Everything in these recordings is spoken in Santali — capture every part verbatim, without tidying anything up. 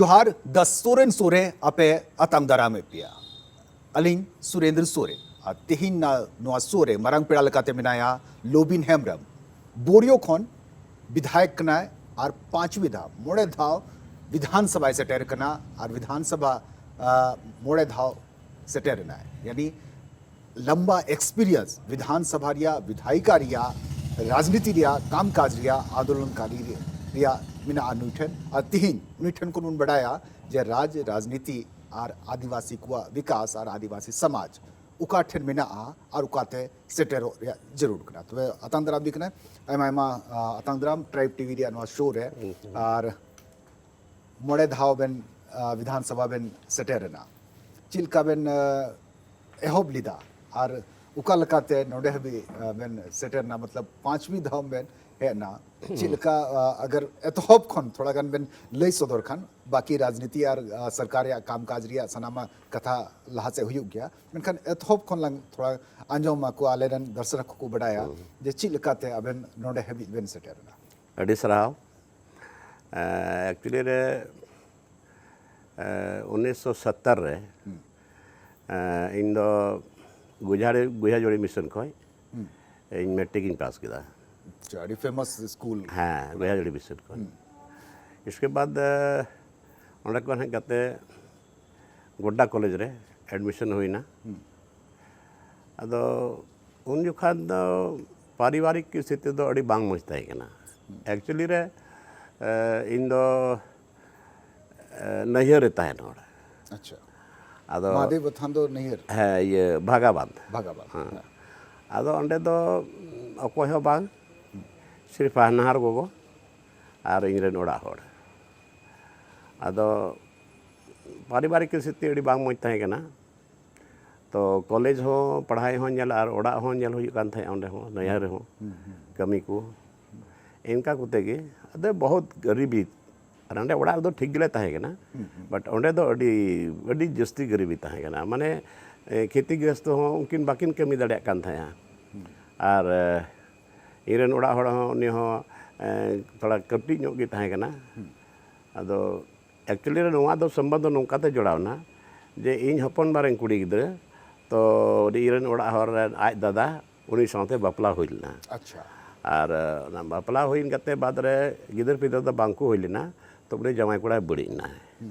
ᱡᱚᱦᱟᱨ ᱫᱟ ᱥᱚᱨᱮᱱ ᱥᱳ ᱨᱮ ᱟᱯᱮ ᱟᱛᱟᱝ ᱫᱟᱨᱟᱢᱮᱫ ᱯᱮᱭᱟ᱾ ᱟᱹᱞᱤᱧ ᱥᱩᱨᱮᱱᱫᱨᱚ ᱥᱳ ᱨᱮ᱾ ᱟᱨ ᱛᱮᱦᱮᱧ ᱱᱟ-, ᱱᱚᱣᱟ ᱥᱳ ᱨᱮ ᱢᱟᱨᱟᱝ ᱯᱮᱲᱟ ᱞᱮᱠᱟᱛᱮ ᱢᱮᱱᱟᱭᱟ ᱞᱚᱵᱤᱱ ᱦᱮᱢᱵᱨᱚᱢ, ᱵᱳᱨᱤᱭᱳ ᱠᱷᱚᱱ ᱵᱤᱫᱷᱟᱭᱚᱠ ᱠᱟᱱᱟᱭ ᱟᱨ ᱯᱟᱸᱪᱣᱤ ᱫᱷᱟᱣ, ᱢᱚᱬᱮ ᱫᱷᱟᱣ ᱵᱤᱫᱷᱟᱱ ᱥᱚᱵᱷᱟᱭ ᱥᱮᱴᱮᱨ ᱠᱟᱱᱟ ᱟᱨ ᱵᱤᱫᱷᱟᱱ ᱥᱚᱵᱷᱟ, ᱟ, ᱢᱚᱬᱮ ᱫᱷᱟᱣ ᱥᱮᱴᱮᱨ ᱮᱱᱟᱭ᱾ ᱭᱟᱱᱤ ᱞᱟᱢᱵᱟ ᱮᱠᱥᱯᱤᱨᱤᱭᱮᱱᱥ ᱵᱤᱫᱷᱟᱱ ᱥᱚᱵᱷᱟ ᱨᱮᱭᱟᱜ, ᱵᱤᱫᱷᱟᱭᱤᱠᱟ ᱨᱮᱭᱟᱜ, ᱨᱟᱡᱽᱱᱤᱛᱤ ᱨᱮᱭᱟᱜ, ᱠᱟᱢᱠᱟᱡᱽ ᱨᱮᱭᱟᱜ, ᱟᱱᱫᱳᱞᱚᱱᱠᱟᱨᱤ ᱨᱮᱭᱟᱜ ᱢᱮᱱᱟᱜᱼᱟ ᱱᱩᱭ ᱴᱷᱮᱱ᱾ ᱟᱨ ᱛᱤᱦᱤᱧ ᱱᱩᱭ ᱴᱷᱮᱱ ᱠᱷᱚᱱ ᱵᱚᱱ ᱵᱟᱰᱟᱭᱟ ᱡᱮ ᱨᱟᱡᱽ ᱨᱟᱡᱽᱱᱤᱛᱤ ᱟᱨ ᱟᱹᱫᱤᱵᱟᱹᱥᱤ ᱠᱚᱣᱟᱜ ᱵᱤᱠᱟᱥ ᱟᱨ ᱟᱹᱫᱤᱵᱟᱹᱥᱤ ᱥᱚᱢᱟᱡᱽ ᱚᱠᱟ ᱴᱷᱮᱱ ᱢᱮᱱᱟᱜᱼᱟ ᱟᱨ ᱚᱠᱟᱛᱮ ᱥᱮᱴᱮᱨᱚᱜ ᱨᱮᱭᱟᱜ ᱡᱟᱹᱨᱩᱲ ᱠᱟᱱᱟ᱾ ᱛᱚᱵᱮ ᱟᱛᱟᱝ ᱫᱟᱨᱟᱢ ᱤᱫᱤ ᱠᱟᱱᱟ᱾ ᱟᱭᱢᱟ ᱟᱭᱢᱟ, ᱟ, ᱟᱛᱟᱝ ᱫᱟᱨᱟᱢ ᱴᱨᱟᱭᱤᱵᱽ ᱴᱤᱵᱷᱤ ᱨᱮᱭᱟᱜ ᱱᱚᱣᱟ ᱥᱳ ᱨᱮ᱾ ᱟᱨ ᱢᱚᱬᱮ ᱫᱷᱟᱣ ᱵᱮᱱ, ᱟ, ᱵᱤᱫᱷᱟᱱ ᱥᱚᱵᱷᱟ ᱵᱮᱱ ᱥᱮᱴᱮᱨ ᱮᱱᱟ᱾ ᱪᱮᱫ ᱞᱮᱠᱟ ᱵᱮᱱ, ᱟ, ᱮᱦᱚᱵ ᱞᱮᱫᱟ ᱟᱨ ᱚᱠᱟ ᱞᱮᱠᱟᱛᱮ ᱱᱚᱰᱮ ᱦᱟᱹᱵᱤᱡ, ᱟ, ᱵᱮᱱ ᱥᱮᱴᱮᱨ ᱮᱱᱟ? ᱢᱚᱛᱞᱚᱵ ᱯᱟᱸᱪᱣᱤ ᱫᱷᱟᱣ ᱵᱮᱱ ᱦᱮᱡ ᱮᱱᱟ᱾ ᱪᱮᱫ ᱞᱮᱠᱟ, ᱟ, ᱟᱜᱟᱨ ᱮᱛᱚᱦᱚᱵ ᱠᱷᱚᱱ ᱛᱷᱚᱲᱟ ᱜᱟᱱ ᱵᱮᱱ ᱞᱟᱹᱭ ᱥᱚᱫᱚᱨ ᱠᱷᱟᱱ, ᱵᱟᱹᱠᱤ ᱨᱟᱡᱽᱱᱤᱛᱤ ᱟᱨ, ᱟ, ᱥᱚᱨᱠᱟᱨ ᱨᱮᱭᱟᱜ ᱠᱟᱢᱠᱟᱡᱽ ᱨᱮᱭᱟᱜ ᱥᱟᱱᱟᱢᱟᱜ ᱠᱟᱛᱷᱟ ᱞᱟᱦᱟ ᱥᱮᱫ ᱦᱩᱭᱩᱜ ᱜᱮᱭᱟ, ᱢᱮᱱᱠᱷᱟᱱ ᱮᱛᱚᱦᱚᱵ ᱠᱷᱚᱱ ᱞᱟᱝ ᱛᱷᱚᱲᱟ ᱟᱸᱡᱚᱢ ᱟᱠᱚ, ᱟᱞᱮ ᱨᱮᱱ ᱫᱚᱨᱥᱚᱠ ᱠᱚᱠᱚ ᱵᱟᱰᱟᱭᱟ ᱡᱮ ᱪᱮᱫ ᱞᱮᱠᱟᱛᱮ ᱟᱵᱮᱱ ᱱᱚᱰᱮ ᱦᱟᱹᱵᱤᱡ ᱵᱮᱱ ᱥᱮᱴᱮᱨ ᱮᱱᱟ᱾ ᱟᱹᱰᱤ ᱥᱟᱨᱦᱟᱣ᱾ ᱮᱠᱪᱩᱭᱮᱞᱤ ᱨᱮ, ᱮ, ᱩᱱᱤᱥᱥᱚ ᱥᱚᱛᱛᱚᱨ ᱨᱮ, ᱮ, ᱤᱧ ᱫᱚ ᱜᱩᱡᱷᱟᱲᱤ, ᱜᱩᱡᱷᱟᱡᱩᱲᱤ ᱢᱤᱥᱚᱱ ᱠᱷᱚᱱ ᱤᱧ ᱢᱮᱴᱨᱤᱠ ᱤᱧ ᱯᱟᱥ ᱠᱮᱫᱟ᱾ ᱟᱪᱪᱷᱟ, ᱟᱹᱰᱤ ᱯᱷᱮᱢᱟᱥ ᱥᱠᱩᱞ᱾ ᱦᱮᱸ, ᱜᱩᱡᱷᱟᱡᱩᱲᱤ ᱢᱤᱥᱚᱱ ᱠᱷᱚᱱ᱾ ᱤᱥᱠᱮ ᱵᱟᱫ, ᱮ, ᱚᱸᱰᱮ ᱠᱷᱚᱱ ᱦᱮᱡ ᱠᱟᱛᱮ ᱜᱳᱰᱰᱟ ᱠᱚᱞᱮᱡᱽ ᱨᱮ ᱮᱰᱢᱤᱥᱚᱱ ᱦᱩᱭᱱᱟ᱾ ᱟᱫᱚ ᱩᱱ ᱡᱚᱠᱷᱟᱱ ᱫᱚ ᱯᱟᱨᱤᱵᱟᱨᱤᱠ ᱥᱛᱷᱤᱛᱤ ᱫᱚ ᱟᱹᱰᱤ ᱵᱟᱝ ᱢᱚᱡᱽ ᱛᱟᱦᱮᱸ ᱠᱟᱱᱟ᱾ ᱮᱠᱪᱩᱭᱮᱞᱤ ᱨᱮ, ᱮ, ᱤᱧ ᱫᱚ, ᱮ, ᱱᱟᱹᱭᱦᱟᱹᱨ ᱨᱮ ᱛᱟᱦᱮᱱ ᱦᱚᱲ᱾ ᱟᱪᱪᱷᱟ᱾ ᱟᱫᱚ ᱢᱟᱦᱟᱫᱮᱵ ᱟᱛᱷᱟᱱ ᱫᱚ ᱱᱟᱹᱭᱦᱟᱹᱨ? ᱦᱮᱸ, ᱤᱭᱟᱹ, ᱵᱷᱟᱜᱟᱵᱟᱸᱫᱷ᱾ ᱵᱷᱟᱜᱟᱵᱟᱸᱫᱷ᱾ ᱦᱮᱸ᱾ ᱟᱫᱚ ᱚᱸᱰᱮ ᱫᱚ ᱚᱠᱚᱭ ᱦᱚᱸ ᱵᱟᱝ, ᱥᱤᱨᱯ ᱦᱟᱱᱦᱟᱨ ᱜᱚᱜᱚ ᱟᱨ ᱤᱧ ᱨᱮᱱ ᱚᱲᱟᱜ ᱦᱚᱲ᱾ ᱟᱫᱚ ᱯᱟᱨᱤᱵᱟᱨᱤᱠ ᱥᱛᱷᱤᱛᱤ ᱟᱹᱰᱤ ᱵᱟᱝ ᱢᱚᱡᱽ ᱛᱟᱦᱮᱸ ᱠᱟᱱᱟ᱾ ᱛᱚ ᱠᱚᱞᱮᱡᱽ ᱦᱚᱸ, ᱯᱟᱲᱦᱟᱭ ᱦᱚᱸ ᱧᱮᱞ ᱟᱨ ᱚᱲᱟᱜ ᱦᱚᱸ ᱧᱮᱞ ᱦᱩᱭᱩᱜ ᱠᱟᱱ ᱛᱟᱦᱮᱸᱫ ᱚᱸᱰᱮ ᱦᱚᱸ, ᱱᱟᱹᱭᱦᱟᱹᱨ ᱨᱮᱦᱚᱸ ᱠᱟᱹᱢᱤ ᱠᱚ᱾ ᱤᱱᱠᱟ ᱠᱚᱛᱮ ᱜᱮ ᱟᱫᱚ ᱵᱚᱦᱩᱛ ᱜᱟᱹᱨᱤᱵᱤ᱾ ᱟᱨ ᱚᱸᱰᱮ ᱚᱲᱟᱜ ᱨᱮᱫᱚ ᱴᱷᱤᱠ ᱜᱮᱞᱮ ᱛᱟᱦᱮᱸ ᱠᱟᱱᱟ, ᱵᱟᱴ ᱚᱸᱰᱮ ᱫᱚ ᱟᱹᱰᱤ, ᱟᱹᱰᱤ ᱡᱟᱹᱥᱛᱤ ᱜᱟᱹᱨᱤᱵᱤ ᱛᱟᱦᱮᱸ ᱠᱟᱱᱟ᱾ ᱢᱟᱱᱮ, ᱮ, ᱠᱷᱮᱛᱤ ᱜᱨᱚᱥᱛᱚ ᱦᱚᱸ ᱩᱱᱠᱤᱱ ᱵᱟᱹᱠᱤᱱ ᱠᱟᱹᱢᱤ ᱫᱟᱲᱮᱭᱟᱜ ᱠᱟᱱ ᱛᱟᱦᱮᱸᱜᱼᱟ᱾ ᱟᱨ, ᱮ, ᱤᱧ ᱨᱮᱱ ᱚᱲᱟᱜ ᱦᱚᱲ ᱦᱚᱸ, ᱩᱱᱤ ᱦᱚᱸ, ᱮ, ᱛᱷᱚᱲᱟ ᱠᱟᱹᱴᱤᱡ ᱧᱚᱜ ᱜᱮ ᱛᱟᱦᱮᱸ ᱠᱟᱱᱟ᱾ ᱟᱫᱚ ᱮᱠᱪᱩᱭᱮᱞᱤ ᱨᱮ ᱱᱚᱣᱟ ᱫᱚ ᱥᱚᱢᱵᱚᱱᱫᱷ ᱫᱚ ᱱᱚᱝᱠᱟᱛᱮ ᱡᱚᱲᱟᱣ ᱮᱱᱟ ᱡᱮ ᱤᱧ ᱦᱚᱯᱚᱱ ᱵᱟ ᱨᱮᱱ ᱠᱩᱲᱤ ᱜᱤᱫᱽᱨᱟᱹ, ᱛᱚ ᱩᱱᱤ ᱤᱧ ᱨᱮᱱ ᱚᱲᱟᱜ ᱦᱚᱲ ᱨᱮᱱ ᱟᱡ ᱫᱟᱫᱟ, ᱩᱱᱤ ᱥᱟᱶᱛᱮ ᱵᱟᱯᱞᱟ ᱦᱩᱭ ᱞᱮᱱᱟ᱾ ᱟᱪᱪᱷᱟ᱾ ᱟᱨ ᱚᱱᱟ ᱵᱟᱯᱞᱟ ᱦᱩᱭᱮᱱ ᱠᱟᱛᱮ ᱵᱟᱫᱽ ᱨᱮ ᱜᱤᱫᱟᱹᱨ ᱯᱤᱫᱟᱹᱨ ᱫᱚ ᱵᱟᱝ ᱠᱚ ᱦᱩᱭ ᱞᱮᱱᱟ᱾ ᱛᱚ ᱩᱱᱤ ᱡᱟᱶᱟᱭ ᱠᱚᱲᱟᱭ ᱵᱟᱹᱲᱤᱡ ᱮᱱᱟᱭ᱾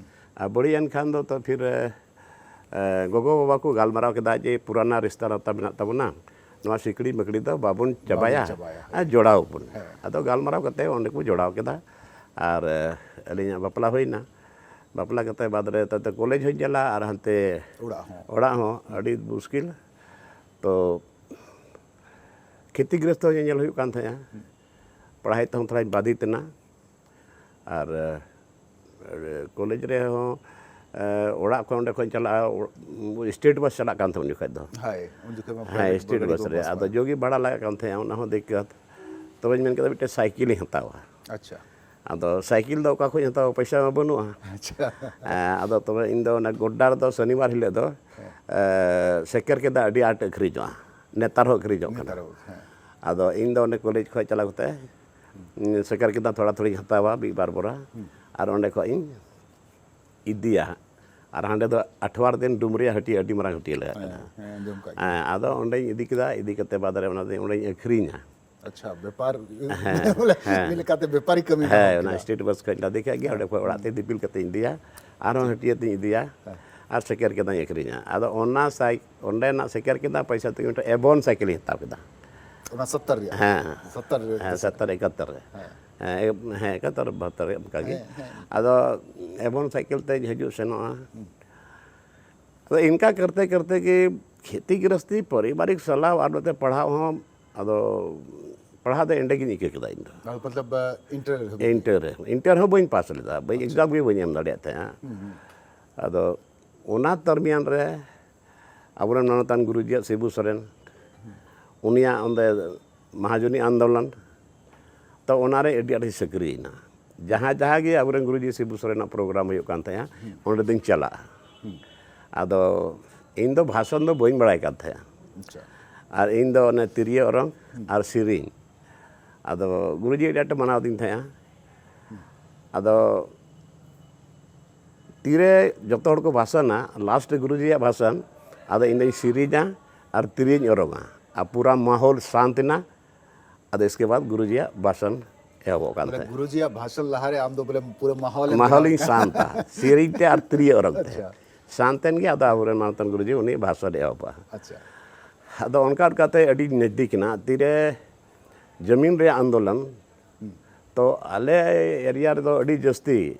ᱟᱨ ᱵᱟᱹᱲᱤᱡ ᱮᱱ ᱠᱷᱟᱱ ᱫᱚ ᱛᱚ ᱯᱷᱤᱨ ᱮ, ᱜᱚᱜᱚ ᱵᱟᱵᱟ ᱠᱚ ᱜᱟᱞᱢᱟᱨᱟᱣ ᱠᱮᱫᱟ ᱡᱮ ᱯᱩᱨᱟᱱᱟ ᱨᱤᱥᱛᱟ ᱱᱟᱛᱟ ᱢᱮᱱᱟᱜ ᱛᱟᱵᱚᱱᱟ, ᱱᱚᱣᱟ ᱥᱤᱠᱲᱤ ᱢᱟᱹᱠᱲᱤ ᱫᱚ ᱵᱟᱵᱚᱱ ᱪᱟᱵᱟᱭᱟ, ᱪᱟᱵᱟᱭᱟ᱾ ᱟᱨ ᱡᱚᱲᱟᱣ ᱵᱚᱱ᱾ ᱟᱫᱚ ᱜᱟᱞᱢᱟᱨᱟᱣ ᱠᱟᱛᱮ ᱚᱸᱰᱮ ᱠᱚ ᱡᱚᱲᱟᱣ ᱠᱮᱫᱟ᱾ ᱟᱨ ᱮ, ᱟᱹᱞᱤᱧᱟᱜ ᱵᱟᱯᱞᱟ ᱦᱩᱭᱱᱟ᱾ ᱵᱟᱯᱞᱟ ᱠᱟᱛᱮ ᱵᱟᱫᱽ ᱨᱮ ᱛᱟᱛᱮ ᱠᱚᱞᱮᱡᱽ ᱦᱚᱸᱧ ᱪᱟᱞᱟᱜᱼᱟ ᱟᱨ ᱦᱟᱱᱛᱮ ᱚᱲᱟᱜ ᱦᱚᱸ᱾ ᱚᱲᱟᱜ ᱦᱚᱸ ᱟᱹᱰᱤ ᱢᱩᱥᱠᱤᱞ᱾ ᱛᱚ ᱠᱷᱮᱛᱤᱜᱨᱚᱥᱛᱚ ᱧᱮᱧᱮᱞ ᱦᱩᱭᱩᱜ ᱠᱟᱱ ᱛᱟᱦᱮᱸᱜᱼᱟ᱾ ᱯᱟᱲᱦᱟᱣ ᱛᱮᱦᱚᱸ ᱛᱷᱚᱲᱟᱧ ᱵᱟᱫᱷᱤᱛ ᱮᱱᱟ᱾ ᱟᱨ ᱮ, ᱠᱚᱞᱮᱡᱽ ᱨᱮᱦᱚᱸ ᱮ, ᱚᱲᱟᱜ ᱠᱷᱚᱱ ᱚᱸᱰᱮ ᱠᱷᱚᱱ ᱪᱟᱞᱟᱜᱼᱟ, ᱥᱴᱮᱴ ᱵᱟᱥ ᱪᱟᱞᱟᱜ ᱠᱟᱱ ᱛᱟᱦᱮᱸᱫ ᱩᱱ ᱡᱚᱠᱷᱚᱱ ᱫᱚ᱾ ᱦᱳᱭ, ᱩᱱ ᱡᱚᱠᱷᱚᱱ ᱢᱟ ᱦᱮᱸ, private ᱥᱴᱮᱴ ᱜᱟᱹᱰᱤ ᱵᱟᱥ ᱠᱚ ᱨᱮ᱾ ᱵᱟᱥ ᱟᱫᱚ ᱵᱟᱝ᱾ ᱡᱳᱜᱤ ᱵᱷᱟᱲᱟ ᱞᱟᱜᱟᱜ ᱠᱟᱱ ᱛᱟᱦᱮᱸᱫ, ᱚᱱᱟ ᱦᱚᱸ ᱫᱤᱠᱠᱟᱛ᱾ ᱛᱚᱵᱮᱧ ᱢᱮᱱ ᱠᱮᱫᱟ ᱢᱤᱫᱴᱮᱱ ᱥᱟᱭᱠᱮᱞᱤᱧ ᱦᱟᱛᱟᱣᱟ᱾ ᱟᱪᱪᱷᱟ᱾ ᱟᱫᱚ ᱥᱟᱭᱠᱮᱞ ᱫᱚ ᱚᱠᱟ ᱠᱷᱚᱱ ᱦᱟᱛᱟᱣᱟ, ᱯᱚᱭᱥᱟ ᱢᱟ ᱵᱟᱹᱱᱩᱜᱼᱟ᱾ ᱟᱪᱪᱷᱟ᱾ ᱦᱮᱸ, ᱟᱫᱚ ᱛᱚᱵᱮ ᱤᱧ ᱫᱚ ᱚᱱᱟ ᱜᱚᱰᱰᱟ ᱨᱮᱫᱚ ᱥᱚᱱᱤᱵᱟᱨ ᱦᱤᱞᱳᱜ ᱫᱚ ᱮ, ᱥᱮᱠᱮᱨ ᱠᱮᱫᱟ ᱟᱹᱰᱤ ᱟᱸᱴ ᱟᱹᱠᱷᱨᱤᱧᱚᱜᱼᱟ, ᱱᱮᱛᱟᱨ ᱦᱚᱸ ᱟᱹᱠᱷᱨᱤᱧᱚᱜ ᱠᱟᱱᱟ᱾ ᱱᱮᱛᱟᱨ ᱦᱚᱸ, ᱦᱮᱸ᱾ ᱟᱫᱚ ᱤᱧ ᱫᱚ ᱚᱸᱰᱮ ᱠᱚᱞᱮᱡᱽ ᱠᱷᱚᱱ ᱪᱟᱞᱟᱣ ᱠᱟᱛᱮ ᱥᱮᱠᱮᱨ ᱠᱮᱫᱟ, ᱛᱷᱚᱲᱟ ᱛᱷᱚᱲᱤᱧ ᱦᱟᱛᱟᱣᱟ ᱢᱤᱫ ᱵᱟᱨ ᱵᱚᱨᱟ, ᱟᱨ ᱚᱸᱰᱮ ᱠᱷᱚᱱ ᱤᱧ ᱤᱫᱤᱭᱟ᱾ ᱟᱨ ᱦᱟᱸᱰᱮ ᱫᱚ ᱟᱴᱷᱣᱟᱨ ᱫᱤᱱ ᱰᱩᱢᱨᱤᱭᱟ ᱦᱟᱹᱴᱤᱭᱟᱹ ᱟᱹᱰᱤ ᱢᱟᱨᱟᱝ ᱦᱟᱹᱴᱤᱭᱟᱹ ᱞᱮᱠᱟ ᱠᱟᱱᱟ᱾ ᱦᱮᱸ, ᱦᱮᱸ, ᱟᱸᱡᱚᱢ ᱠᱟᱜ ᱜᱮ᱾ ᱦᱮᱸ, ᱟᱫᱚ ᱚᱸᱰᱮᱧ ᱤᱫᱤ ᱠᱮᱫᱟ, ᱤᱫᱤ ᱠᱟᱛᱮ ᱵᱟᱫᱽ ᱨᱮ ᱚᱱᱟ ᱫᱚ ᱚᱸᱰᱮᱧ ᱟᱹᱠᱷᱨᱤᱧᱟ᱾ ᱟᱪᱪᱷᱟ, ᱵᱮᱯᱟᱨ ᱵᱚᱞᱮ ᱢᱤᱫ ᱞᱮᱠᱟᱛᱮ ᱵᱮᱯᱟᱨᱤ ᱠᱟᱹᱢᱤ ᱦᱮᱸ, ᱠᱟᱱᱟ᱾ ᱚᱱᱟ ᱥᱴᱮᱴ ᱵᱟᱥ ᱠᱷᱚᱱ ᱞᱟᱫᱮ ᱠᱮᱫ ᱜᱮ, ᱚᱸᱰᱮ ᱠᱷᱚᱱ ᱚᱲᱟᱜ ᱛᱮ ᱫᱤᱯᱤᱞ ᱠᱟᱛᱮᱧ ᱤᱫᱤᱭᱟ, ᱟᱨᱦᱚᱸ ᱦᱟᱹᱴᱤᱭᱟᱹ ᱛᱤᱧ ᱤᱫᱤᱭᱟ, ᱟᱨ ᱥᱮᱠᱮᱨ ᱠᱮᱫᱟᱧ ᱟᱹᱠᱷᱨᱤᱧᱟ᱾ ᱟᱫᱚ ᱚᱱᱟ ᱥᱟᱭ-, ᱚᱸᱰᱮᱱᱟᱜ ᱥᱮᱠᱮᱨ ᱠᱮᱫᱟ ᱯᱚᱭᱥᱟ ᱛᱮᱜᱮ ᱢᱤᱫᱴᱮᱱ ᱮᱵᱚᱱ ᱥᱟᱭᱠᱮᱞᱤᱧ ᱦᱟᱛᱟᱣ ᱠᱮᱫᱟ᱾ ᱚᱱᱟ ᱥᱚᱛᱛᱚᱨ ᱨᱮᱭᱟᱜ? ᱦᱮᱸ᱾ ᱥᱚᱛᱛᱚᱨ ᱨᱮ? ᱦᱮᱸ, ᱥᱚᱛᱛᱚᱨ, ᱮᱠᱟᱛᱛᱚᱨ ᱨᱮ᱾ ᱦᱮᱸ᱾ ᱦᱮᱸ, ᱮ-, ᱦᱮᱸ, ᱮᱠᱟᱛᱛᱚᱨ, ᱵᱟᱦᱟᱛᱛᱚᱨ ᱨᱮ ᱚᱱᱠᱟ ᱜᱮ᱾ ᱦᱮᱸ, ᱦᱮᱸ᱾ ᱟᱫᱚ ᱮᱵᱚᱱ ᱥᱟᱭᱠᱮᱞ ᱛᱮᱧ ᱦᱤᱡᱩᱜ ᱥᱮᱱᱚᱜᱼᱟ᱾ ᱟᱫᱚ ᱤᱱᱠᱟ ᱠᱟᱨᱛᱮ ᱠᱟᱨᱛᱮ ᱜᱮ ᱠᱷᱮᱛᱤ ᱜᱨᱚᱥᱛᱤ, ᱯᱟᱨᱤᱵᱟᱨᱤᱠ ᱪᱟᱞᱟᱣ ᱟᱨ ᱱᱚᱛᱮ ᱯᱟᱲᱦᱟᱣ ᱦᱚᱸ, ᱟᱫᱚ ᱯᱟᱲᱦᱟᱣ ᱫᱚ ᱮᱸᱰᱮ ᱜᱤᱧ ᱤᱠᱟᱹ ᱠᱮᱫᱟ ᱤᱧ ᱫᱚ᱾ ᱟᱨ ᱢᱚᱛᱞᱚᱵ, ᱤᱱᱴᱟᱨ ᱦᱟᱹᱵᱤᱡ? ᱤᱱᱴᱟᱨ ᱨᱮ, ᱤᱱᱴᱟᱨ ᱦᱚᱸ ᱵᱟᱹᱧ ᱯᱟᱥ ᱞᱮᱫᱟ, ᱵᱟᱹᱧ ᱮᱠᱡᱟᱢ ᱜᱮ ᱵᱟᱹᱧ ᱮᱢ ᱫᱟᱲᱮᱭᱟᱜ ᱛᱟᱦᱮᱸᱜᱼᱟ᱾ ᱟᱫᱚ ᱚᱱᱟ ᱛᱟᱨᱢᱤᱭᱟᱱ ᱨᱮ ᱟᱵᱚᱨᱮᱱ ᱢᱟᱱᱚᱛᱟᱱ ᱜᱩᱨᱩᱡᱤᱭᱟᱜ ᱥᱤᱵᱩ ᱥᱚᱨᱮᱱ, ᱩᱱᱤᱭᱟᱜ ᱚᱸᱰᱮ ᱢᱟᱦᱟᱡᱚᱱᱤ ᱟᱱᱫᱳᱞᱚᱱ, ᱛᱚ ᱚᱱᱟᱨᱮ ᱟᱹᱰᱤ ᱟᱸᱴᱤᱧ ᱥᱟᱹᱠᱨᱤᱭᱮᱱᱟ᱾ ᱡᱟᱦᱟᱸ ᱡᱟᱦᱟᱸ ᱜᱮ ᱟᱵᱚᱨᱮᱱ ᱜᱩᱨᱩᱡᱤ ᱥᱤᱵᱩ ᱥᱚᱨᱮᱱᱟᱜ ᱯᱨᱳᱜᱨᱟᱢ ᱦᱩᱭᱩᱜ ᱠᱟᱱ ᱛᱟᱦᱮᱸᱜᱼᱟ, ᱚᱸᱰᱮ ᱫᱚᱧ ᱪᱟᱞᱟᱜᱼᱟ᱾ ᱟᱫᱚ ᱤᱧ ᱫᱚ ᱵᱷᱟᱥᱚᱱ ᱫᱚ ᱵᱟᱹᱧ ᱵᱟᱲᱟᱭ ᱠᱟᱱ ᱛᱟᱦᱮᱸᱜᱼᱟ᱾ ᱟᱪᱪᱷᱟ᱾ ᱟᱨ ᱤᱧ ᱫᱚ ᱚᱱᱮ ᱛᱤᱨᱭᱳ ᱚᱨᱚᱝ ᱟᱨ ᱥᱮᱨᱮᱧ, ᱟᱫᱚ ᱜᱩᱨᱩᱡᱤ ᱟᱹᱰᱤ ᱟᱸᱴᱮ ᱢᱟᱱᱟᱣ ᱫᱤᱧ ᱛᱟᱦᱮᱸᱜᱼᱟ᱾ ᱟᱫᱚ ᱛᱤᱨᱮ ᱡᱚᱛᱚ ᱦᱚᱲ ᱠᱚ ᱵᱷᱟᱥᱚᱱᱟ, ᱞᱟᱥᱴ ᱨᱮ ᱜᱩᱨᱩᱡᱤᱭᱟᱜ ᱵᱷᱟᱥᱚᱱ, ᱟᱫᱚ ᱤᱧ ᱫᱚᱧ ᱥᱮᱨᱮᱧᱟ ᱟᱨ ᱛᱤᱨᱤᱧ ᱚᱨᱚᱝᱟ, ᱟᱨ ᱯᱩᱨᱟ ᱢᱟᱦᱚᱞ ᱥᱟᱱᱛ ᱮᱱᱟ᱾ ᱟᱫᱚ ᱤᱥᱠᱮ ᱵᱟᱫ ᱜᱩᱨᱩᱡᱤᱭᱟᱜ ᱵᱷᱟᱥᱚᱱ ᱮᱦᱚᱵᱚᱜ ᱠᱟᱱ ᱢᱟᱱᱮ ᱛᱟᱦᱮᱸᱫ᱾ ᱜᱩᱨᱩᱡᱤᱭᱟᱜ ᱵᱷᱟᱥᱚᱱ ᱞᱟᱦᱟᱨᱮ ᱟᱢ ᱫᱚ ᱵᱚᱞᱮ ᱯᱩᱨᱟᱹ ᱢᱟᱦᱚᱞ ᱮᱢ ᱢᱟᱦᱚᱞᱤᱧ ᱵᱮᱱᱟᱣ ᱥᱟᱱᱛᱟ, ᱥᱮᱨᱮᱧ ᱛᱮ ᱟᱨ ᱛᱤᱨᱭᱳ ᱚᱨᱚᱝ ᱛᱮ᱾ ᱟᱪᱪᱷᱟ᱾ ᱥᱟᱱᱛᱮᱱ ᱜᱮ ᱟᱫᱚ ᱟᱵᱚᱨᱮᱱ ᱢᱟᱱᱚᱛᱟᱱ ᱜᱩᱨᱩᱡᱤ ᱩᱱᱤ ᱵᱷᱟᱥᱚᱱ ᱮᱦᱚᱵᱟ᱾ ᱟᱪᱪᱷᱟ᱾ ᱟᱫᱚ ᱚᱱᱠᱟ ᱚᱱᱠᱟᱛᱮ ᱟᱹᱰᱤ ᱱᱟᱡᱫᱤᱠ ᱮᱱᱟ, ᱛᱤᱨᱮ ᱡᱟᱢᱤᱱ ᱨᱮᱭᱟᱜ ᱟᱱᱫᱳᱞᱚᱱ᱾ ᱛᱚ ᱟᱞᱮ ᱮᱨᱤᱭᱟ ᱨᱮᱫᱚ ᱟᱹᱰᱤ ᱡᱟᱹᱥᱛᱤ,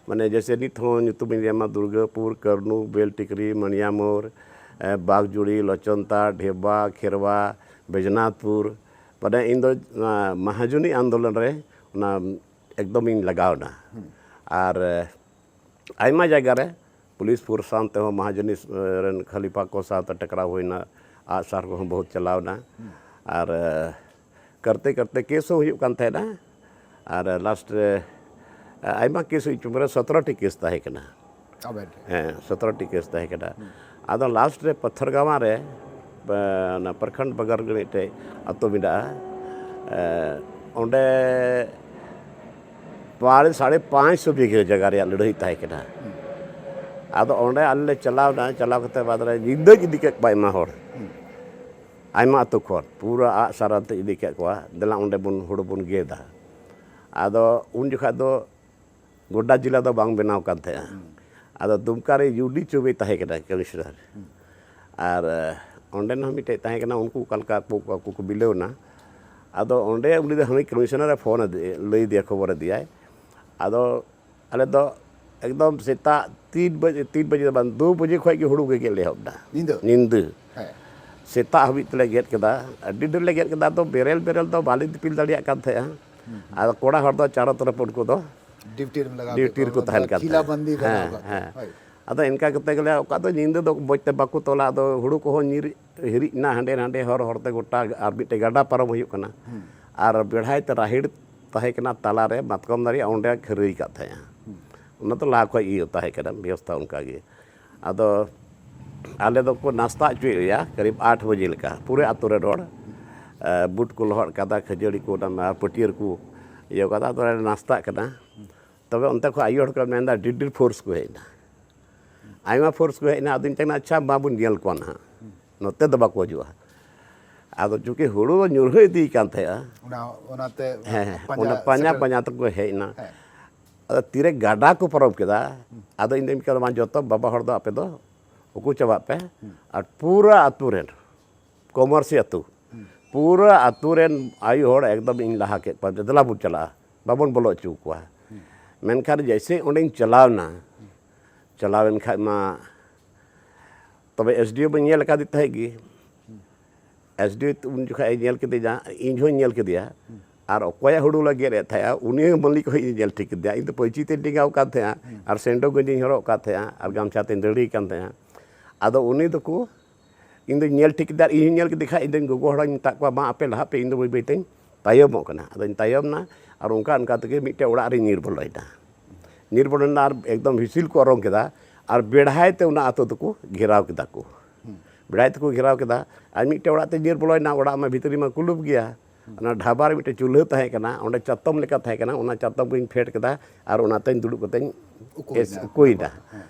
ᱢᱟᱱᱮ ᱡᱮᱭᱥᱮ ᱱᱤᱛ ᱦᱚᱸ ᱧᱩᱛᱩᱢᱤᱧ ᱮᱢᱟ, ᱫᱩᱨᱜᱟᱹᱯᱩᱨ, ᱠᱟᱹᱨᱱᱩ, ᱵᱮᱞᱴᱤᱠᱨᱤ, ᱢᱟᱱᱤᱭᱟᱢᱳᱨ, ᱮ, ᱵᱟᱜᱽᱡᱩᱲᱤ, ᱞᱚᱪᱚᱱᱛᱟ, ᱰᱷᱮᱵᱟ, ᱠᱷᱮᱨᱣᱟ, ᱵᱮᱡᱽᱱᱟᱛᱷᱯᱩᱨ, ᱢᱟᱱᱮ ᱤᱧ ᱫᱚ, ᱟ, ᱢᱟᱦᱟᱡᱚᱱᱤ ᱟᱱᱫᱳᱞᱚᱱ ᱨᱮ ᱚᱱᱟ ᱮᱠᱫᱚᱢ ᱤᱧ ᱞᱟᱜᱟᱣ ᱮᱱᱟ᱾ ᱟᱨ, ᱮ, ᱟᱭᱢᱟ ᱡᱟᱭᱜᱟ ᱨᱮ ᱯᱩᱞᱤᱥ ᱯᱷᱳᱨᱥ ᱥᱟᱶ ᱛᱮᱦᱚᱸ ᱢᱟᱦᱟᱡᱚᱱᱤ, ᱮ, ᱨᱮᱱ ᱠᱷᱟᱞᱤᱯᱟ ᱠᱚ ᱥᱟᱶᱛᱮ ᱴᱟᱠᱨᱟᱣ ᱦᱩᱭᱱᱟ, ᱟᱜᱼᱥᱟᱨ ᱠᱚᱦᱚᱸ ᱵᱚᱦᱩᱛ ᱪᱟᱞᱟᱣ ᱮᱱᱟ᱾ ᱟᱨ, ᱮ, ᱠᱟᱨᱛᱮ ᱠᱟᱨᱛᱮ ᱠᱮᱥ ᱦᱚᱸ ᱦᱩᱭᱩᱜ ᱠᱟᱱ ᱛᱟᱦᱮᱱᱟ᱾ ᱟᱨ ᱞᱟᱥᱴ ᱨᱮ ᱟᱭᱢᱟ ᱠᱮᱥ ᱦᱩᱭ ᱪᱩᱢ ᱨᱮ ᱥᱚᱛᱨᱚ ᱴᱤ ᱠᱮᱥ ᱛᱟᱦᱮᱸ ᱠᱟᱱᱟ᱾ ᱟᱵᱮᱱ ᱴᱷᱮᱱ? ᱦᱮᱸ, ᱥᱚᱛᱨᱚ ᱴᱤ ᱠᱮᱥ ᱛᱟᱦᱮᱸ ᱠᱟᱱᱟ᱾ ᱟᱫᱚ ᱞᱟᱥᱴ ᱨᱮ ᱯᱟᱛᱷᱚᱨᱜᱟᱶᱟ ᱨᱮ, ᱮ, ᱚᱱᱟ ᱯᱨᱚᱠᱷᱚᱸᱰ ᱵᱟᱜᱟᱨ ᱨᱮ ᱢᱤᱫᱴᱮᱡ ᱟᱛᱳ ᱢᱮᱱᱟᱜᱼᱟ, ᱮ, ᱚᱸᱰᱮ ᱯᱟᱲ ᱥᱟᱲᱮ ᱯᱟᱸᱪ ᱥᱚ ᱵᱤᱜᱷᱟᱹ ᱡᱟᱭᱜᱟ ᱨᱮᱭᱟᱜ ᱞᱟᱹᱲᱦᱟᱹᱭ ᱛᱟᱦᱮᱸ ᱠᱟᱱᱟ᱾ ᱟᱫᱚ ᱚᱸᱰᱮ ᱟᱞᱮ ᱞᱮ ᱪᱟᱞᱟᱣ ᱮᱱᱟ, ᱪᱟᱞᱟᱣ ᱠᱟᱛᱮ ᱵᱟᱫᱽ ᱨᱮ ᱧᱤᱫᱟᱹᱧ ᱤᱫᱤ ᱠᱮᱫ ᱠᱚᱣᱟ ᱟᱭᱢᱟ ᱦᱚᱲ᱾ ᱟᱭᱢᱟ ᱟᱹᱛᱩ ᱠᱷᱚᱱ ᱯᱩᱨᱟᱹ ᱟᱜ ᱥᱟᱨ ᱟᱛᱮ ᱤᱫᱤ ᱠᱮᱫ ᱠᱚᱣᱟ, ᱫᱮᱞᱟ ᱚᱸᱰᱮ ᱵᱚᱱ ᱦᱩᱲᱩ ᱵᱚᱱ ᱜᱮᱫᱟ᱾ ᱟᱫᱚ ᱩᱱ ᱡᱚᱠᱷᱟᱡ ᱫᱚ ᱜᱚᱰᱟ ᱡᱮᱞᱟ ᱫᱚ ᱵᱟᱝ ᱵᱮᱱᱟᱣ ᱠᱟᱱ ᱛᱟᱦᱮᱸᱜᱼᱟ᱾ ᱟᱫᱚ ᱫᱩᱢᱠᱟ ᱨᱮ ᱭᱩ ᱰᱤ ᱪᱩᱵᱮ ᱛᱟᱦᱮᱸ ᱠᱟᱱᱟ ᱠᱚᱢᱤᱥᱚᱱᱟᱨ᱾ ᱟᱨ, ᱮ, ᱚᱸᱰᱮᱱ ᱦᱚᱸ ᱢᱤᱫᱴᱮᱡ ᱛᱟᱦᱮᱸ ᱠᱟᱱᱟ, ᱩᱱᱠᱩ ᱚᱠᱟ ᱞᱮᱠᱟ ᱟᱠᱚ, ᱟᱠᱚ ᱠᱚ ᱵᱤᱞᱟᱹᱣ ᱮᱱᱟ᱾ ᱟᱫᱚ ᱚᱸᱰᱮ ᱩᱱᱤ ᱫᱚ ᱦᱟᱹᱱᱤ ᱠᱚᱢᱤᱥᱚᱱᱟᱨ ᱮ ᱯᱷᱳᱱ ᱟᱫᱮ-, ᱞᱟᱹᱭ ᱟᱫᱮᱭᱟ, ᱠᱷᱚᱵᱚᱨ ᱟᱫᱮᱭᱟᱭ᱾ ᱟᱫᱚ ᱟᱞᱮ ᱫᱚ ᱮᱠᱫᱚᱢ ᱥᱮᱛᱟᱜ ᱛᱤᱱ ᱵᱟᱡᱮ, ᱛᱤᱱ ᱵᱟᱡᱮ ᱫᱚ ᱵᱟᱝ, ᱫᱩ ᱵᱟᱡᱮ ᱠᱷᱚᱱ ᱜᱮ ᱦᱩᱲᱩ ᱜᱮ ᱜᱮᱫ ᱞᱮ ᱮᱦᱚᱵ ᱮᱫᱟ᱾ ᱧᱤᱫᱟᱹ? ᱧᱤᱫᱟᱹ᱾ ᱦᱮᱸ᱾ ᱥᱮᱛᱟᱜ ᱦᱟᱹᱵᱤᱡ ᱛᱮᱞᱮ ᱜᱮᱫ ᱠᱮᱫᱟ, ᱟᱹᱰᱤ ᱰᱷᱮᱨ ᱞᱮ ᱜᱮᱫ ᱠᱮᱫᱟ᱾ ᱟᱫᱚ ᱵᱮᱨᱮᱞ ᱵᱮᱨᱮᱞ ᱫᱚ ᱵᱟᱞᱮ ᱫᱤᱯᱤᱞ ᱫᱟᱲᱮᱭᱟᱜ ᱠᱟᱱ ᱛᱟᱦᱮᱸᱜᱼᱟ᱾ ᱟᱫᱚ ᱠᱚᱲᱟ ᱦᱚᱲ ᱫᱚ ᱪᱟᱨᱚ ᱛᱚᱨᱚᱯ ᱩᱱᱠᱩ ᱫᱚ ᱰᱤᱭᱩᱴᱤ ᱨᱮᱢ ᱞᱟᱜᱟᱣ ᱰᱤᱭᱩᱴᱤ ᱠᱮᱫ ᱨᱮᱠᱚ ᱠᱚᱣᱟ, ᱛᱟᱦᱮᱱ ᱠᱟᱱ ᱠᱷᱤᱞᱟ ᱛᱟᱦᱮᱸᱫ᱾ ᱵᱟᱱᱫᱤ ᱵᱮᱱᱟᱣ ᱦᱮᱸ, ᱠᱟᱛᱮ᱾ ᱦᱮᱸ᱾ ᱦᱳᱭ᱾ ᱟᱫᱚ ᱤᱱᱠᱟ ᱠᱟᱛᱮ ᱜᱮᱞᱮ, ᱚᱠᱟ ᱫᱚ ᱧᱤᱫᱟᱹ ᱫᱚ ᱢᱚᱡᱽ ᱛᱮ ᱵᱟᱠᱚ ᱛᱚᱞᱟ, ᱟᱫᱚ ᱦᱩᱲᱩ ᱠᱚᱦᱚᱸ ᱧᱤᱨ ᱦᱤᱨᱤᱡ ᱮᱱᱟ ᱦᱟᱸᱰᱮ ᱱᱟᱸᱰᱮ, ᱦᱚᱨ ᱦᱚᱨ ᱛᱮ ᱜᱚᱴᱟ, ᱟᱨ ᱢᱤᱫᱴᱮᱡ ᱜᱟᱰᱟ ᱯᱟᱨᱚᱢ ᱦᱩᱭᱩᱜ ᱠᱟᱱᱟ᱾ ᱟᱨ ᱵᱮᱲᱦᱟᱭ ᱛᱮ ᱨᱟᱦᱮᱲ ᱛᱟᱦᱮᱸ ᱠᱟᱱᱟ ᱛᱟᱞᱟ ᱨᱮ, ᱢᱟᱛᱠᱚᱢ ᱫᱟᱨᱮ, ᱚᱸᱰᱮ ᱠᱷᱟᱹᱨᱟᱹᱭ ᱠᱟᱫ ᱛᱟᱦᱮᱸᱜᱼᱟ᱾ ᱚᱱᱟ ᱫᱚ ᱞᱟᱦᱟ ᱠᱷᱚᱡ ᱤᱭᱟᱹ ᱛᱟᱦᱮᱸ ᱠᱟᱱᱟ, ᱵᱮᱵᱚᱥᱛᱷᱟ ᱚᱱᱠᱟ ᱜᱮ᱾ ᱟᱫᱚ ᱟᱞᱮ ᱫᱚᱠᱚ ᱱᱟᱥᱛᱟ ᱦᱚᱪᱚᱭᱮᱫ ᱞᱮᱭᱟ ᱠᱟᱹᱨᱤᱵ ᱟᱴ ᱵᱟᱡᱮ ᱞᱮᱠᱟ, ᱯᱩᱨᱟᱹ ᱟᱛᱳ ᱨᱮᱱ ᱦᱚᱲ᱾ ᱮ, ᱵᱩᱴ ᱠᱚ ᱞᱚᱦᱚᱫ ᱠᱟᱫᱟ, ᱠᱷᱟᱹᱡᱟᱹᱲᱤ ᱠᱚ, ᱚᱱᱟ ᱯᱟᱹᱴᱭᱟᱹᱨ ᱠᱚ ᱤᱭᱟᱹ ᱠᱟᱫᱟ, ᱟᱫᱚ ᱞᱮ ᱱᱟᱥᱛᱟᱜ ᱠᱟᱱᱟ᱾ ᱛᱚᱵᱮ ᱚᱱᱛᱮ ᱠᱷᱚᱱ ᱟᱭᱳ ᱦᱚᱲ ᱠᱚ ᱢᱮᱱᱫᱟ, "ᱰᱷᱮᱨ ᱰᱷᱮᱨ ᱯᱷᱳᱨᱥ ᱠᱚ ᱦᱮᱡ ᱮᱱᱟ, ᱟᱭᱢᱟ ᱯᱷᱳᱨᱥ ᱠᱚ ᱦᱮᱡ ᱮᱱᱟ", ᱟᱫᱚᱧ ᱢᱮᱛᱟᱭ ᱠᱟᱱᱟ, "ᱟᱪᱪᱷᱟ, ᱢᱟ ᱵᱚᱱ ᱧᱮᱞ ᱠᱚᱣᱟ ᱱᱟᱦᱟᱜ, ᱱᱚᱛᱮ ᱫᱚ ᱵᱟᱠᱚ ᱦᱤᱡᱩᱜᱼᱟ᱾" ᱟᱫᱚ ᱪᱩᱸᱠᱤ ᱦᱩᱲᱩ ᱧᱩᱨᱦᱟᱹ ᱤᱫᱤᱭ ᱠᱟᱱ ᱛᱟᱦᱮᱸᱜᱼᱟ, ᱚᱱᱟ ᱚᱱᱟᱛᱮ ᱦᱮᱸ, ᱦᱮᱸ, ᱯᱟᱸᱡᱟ ᱚᱱᱟ ᱯᱟᱸᱡᱟ ᱥᱮᱴᱮᱨ- ᱯᱟᱸᱡᱟ ᱛᱮᱠᱚ ᱦᱮᱡ ᱮᱱᱟ᱾ ᱦᱮᱸ᱾ ᱟᱫᱚ ᱛᱤᱨᱮ ᱜᱟᱰᱟ ᱠᱚ ᱯᱟᱨᱚᱢ ᱠᱮᱫᱟ, ᱟᱫᱚ ᱤᱧ ᱫᱚᱧ ᱢᱮᱛᱟᱫᱟ, "ᱢᱟ, ᱡᱚᱛᱚ ᱵᱟᱵᱟ ᱦᱚᱲ ᱫᱚ ᱟᱯᱮ ᱫᱚ ᱩᱠᱩ ᱪᱟᱵᱟᱜ ᱯᱮ, ᱟᱨ ᱯᱩᱨᱟᱹ ᱟᱹᱛᱩ ᱨᱮᱱ, ᱠᱚᱢᱚᱨᱥᱤ ᱟᱹᱛᱩ, ᱯᱩᱨᱟᱹ ᱟᱹᱛᱩ ᱨᱮᱱ ᱟᱭᱳ ᱦᱚᱲ ᱮᱠᱫᱚᱢ ᱤᱧ ᱞᱟᱦᱟ ᱠᱮᱫ ᱠᱚᱣᱟ, 'ᱫᱮᱞᱟ ᱵᱚᱱ ᱪᱟᱞᱟᱜᱼᱟ, ᱵᱟᱵᱚᱱ ᱵᱚᱞᱚ ᱦᱚᱪᱚ ᱟᱠᱚᱣᱟ᱾'" ᱢᱮᱱᱠᱷᱟᱱ ᱡᱮᱭᱥᱮ ᱚᱸᱰᱮᱧ ᱪᱟᱞᱟᱣᱱᱟ, ᱪᱟᱞᱟᱣᱮᱱ ᱠᱷᱟᱡ ᱢᱟ ᱛᱚᱵᱮ ᱮᱥ ᱰᱤ ᱳ ᱵᱚᱱ ᱧᱮᱞ ᱟᱠᱟᱫᱮ ᱛᱟᱦᱮᱸᱫ ᱜᱮ᱾ ᱮᱥ ᱰᱤ ᱳ ᱩᱱ ᱡᱚᱠᱷᱚᱱ ᱮ ᱧᱮᱞ ᱠᱮᱫᱮᱭᱟ, ᱤᱧ ᱦᱚᱸᱧ ᱧᱮᱞ ᱠᱮᱫᱮᱭᱟ, ᱟᱨ ᱚᱠᱚᱭᱟᱜ ᱦᱩᱲᱩ ᱞᱮ ᱜᱮᱫ ᱮᱫ ᱛᱟᱦᱮᱸᱫᱼᱟ, ᱩᱱᱤ ᱦᱚᱸ ᱢᱟᱹᱞᱤᱠ ᱦᱚᱸ ᱤᱧ ᱧᱮᱞ ᱴᱷᱤᱠ ᱠᱮᱫᱮᱭᱟ᱾ ᱤᱧ ᱫᱚ ᱯᱟᱹᱧᱪᱤ ᱛᱮᱧ ᱰᱮᱸᱜᱟᱣ ᱟᱠᱟᱫ ᱛᱟᱦᱮᱸᱫᱼᱟ, ᱟᱨ ᱥᱮᱱᱰᱳ ᱜᱮᱧᱡᱤᱧ ᱦᱚᱨᱚᱜ ᱟᱠᱟᱫ ᱛᱟᱦᱮᱸᱫᱼᱟ, ᱟᱨ ᱜᱟᱢᱪᱷᱟ ᱛᱮᱧ ᱫᱟᱹᱲᱤ ᱟᱠᱟᱱ ᱛᱟᱦᱮᱸᱫᱼᱟ᱾ ᱟᱫᱚ ᱩᱱᱤ ᱫᱚᱠᱚ, ᱤᱧ ᱫᱚᱧ ᱧᱮᱞ ᱴᱷᱤᱠ ᱠᱮᱫᱟ, ᱟᱨ ᱤᱧ ᱦᱚᱸᱧ ᱧᱮᱞ ᱠᱮᱫᱮ ᱠᱷᱟᱡ, ᱤᱧ ᱫᱚᱧ ᱜᱚᱜᱚ ᱦᱚᱲᱟᱧ ᱢᱮᱛᱟᱫ ᱠᱚᱣᱟ, "ᱢᱟ, ᱟᱯᱮ ᱞᱟᱦᱟᱜ ᱯᱮ, ᱤᱧ ᱫᱚ ᱵᱟᱹᱭ ᱵᱟᱹᱭ ᱛᱮᱧ ᱛᱟᱭᱚᱢᱚᱜ ᱠᱟᱱᱟ᱾" ᱟᱫᱚᱧ ᱛᱟᱭᱚᱢ ᱮᱱᱟ, ᱟᱨ ᱚᱱᱠᱟ ᱚᱱᱠᱟ ᱛᱮᱜᱮ ᱢᱤᱫᱴᱮᱡ ᱚᱲᱟᱜ ᱨᱤᱧ ᱧᱤᱨ ᱵᱚᱞᱚᱭᱮᱱᱟ᱾ ᱧᱤᱨ ᱵᱚᱞᱚᱭᱮᱱᱟ, ᱟᱨ ᱮᱠᱫᱚᱢ ᱦᱤᱥᱤᱞ ᱠᱚ ᱚᱨᱚᱝ ᱠᱮᱫᱟ, ᱟᱨ ᱵᱮᱲᱦᱟᱭ ᱛᱮ ᱚᱱᱟ ᱟᱛᱳ ᱫᱚᱠᱚ ᱜᱷᱮᱨᱟᱣ ᱠᱮᱫᱟ ᱠᱚ᱾ ᱵᱮᱲᱦᱟᱭ ᱛᱮᱠᱚ ᱜᱷᱮᱨᱟᱣ ᱠᱮᱫᱟ, ᱟᱨ ᱢᱤᱫᱴᱮᱡ ᱚᱲᱟᱜ ᱛᱮ ᱧᱤᱨ ᱵᱚᱞᱚᱭᱮᱱᱟ, ᱚᱲᱟᱜ ᱢᱟ ᱵᱷᱤᱛᱨᱤ ᱢᱟ ᱠᱩᱞᱩᱯ ᱜᱮᱭᱟ᱾ ᱚᱱᱟ ᱰᱷᱟᱵᱟ ᱨᱮ ᱢᱤᱫᱴᱮᱡ ᱪᱩᱞᱦᱟᱹ ᱛᱟᱦᱮᱸ ᱠᱟᱱᱟ, ᱚᱸᱰᱮ ᱪᱟᱛᱚᱢ ᱞᱮᱠᱟ ᱛᱟᱦᱮᱸ ᱠᱟᱱᱟ, ᱚᱱᱟ ᱪᱟᱛᱚᱢ ᱠᱚᱧ ᱯᱷᱮᱰ ᱠᱮᱫᱟ, ᱟᱨ ᱚᱱᱟᱛᱮᱧ ᱫᱩᱲᱩᱵ ᱠᱟᱛᱮᱧ ᱩᱠᱩᱭᱮᱱᱟ᱾ ᱮᱥ-, ᱩᱠᱩᱭᱮᱱᱟ᱾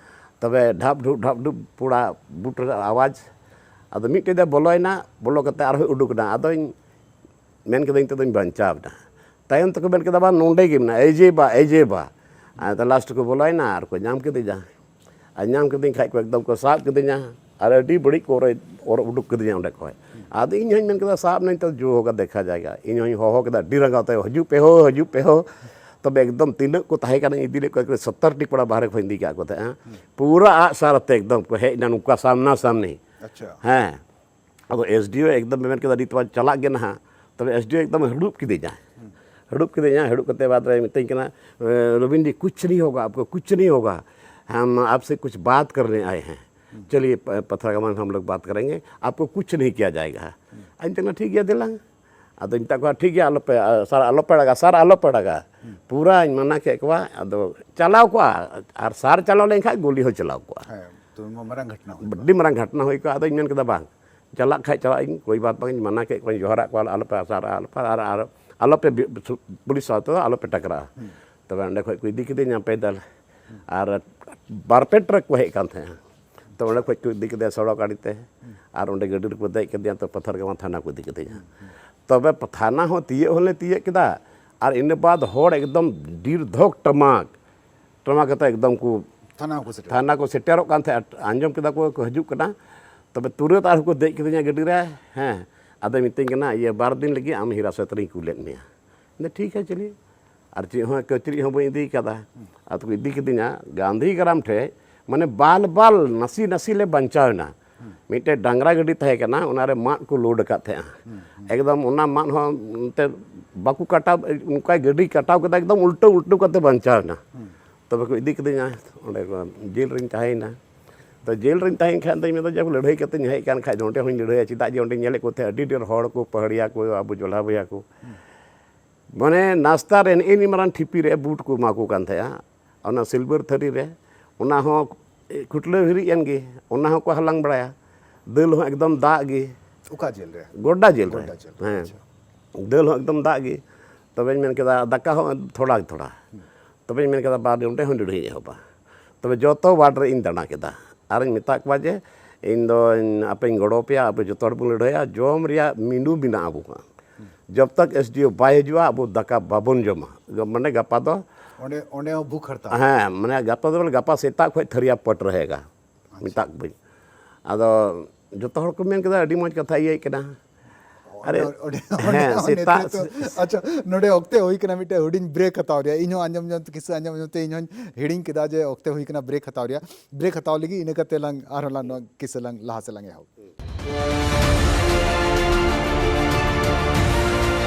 ᱛᱚᱵᱮ ᱰᱷᱟᱯ ᱰᱷᱩᱯ ᱰᱷᱟᱯ ᱰᱷᱩᱯ ᱯᱩᱲᱟ ᱵᱩᱴ ᱨᱮ ᱟᱣᱟᱡᱽ᱾ ᱟᱫᱚ ᱢᱤᱫᱴᱮᱡ ᱫᱚ ᱵᱚᱞᱚᱭᱮᱱᱟ, ᱵᱚᱞᱚ ᱠᱟᱛᱮ ᱟᱨᱦᱚᱸ ᱩᱰᱩᱠ ᱮᱱᱟ᱾ ᱟᱫᱚᱧ ᱢᱮᱱ ᱠᱮᱫᱟᱹᱧ, "ᱛᱮᱫᱚᱧ ᱵᱟᱧᱪᱟᱣ ᱮᱱᱟ᱾" ᱛᱟᱭᱚᱢ ᱛᱮᱠᱚ ᱢᱮᱱ ᱠᱮᱫᱟ, "ᱵᱟ, ᱱᱚᱸᱰᱮ ᱜᱮ ᱢᱮᱱᱟᱜᱼᱟ, ᱮ ᱡᱮ ᱵᱟ, ᱮ ᱡᱮ ᱵᱟ᱾" ᱟᱫᱚ ᱞᱟᱥᱴ ᱠᱚ ᱵᱚᱞᱚᱭᱮᱱᱟ ᱟᱨ ᱠᱚ ᱧᱟᱢ ᱠᱮᱫᱮᱧᱟ᱾ ᱟᱨ ᱧᱟᱢ ᱠᱮᱫᱮᱧ ᱠᱷᱟᱡ ᱠᱚ ᱮᱠᱫᱚᱢ ᱠᱚ ᱥᱟᱵ ᱠᱮᱫᱮᱧᱟ, ᱟᱨ ᱟᱹᱰᱤ ᱵᱟᱹᱲᱤᱡ ᱠᱚ ᱚᱨ, ᱚᱨ ᱩᱰᱩᱠ ᱠᱮᱫᱮᱧᱟ ᱚᱸᱰᱮ ᱠᱷᱚᱡ᱾ ᱟᱫᱚ ᱤᱧ ᱦᱚᱸᱧ ᱢᱮᱱ ᱠᱮᱫᱟ, "ᱥᱟᱵ ᱱᱟᱹᱧ ᱛᱚ, ᱡᱳ ᱦᱳᱜᱟ ᱫᱮᱠᱷᱟ ᱡᱟᱭᱜᱟ᱾" ᱤᱧ ᱦᱚᱸᱧ ᱦᱚᱦᱚ ᱠᱮᱫᱟ ᱟᱹᱰᱤ ᱨᱟᱸᱜᱟᱣ ᱛᱮ, "ᱦᱤᱡᱩᱜ ᱯᱮ ᱦᱳ, ᱦᱤᱡᱩᱜ ᱯᱮ ᱦᱳ᱾" ᱛᱚᱵᱮ ᱮᱠᱫᱚᱢ ᱛᱤᱱᱟᱹᱜ ᱠᱚ ᱛᱟᱦᱮᱸ ᱠᱟᱱᱟ, ᱤᱫᱤ ᱞᱮᱫ ᱠᱚᱣᱟ, ᱥᱚᱛᱛᱚᱨ ᱴᱤ ᱠᱚᱲᱟ ᱵᱟᱦᱨᱮ ᱠᱷᱚᱡ ᱤᱫᱤ ᱠᱟᱜ ᱠᱚ ᱛᱟᱦᱮᱸᱜᱼᱟ᱾ ᱯᱩᱨᱟᱹ ᱟᱜ ᱥᱟᱨ ᱟᱛᱮ ᱮᱠᱫᱚᱢ ᱠᱚ ᱦᱮᱡ ᱮᱱᱟ, ᱱᱚᱝᱠᱟ ᱥᱟᱢᱱᱟ ᱥᱟᱢᱱᱤ᱾ ᱟᱪᱪᱷᱟ᱾ ᱦᱮᱸ᱾ ᱟᱫᱚ ᱮᱥ ᱰᱤ ᱳ ᱮᱠᱫᱚᱢ ᱢᱮᱱ ᱠᱮᱫᱟ, "ᱱᱤᱛ ᱢᱟ ᱪᱟᱞᱟᱜ ᱜᱮ ᱱᱟᱦᱟᱜ᱾" ᱛᱚᱵᱮ ᱮᱥ ᱰᱤ ᱳ ᱮᱠᱫᱚᱢ ᱦᱟᱹᱲᱩᱵ ᱠᱤᱫᱤᱧᱟ᱾ ᱦᱟᱹᱲᱩᱵ ᱠᱤᱫᱤᱧᱟ, ᱦᱟᱹᱲᱩᱵ ᱠᱟᱛᱮ ᱵᱟᱫᱽ ᱨᱮ ᱢᱤᱛᱟᱹᱧ ᱠᱟᱱᱟ, "ᱮ, ᱨᱚᱵᱤᱱ ᱡᱤ, ᱠᱩᱪᱷ ᱱᱟᱦᱤ ᱦᱳᱜᱟ, ᱟᱯᱠᱳ ᱠᱩᱪᱷ ᱱᱟᱦᱤ ᱦᱳᱜᱟ, ᱦᱟᱢ ᱟᱯᱥᱮ ᱠᱩᱪᱷ ᱵᱟᱛ ᱠᱟᱨᱱᱮ ᱟᱭᱮ ᱦᱮᱸ, ᱪᱟᱞᱤᱭᱮ ᱯ-, ᱯᱟᱛᱷᱨᱟᱜᱟᱢᱟ ᱦᱟᱢ ᱞᱳᱜ ᱵᱟᱛ ᱠᱟᱨᱮᱸᱜᱮ, ᱟᱯᱠᱳ ᱠᱩᱪᱷ ᱱᱟᱦᱤ ᱠᱤᱭᱟ ᱡᱟᱭᱮᱜᱟ᱾" ᱟᱧ ᱛᱮᱱᱟ, "ᱴᱷᱤᱠ ᱜᱮᱭᱟ, ᱫᱮᱞᱟᱝ᱾" ᱟᱫᱚᱧ ᱢᱮᱛᱟᱜ ᱠᱚᱣᱟ, "ᱴᱷᱤᱠ ᱜᱮᱭᱟ, ᱟᱞᱚᱯᱮ, ᱥᱟᱨ ᱟᱞᱚᱯᱮ ᱟᱲᱟᱜᱟ, ᱥᱟᱨ ᱟᱞᱚᱯᱮ ᱟᱲᱟᱜᱟ᱾" ᱯᱩᱨᱟᱹᱧ ᱢᱟᱱᱟ ᱠᱮᱫ ᱠᱚᱣᱟ᱾ ᱟᱫᱚ ᱪᱟᱞᱟᱣ ᱠᱚᱜᱼᱟ, ᱟᱨ ᱥᱟᱨ ᱪᱟᱞᱟᱣ ᱞᱮᱱᱠᱷᱟᱡ ᱜᱩᱞᱤ ᱦᱚᱸ ᱪᱟᱞᱟᱣ ᱠᱚᱜᱼᱟ᱾ ᱦᱮᱸ, ᱛᱚ ᱢᱟ ᱢᱟᱨᱟᱝ ᱜᱷᱚᱴᱱᱟ ᱦᱩᱭ ᱠᱚᱜᱼᱟ᱾ ᱟᱹᱰᱤ ᱢᱟᱨᱟᱝ ᱜᱷᱚᱴᱱᱟ ᱦᱩᱭ ᱠᱚᱜᱼᱟ᱾ ᱟᱫᱚᱧ ᱢᱮᱱ ᱠᱮᱫᱟ, "ᱵᱟᱝ, ᱪᱟᱞᱟᱜ ᱠᱷᱟᱡ ᱪᱟᱞᱟᱜ ᱤᱧ, ᱠᱳᱭ ᱵᱟᱛ ᱵᱟᱝ, ᱤᱧ ᱢᱟᱱᱟ ᱠᱮᱫ ᱠᱚᱣᱟᱧ, ᱡᱚᱦᱟᱨᱟᱜ ᱠᱚᱣᱟ, ᱟᱞᱚᱯᱮ ᱥᱟᱨ, ᱟᱞᱚᱯᱮ, ᱟᱨ, ᱟᱨ ᱟᱞᱚᱯᱮ ᱵᱤ-, ᱥᱩ-, ᱯᱩᱞᱤᱥ ᱥᱟᱶ ᱛᱮᱫᱚ ᱟᱞᱚᱯᱮ ᱴᱟᱠᱨᱟᱜᱼᱟ᱾" ᱛᱚᱵᱮ ᱚᱸᱰᱮ ᱠᱷᱚᱡ ᱠᱚ ᱤᱫᱤ ᱠᱤᱫᱤᱧᱟ ᱯᱮᱫᱟᱞ᱾ ᱟᱨ ᱵᱟᱨ ᱯᱮ ᱴᱨᱟᱠ ᱠᱚ ᱦᱮᱡ ᱠᱟᱱ ᱛᱟᱦᱮᱸᱜᱼᱟ᱾ ᱛᱚ ᱚᱸᱰᱮ ᱠᱷᱚᱡ ᱠᱚ ᱤᱫᱤ ᱠᱮᱫᱮᱭᱟ ᱥᱚᱲᱚᱠ ᱟᱲᱮ ᱛᱮ᱾ ᱟᱨ ᱚᱸᱰᱮ ᱜᱟᱹᱰᱤ ᱨᱮᱠᱚ ᱫᱮᱡ ᱠᱮᱫᱮᱭᱟ, ᱛᱚ ᱯᱟᱛᱷᱟᱨᱜᱟᱢᱟ ᱛᱷᱟᱱᱟ ᱠᱚ ᱤᱫᱤ ᱠᱮᱫᱮᱭᱟ᱾ ᱛᱚᱵᱮ ᱛᱷᱟᱱᱟ ᱦᱚᱸ ᱛᱤᱭᱟᱹᱜ ᱦᱚᱸᱞᱮ ᱛᱤᱭᱟᱹᱜ ᱠᱮᱫᱟ᱾ ᱟᱨ ᱤᱱᱟᱹ ᱵᱟᱫ ᱦᱚᱲ ᱮᱠᱫᱚᱢ ᱰᱤᱨ ᱫᱷᱚᱠ ᱴᱟᱢᱟᱠ, ᱴᱟᱢᱟᱠ ᱠᱟᱛᱮ ᱮᱠᱫᱚᱢ ᱠᱚ ᱛᱷᱟᱱᱟ ᱦᱚᱸᱠᱚ ᱥᱮᱴᱮᱨ᱾ ᱛᱷᱟᱱᱟ ᱠᱚ ᱥᱮᱴᱮᱨᱚᱜ ᱠᱟᱱ ᱛᱟᱦᱮᱸᱫ᱾ ᱟᱸᱡᱚᱢ ᱠᱮᱫᱟ ᱠᱚ, ᱠᱚ ᱦᱤᱡᱩᱜ ᱠᱟᱱᱟ᱾ ᱛᱚᱵᱮ ᱛᱩᱨᱟᱹᱛ ᱟᱨᱦᱚᱸ ᱠᱚ ᱫᱮᱡ ᱠᱤᱫᱤᱧᱟ ᱜᱟᱹᱰᱤ ᱨᱮ᱾ ᱦᱮᱸ, ᱟᱫᱚᱭ ᱢᱤᱛᱟᱹᱧ ᱠᱟᱱᱟ, "ᱤᱭᱟᱹ, ᱵᱟᱨ ᱫᱤᱱ ᱞᱟᱹᱜᱤᱫ ᱟᱢ ᱦᱤᱨᱟᱥᱚᱛ ᱨᱤᱧ ᱠᱩᱞᱮᱫ ᱢᱮᱭᱟ᱾" ᱢᱮᱱᱫᱟ, "ᱴᱷᱤᱠ ᱦᱮ, ᱪᱚᱞᱤᱭᱮ᱾" ᱟᱨ ᱪᱮᱫ ᱦᱚᱸ ᱠᱤᱪᱨᱤᱡ ᱦᱚᱸ ᱵᱟᱹᱧ ᱤᱫᱤ ᱠᱟᱫᱟ᱾ ᱟᱫᱚ ᱠᱚ ᱤᱫᱤ ᱠᱤᱫᱤᱧᱟ ᱜᱟᱱᱫᱷᱤ ᱜᱨᱟᱢ ᱴᱷᱮᱡ, ᱢᱟᱱᱮ ᱵᱟᱞ ᱵᱟᱞ ᱱᱟᱥᱮ ᱱᱟᱥᱮ ᱞᱮ ᱵᱟᱧᱪᱟᱣ ᱮᱱᱟ᱾ ᱢᱤᱫᱴᱮᱡ ᱰᱟᱝᱨᱟ ᱜᱟᱹᱰᱤ ᱛᱟᱦᱮᱸ ᱠᱟᱱᱟ, ᱚᱱᱟᱨᱮ ᱢᱟᱫ ᱠᱚ ᱞᱳᱰ ᱟᱠᱟᱫ ᱛᱟᱦᱮᱸᱜᱼᱟ᱾ ᱮᱠᱫᱚᱢ ᱚᱱᱟ ᱢᱟᱫ ᱦᱚᱸ ᱮᱱᱛᱮ ᱵᱟᱠᱚ ᱠᱟᱴᱟᱣ, ᱚᱱᱠᱟ ᱜᱟᱹᱰᱤ ᱠᱟᱴᱟᱣ ᱠᱮᱫᱟ, ᱮᱠᱫᱚᱢ ᱩᱞᱴᱟᱹ ᱩᱞᱴᱟᱹ ᱠᱟᱛᱮ ᱵᱟᱧᱪᱟᱣ ᱮᱱᱟ᱾ ᱛᱚᱵᱮ ᱠᱚ ᱤᱫᱤ ᱠᱤᱫᱤᱧᱟ ᱚᱸᱰᱮ, ᱡᱮᱞ ᱨᱤᱧ ᱛᱟᱦᱮᱸᱭᱮᱱᱟ᱾ ᱛᱚ ᱡᱮᱞ ᱨᱤᱧ ᱛᱟᱦᱮᱸᱭᱮᱱ ᱠᱷᱟᱱ ᱫᱚᱧ ᱢᱮᱱᱫᱟ, "ᱡᱟᱠ, ᱞᱟᱹᱲᱦᱟᱹᱭ ᱠᱟᱛᱮᱧ ᱦᱮᱡ ᱟᱠᱟᱱ ᱠᱷᱟᱡ ᱫᱚ ᱚᱸᱰᱮ ᱦᱚᱸᱧ ᱞᱟᱹᱲᱦᱟᱹᱭᱟ, ᱪᱮᱫᱟᱜ ᱡᱮ ᱚᱸᱰᱮᱧ ᱧᱮᱞᱮᱫ ᱠᱚ ᱛᱟᱦᱮᱸᱫ ᱟᱹᱰᱤ ᱰᱷᱮᱨ ᱦᱚᱲ ᱠᱚ, ᱯᱟᱦᱟᱲᱤᱭᱟ ᱠᱚ, ᱟᱵᱚ ᱡᱚᱞᱦᱟ ᱵᱚᱭᱦᱟ ᱠᱚ᱾" ᱢᱟᱱᱮ ᱱᱟᱥᱛᱟ ᱨᱮ ᱱᱮᱜᱼᱮ ᱱᱤᱭᱟᱹ ᱢᱟᱨᱟᱝ ᱴᱷᱤᱯᱤ ᱨᱮ ᱵᱩᱴ ᱠᱚ ᱮᱢᱟ ᱠᱚ ᱠᱟᱱ ᱛᱟᱦᱮᱸᱜᱼᱟ, ᱚᱱᱟ ᱥᱤᱞᱵᱷᱟᱨ ᱛᱷᱟᱹᱨᱤ ᱨᱮ, ᱚᱱᱟ ᱦᱚᱸ ᱠᱷᱩᱴᱞᱟᱹᱣ ᱦᱤᱨᱤᱡ ᱮᱱ ᱜᱮ, ᱚᱱᱟ ᱦᱚᱸᱠᱚ ᱦᱟᱞᱟᱝ ᱵᱟᱲᱟᱭᱟ᱾ ᱫᱟᱹᱞ ᱦᱚᱸ ᱮᱠᱫᱚᱢ ᱫᱟᱜ ᱜᱮ᱾ ᱚᱠᱟ ᱡᱮᱞ ᱨᱮ? ᱜᱚᱰᱰᱟ ᱡᱮᱞ ᱨᱮ᱾ ᱜᱚᱰᱰᱟ ᱡᱮᱞ ᱨᱮ, ᱦᱮᱸ᱾ ᱟᱪᱪᱷᱟ᱾ ᱫᱟᱹᱞ ᱦᱚᱸ ᱮᱠᱫᱚᱢ ᱫᱟᱜ ᱜᱮ᱾ ᱛᱚᱵᱮᱧ ᱢᱮᱱ ᱠᱮᱫᱟ, ᱫᱟᱠᱟ ᱦᱚᱸ ᱛᱷᱚᱲᱟ ᱛᱷᱚᱲᱟ᱾ ᱛᱚᱵᱮᱧ ᱢᱮᱱ ᱠᱮᱫᱟ, ᱵᱟᱫ ᱚᱸᱰᱮ ᱦᱚᱸ ᱞᱟᱹᱲᱦᱟᱹᱭ ᱮᱦᱚᱵᱟ᱾ ᱛᱚᱵᱮ ᱡᱚᱛᱚ ᱣᱟᱨᱰ ᱨᱮ ᱤᱧ ᱫᱟᱬᱟ ᱠᱮᱫᱟ᱾ ᱟᱨᱤᱧ ᱢᱮᱛᱟ ᱠᱚᱣᱟ ᱡᱮ, "ᱤᱧ ᱫᱚᱧ, ᱟᱯᱮᱧ ᱜᱚᱲᱚ ᱯᱮᱭᱟ, ᱟᱯᱮ ᱡᱚᱛᱚ ᱦᱚᱲ ᱵᱚᱱ ᱞᱟᱹᱲᱦᱟᱹᱭᱟ, ᱡᱚᱢ ᱨᱮᱭᱟᱜ ᱢᱮᱱᱩ ᱢᱮᱱᱟᱜᱼᱟ ᱟᱵᱚ ᱠᱚᱣᱟᱜ᱾ ᱡᱚᱵ ᱛᱚᱠ ᱮᱥ ᱰᱤ ᱳ ᱵᱟᱭ ᱦᱤᱡᱩᱜᱼᱟ, ᱟᱵᱚ ᱫᱟᱠᱟ ᱵᱟᱵᱚᱱ ᱡᱚᱢᱟ᱾ ᱢᱟᱱᱮ ᱜᱟᱯᱟ ᱫᱚ" ᱚᱸᱰᱮ, ᱚᱸᱰᱮ ᱦᱚᱸ ᱵᱷᱩᱠ ᱦᱟᱲᱛᱟᱞ? ᱦᱮᱸ, ᱢᱟᱱᱮ ᱜᱟᱯᱟ ᱫᱚ ᱵᱚᱞᱮ ᱜᱟᱯᱟ ᱥᱮᱛᱟᱜ ᱠᱷᱚᱡ ᱛᱷᱟᱹᱨᱤᱭᱟ ᱯᱚᱴ ᱨᱮᱦᱮᱜᱟ, ᱢᱮᱛᱟ ᱠᱚᱣᱟᱧ᱾ ᱟᱫᱚ ᱡᱚᱛᱚ ᱦᱚᱲ ᱠᱚ ᱢᱮᱱ ᱠᱮᱫᱟ, "ᱟᱹᱰᱤ ᱢᱚᱡᱽ ᱠᱟᱛᱷᱟ ᱤᱭᱟᱹᱜ ᱠᱟᱱᱟ᱾" ᱟᱨᱮ, ᱚᱸᱰᱮ, ᱚᱸᱰᱮ, ᱚᱸᱰᱮ ᱦᱮᱸ, ᱦᱚᱸ ᱥᱮᱛᱟᱜ ᱱᱮᱛᱨᱤᱛᱛᱚ᱾ ᱟᱪᱪᱷᱟ, ᱱᱚᱰᱮ ᱚᱠᱛᱮ ᱦᱩᱭ ᱠᱟᱱᱟ ᱢᱤᱫᱴᱮᱡ ᱦᱩᱰᱤᱧ ᱵᱨᱮᱠ ᱦᱟᱛᱟᱣ ᱨᱮᱭᱟᱜ᱾ ᱤᱧ ᱦᱚᱸ ᱟᱸᱡᱚᱢ, ᱟᱸᱡᱚᱢ ᱛᱮ, ᱠᱤᱥᱟᱹ ᱟᱸᱡᱚᱢ, ᱟᱸᱡᱚᱢ ᱛᱮ ᱤᱧ ᱦᱚᱸᱧ ᱦᱤᱲᱤᱧ ᱠᱮᱫᱟ ᱡᱮ ᱚᱠᱛᱮ ᱦᱩᱭ ᱠᱟᱱᱟ ᱵᱨᱮᱠ ᱦᱟᱛᱟᱣ ᱨᱮᱭᱟᱜ᱾ ᱵᱨᱮᱠ ᱦᱟᱛᱟᱣ ᱞᱟᱹᱜᱤᱫ, ᱤᱱᱟᱹ ᱠᱟᱛᱮ ᱞᱟᱝ ᱟᱨᱦᱚᱸ ᱞᱟᱝ ᱱᱚᱣᱟ ᱠᱤᱥᱟᱹ ᱞᱟᱝ ᱞᱟᱦᱟ ᱥᱮᱫ ᱞᱟᱝ ᱮᱦᱚᱵ᱾